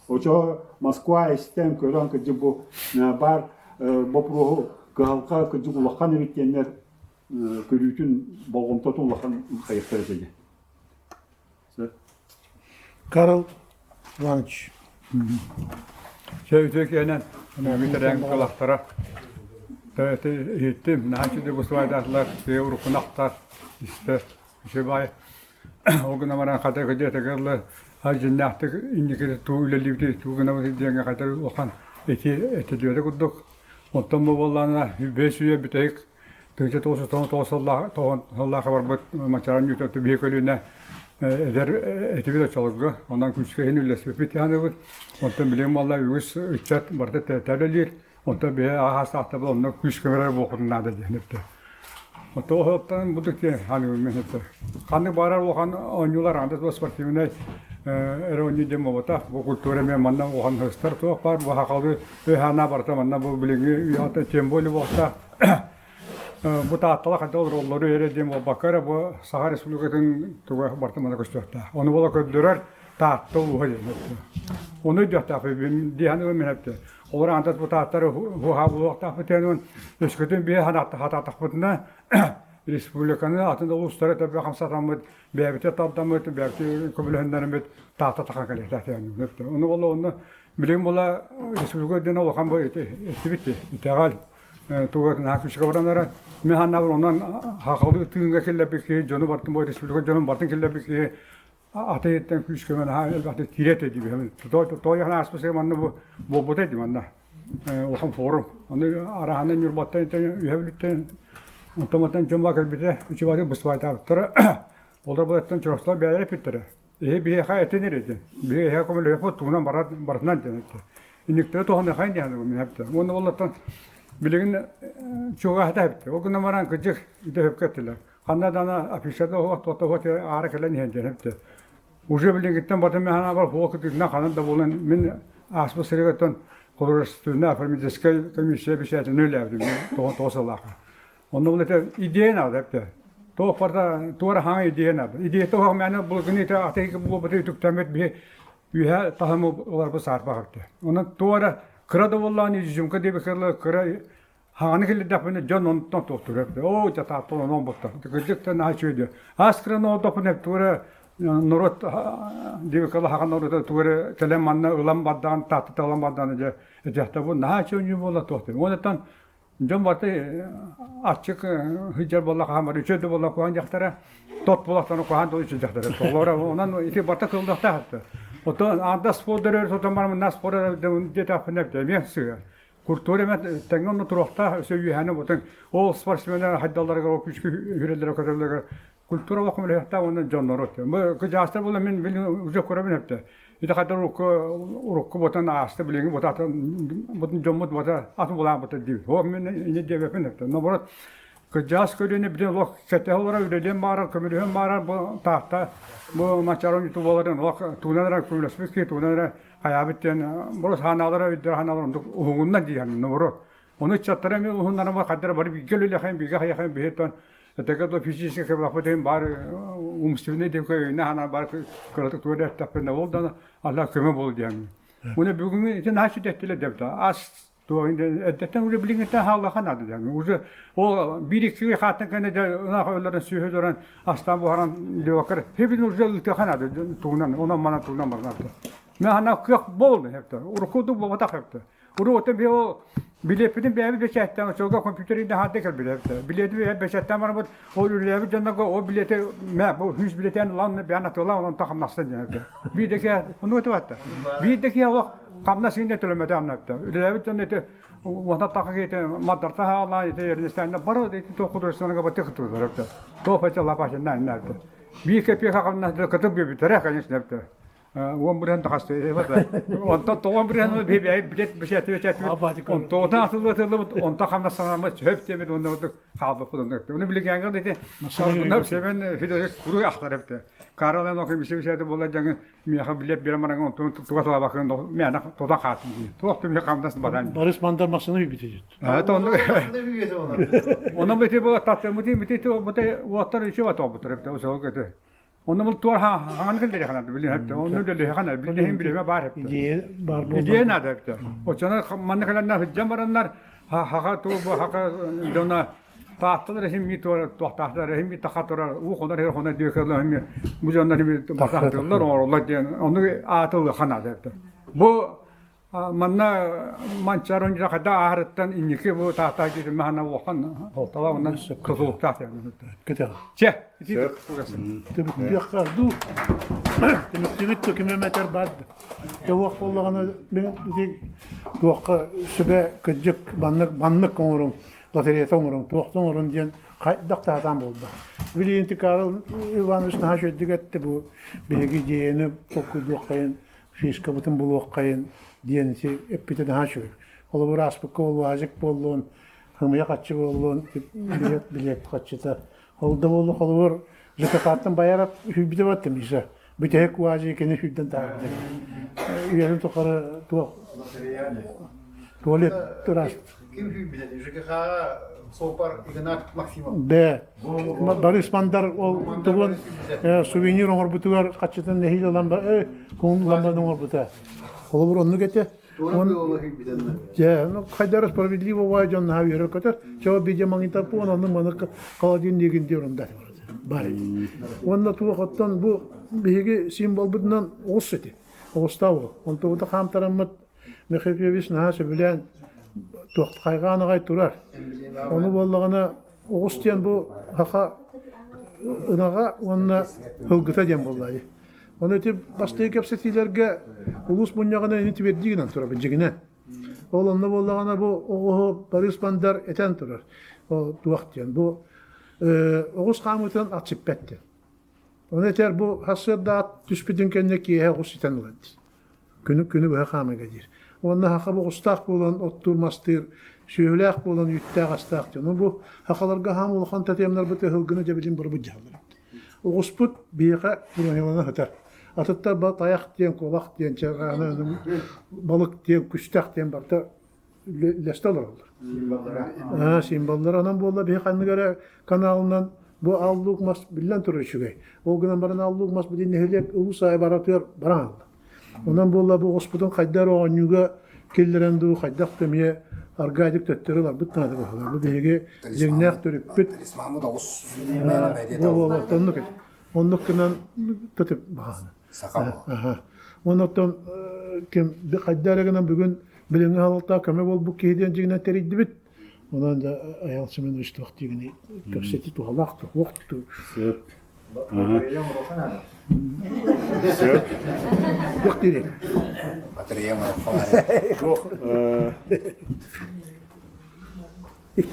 Очо Москва истэн көрөн кырдьык бу баар боппуруоһу кыһалҕа кырдьык улахан эбит диэннэр көрүүтүн болҕомтотун улахан хайыхтар этэ диэн. Карл Иванович. Чэ үтүө киэнэн бүтэрэн кылахтара иһиттим наһаа үчүгэй бусубайдаатылар тыа уруккунахтар истэ үчүгэй ол гына баран хата кыдьыатыгар дьиннээхтик инники туу үлэлиибит туу гынабыт диэҥҥэ хата улахан ити этилиэтэ курдук оттон бу буоллаҕына бэс үйэ бүтэһик 1999 сыллаах барбыт Мачаан Ньютон биһи көлүөнэ эдэр этибит оччолорго. Онон күүскэ иһин үллэспиппит хааныбыт. Онтон билигин буолла үгүс ыччат барыта тэлэлиир. Онтон биһи ааһаастаахтабыл онно күүскэ барар буолуохпутун наада диэн эттэ. Оттон оһоттон бу тикки хааныбын мен эттэ. Ханнык баарар улахан оонньуулар анда спортивнай эрэ оонньуу диэн буолбатах. Бу культура эмиэ манна улахан хыстар туох баар. Бу хахалы өй-санаа барыта манна бу билиҥҥи үйэҕэ тем более буолуохтаах. Бу Тааттала хайдах олороллору эрэ диэн буолбакка эрэ бу Саха Республикатын туга барыта манна көстүөхтээх. Ону буола көрдөрөр Таатта улууһа диэн Ону өйдүөхтээхпит диэн мин эптэ. Олор антас бу Тааттары хуһаа булуохтаахпыт диэн өскөтүн биһи хатаатахпытына республиканы атын да улуустары төбө хамсатаммыт, бэйэбитэ тардаммыт, бэйэбити көмөлөһүннэриммит Таатта тахан кэлиэхтээх диэн. Ону буола онно билигин буола республика диэн улахан бу эттибит итэҕэл туга наһаа күүскэ баран эрэр. Мин санаабар онон хахалы тыынга киллэрбит киһи дьону бартын бу республика дьонун бартын киллэрбит киһи ата иһиттэн күүскэ наһаа элбэхтик киирэ этэ диибин. Тоойохон ааспыт манна бу буолбута дии манна улахан форум. Аны араһана Ньурбаттан үһэ бүлүттэн онтон дьон баа кэлбитэ үчүгэй быстыбайтаабыттара. Олор буолаттан чурапчылар бэйэлэрэ эппиттэрэ. Эһи биһиэхэ этин эрэ Биһиэхэ көмөлөһүөхпүт тугунан барар барытынан диэн этэ. Инниктэрэ туһаныахайын диэн мин эптэ. Уонна олортон билигин чугаһата эптэ. Ол гынан баран кыдьык ити сөпкө эттилэр. Ханна дана афишада оһох туота оһох аара кэлэн иһэн диэн эптэ. Уже билингиттэн батым мен ханаабар хуо кытыытынан ханан да буолан мин ааспыт сырыгаттан художественная оформительскай комиссия бисээтин үлээбитим тоҕо сыллаахха. Онно бұл это идея надо эпте. Туох барда туора хаҥа идея надо. Идея туох мээнэ булгуну ите атыгы буолбаты үтүктэммит биһи үһэ таһымы оларбы саарбах эпте. Онон туора кыра да буоллаан изюмка диэби кыра кыра хаҥаны киллэрдэхпинэ дьон онтон туохтуур эпте. Оо дьэ тааттан онон буттар. Кырдьык да наһаа үчүгэй диэ. Аас кыраны оҕотохпун эп туора Норуот дивикала хахан норуота тугу эрэ кэлэн манна ылан бардаҕын тааттата ылан бардаҕына дьэ этиэхтэ бу наһаа үчүгэй буолла туох диэн. Уонуттан дьон барыта аччык сылдьар буолла хаһан бары үчүгэй да буолла куһаҕан дьахтара тот буолахтана куһаҕан да үчүгэй дьахтара толоро онон ити барыта кылдахтаах этэ. Оттон аанда спорт өрө тутан баран мына спорт диэтэхпинэ эмиэ сыа. Культура эмэ тэҥҥэ онно туруохтаах өссө үөһэни бутун ол спортсменнар хайдалларыгар ол күүскэ үрэллэрэ көтөллөрүгэр культура олох үлэһэхтээх уонна дьоннору бу кыдьаастар була мин билин уже көрөбүн өптө ити хайдар урукку урукку ботан ааста билиҥҥи ботатын бутун дьоммут бота атын булаабыта диир ол мин ини диэбэппин өптө наоборот кыдьаас көлүөнэ билин олох кэтэһэ олорор үлэлиэн баарар көмөлөһүөн баарар бу таатта бу мачарон ютубаларын олох тугунан эрэ көмөлөспүт киһи тугунан эрэ хайаабыт диэн бу ханаалара өйдөр ханаалара оннук уһугунна диэн наоборот Ону ыччаттара эмиэ уһуннаран хайдара бары бииргэ үлэлэхэн, бииргэ хайахын биһиттэн этэгэ да физически кэбэхпитин баар умственный деп өйүнэ хана бар кыратык туора эттэхпинэ ол да Алла көмө бол диэн. Уна бүгүҥҥү ити наһаа сүтэттилэр деп да ас эрдэттэн уже билиҥҥиттэн хааллаха наада диэн. Уже ол биир икки хааттан кэннэ дэ ынах өлөрөн сүөһү өлөрөн астаан буһаран диэбэккэр хебин уже ыытыаха наада тугунан онон манан тугунан баран. Мен хана кыах болду хепте. Урукку буолбатах хепте. Уруоту би ол билиэппитин бэйэбит бэчээттээн оччолорго компьютерин да хаанта кэлбит билиэти бэйэбит бэчээттээн бараммыт ол үлэлээбит дьоннорго ол билиэти мэ бу үс билиэтин ылан бэйэн атыылаан онон хамнастан диэн биир да киһи ону этибатта биир да киһи олох хамнас иҥнэ төлөмөтө амнатта үлэлээбит дьон ити уонна таха киһи мадарта хаалаан ити эрнистэннэ бары ити туох художественныга баты кытылар туох эти лапашина биир копейка хамнас кытыл биэрбиттэрэ конечно 10 бырыһан тахасты. Онтон 9 бырыһан билет бэчээти бэчээти онтоҕутан атыллы атыллыбыт онтон хамнас санааммыт сөп диэбит уонна ордук хаалбыппыт онно. Оны билигиҥҥэ ити Соргунап Семен Федорович куруук ахтар эбит. Карл Энохи мисе буола дьаҥы миэхэ билет биэрэн баран онтон туга талабакын мээнэ тотан хаатын дии. Туох түмү хамнас баран. Борис Мандар массыына үйбүтэ Это он. Онон бити бу таттымыти бити бу уоттар үчү батобутар эбит. Осол көтө. Онно бұл туар хаҥан кэллэри ханады билин хэпте. Онну дэлли хана билин билеме бар хэпте. Идея бар болду. Идея надо хэпте. Очона манна кэлэннэр сылдьан бараннар хаха туу бу хака дьоно таатталар иһин ми туар туохтаахтар иһин ми таха турар уу хонор хер хонор диэкэлэр иһин бу дьоннор иһин батаахтылар оҥороллор диэн ону аатыл ханады хэпте. Бу Манна Манчаары оонньуута хайдах ааһарыттан инники бу таатаа дьиэтин маһана улахан суолталаах уонна тутулуктаах Кэтэҕэ. Чэ, ити Түмүктүөххэ дуу. Түмүктүбүт да ким эмэтэр бар да. Туох буоллаҕына мин ити туохха сүбэ кырдьык маннык маннык оҥоруҥ, лотереята оҥоруҥ, туохта оҥоруҥ диэн хайдах да сатаан буолбат. Билигин Карл Иванович наһаа үчүгэйдик эттэ бу биһиги идеяны толкуйдуоххайын фишкабытын булуоххайын диэн ити эппитэ наһаа үчүгэй. Холобур, ааспыкка ол УАЗик буоллун, хымыйа хаччы буоллун, билиэт билиэт хаччыта. Ол да буоллун, холобур, ЖКХ-ттан Байарап үһүйбүтэ баттым Миша. Бүтэһик УАЗик кини сүүрдэн таһаарда. Үйэтин тухары туох туалет ыраас. Ким үһүйбүтэ? ЖКХ-ҕа суоппар Игнат Максимов. Б. Борис Мандар ол тугун сувенир оҥорбутугар хаччытын нэһиилэ ылан ылан оҥорбута. Холобур оннук этэ. Дьэ, ну хайдара справедливо баай дьон наһаа үөрэр көтөр. Чоо бидьэ маҥитаппуон онну маны холодильнигин диир онда бар. Уонна туох оттон бу биһиги символбутунан оҕус эти. Оҕустаах Онтубута хаамтараммыт Михаил Ильич наһаа сөбүлээн туох хайҕаан аҕай турар. Ону буоллаҕына оҕус диэн бу саха ынаҕа уонна һылгыта диэн буолла дии. Ону ити бастакы кэпсэтиилэргэ улуус мунньаҕына ини тириэрдии гынан турабын дьиҥинэн. Ол онно буоллаҕына бу оҕуһу Борис Бандар этэн турар. Туох диэн бу оҕус хаамыытын ат сиппэт диэн. Ону этэр бу сарсыарда ат түспүтүн кэннэ киэһэ оҕус ситэн ылар диир. Күнү күнү быһа хаамыга диир. Уонна саха оҕустаах буолан оттуур-мастыыр, сүөһүлээх буолан үүттээх-астаах диэн. Бу сахаларга хаам улахан тотемнарбыт ыһылгыны дьэбилин барыбыт дьаһаллар. Оҕуспут биһиэхэ бронялана сытар. Атыттар ба тайах диэн, куобах диэн, чарааны балык диэн, күстэх диэн барыта үллэстэ олороллор. Символлара. Символлара. Онон буолла биһи ханнык эрэ каналынан бу аллуук мас биллэн турар үчүгэй. Ол гынан баран аллуук мас билин нэһилиэк улуус аайы баратыгар баран алла. Онон буолла бу оҕуспутун хайда эрэ оонньууга киллэрэн дуу, хайдах да эмиэ аргаадик төттөрү ыларбыт наада быһыылаах. Бу биһиги дьиҥнээх төрүппүт. Талисмаммыт оҕус. Буолуо, оннук. Оннук гынан төтөп баҕана. Саха Оннуттан ким хайда эрэ гынан бүгүн билиҥҥи халалтаа көмө буолбут киһи диэн дьиҥинэн тэрийдибит. Онон да Аял Семенович туох диигини кэпсэтии туһалаах туһуох ту. Сөп. Сөп. Туох диирий? Туох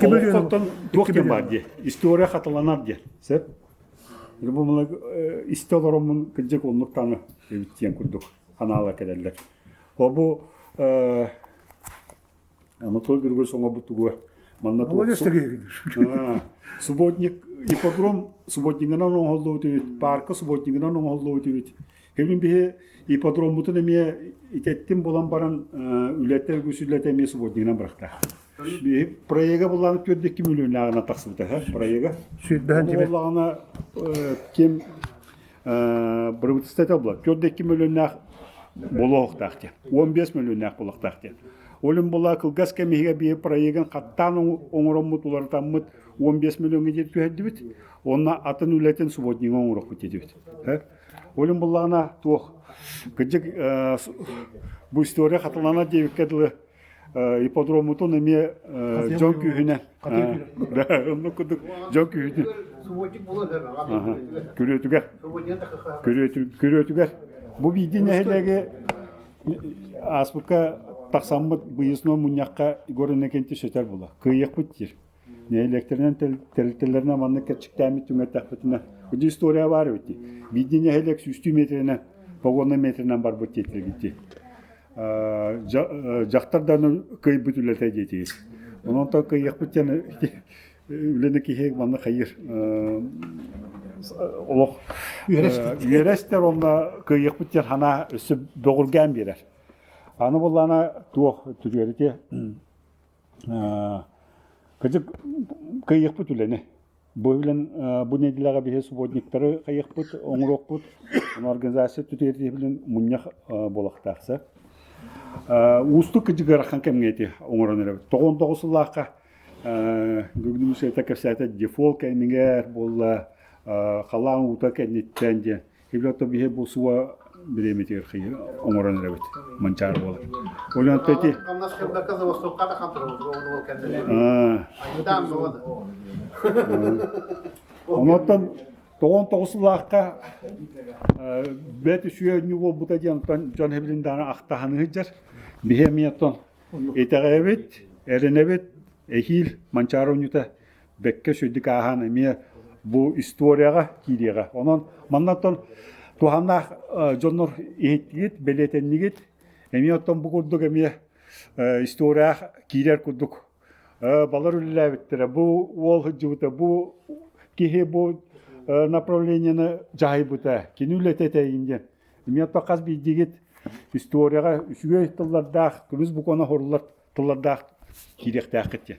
Олохтон туох диэн баар дии. История хатыланар диэн. Сөп. Бу мына истэ олороммун кырдьык оннук тааны эбит диэн курдук ханаала кэлэллэр. О бу Анатолий Григорьевич оҥорбут тугу манна субботник ипподром субботнигынан оҥоһуллубут эбит, парка субботнигынан оҥоһуллубут эбит. Кэлин биһи ипподроммутун эмиэ итэттим булан баран үлэтэ үгүс үлэтэ эмиэ субботнигынан бырахта. Биһи проега буллаҕына 4 миллионнааҕына тахсыбыта проега. Буоллаҕына ким правительство була 4 миллионнаах буолуохтаах диэн 15 миллионнаах буолуохтаах диэн. Ол була кылгас кэм иһигэр биһи проегын хаттаан оҥороммут уларытаммыт 15 миллиоҥҥа диэри түһэрдибит. Уонна атын үлэтин субботнига оҥоруохпут диэтибит. Ол буллаҕына туох кырдьык бу история хатыланар диэбиккэ дылы ипподроммутун эмиэ дьон күүһүнэн оннук курдук дьон күүһүнэн күрүөтүгэр күрүөтүгэр бу биирдии нэһилиэги ааспыкка тахсаммыт выездной мунньахха Егор Иннокентьевич сөтөр була кыайыахпыт диир нэһилиэктэринэн тэрилтэлэринэн маннык кэрчиктээммит түҥэттэхпитинэ бу история баар эбит дии биирдии нэһилиэк сүүстүү метринэн погонный метринэн барбыт диэтилэр дии дьахтар да кыайбыт үлэтэ диэтигит. Онон то кыайыахпыт диэн үлэни киһи манна хайыр олох үөрэстэр онно кыайыахпыт диэн санаа өссө бөҕүргээн биэрэр. Аны буллаана туох түгэрити кыдьык кыайыахпыт үлэни. Бу билэн бу нэдиэлэҕэ биһи субботниктары хайыахпыт, оҥоруохпут. Ону организация түтүгэр мунньах буолуохтаах. Уустук кыдьык ыарахан кэмҥэ ити оҥорон эрэбит. 99 сыллаахха бүгүн мусейта кэпсээтэ дефолт кэмигэр буолла халаан уута кэнниттэн диэн Хибилото биһи бу суа бириэмэтигэр оҥорон эрэбит манчаар буолар. Ол ити Онтон 99 сыллаахха бэт үсүө өнньү буолбута диэн дьон хэбилин даана ахтаһаны сылдьар. Биһи эмиэ оттон итэҕэйэбит, эрэнэбит, эһиил Манчаары оонньуута бэккэ сүрдүк ааһан эмиэ бу историяҕа киириэҕэ. Онон маннаттан туһааннаах дьоннор иһиттигит, бэлиэтэннигит. Эмиэ оттон бу курдук эмиэ историяҕа киирэр курдук балар үлэлээбиттэрэ, бу уол сылдьыбыта, бу киһи бу направлениены дьаһайбыта, кини үлэтэ этэйин диэн. Эмиэ оттон хас биирдиигит историяҕа үчүгэй тыллардаах, көмүс букваны оһоруллар тыллардаах киириэхтээххит диэн.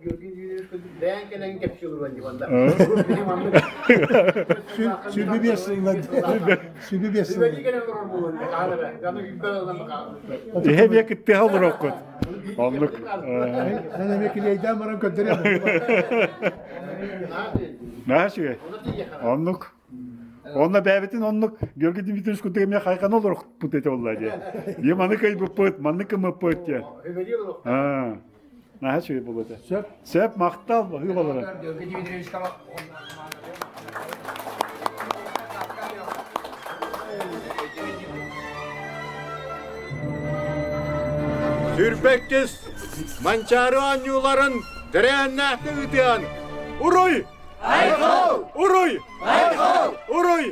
Георгий Юрьевич бэйэҥ кэлэн кэпсии олоруон дии банда. Сүбү биэс сыллар. Сүбү биэс сыллар. Эһэ биэ кыттыһа олороккут. Оннук. Мен эмиэ килиэйдээн баран көрдөрүөм. Наһаа үчүгэй. Оннук. Онно бэйэбитин оннук Георгий Дмитриевич курдук эмиэ хайҕана олорохпут этэ буолла дии. Биир маны кыайбыппыт, маннык гыммыппыт диэн. Наһаа үчүгэй буолуо этэ. Сөп. Сөп, махтал, баһыы болорон. Георгий Дмитриевич Сүрбэккис Манчаары оонньууларын тэрээһиннээхтик ыытыан Уруй! Айхал! Уруй! Айхал! Уруй!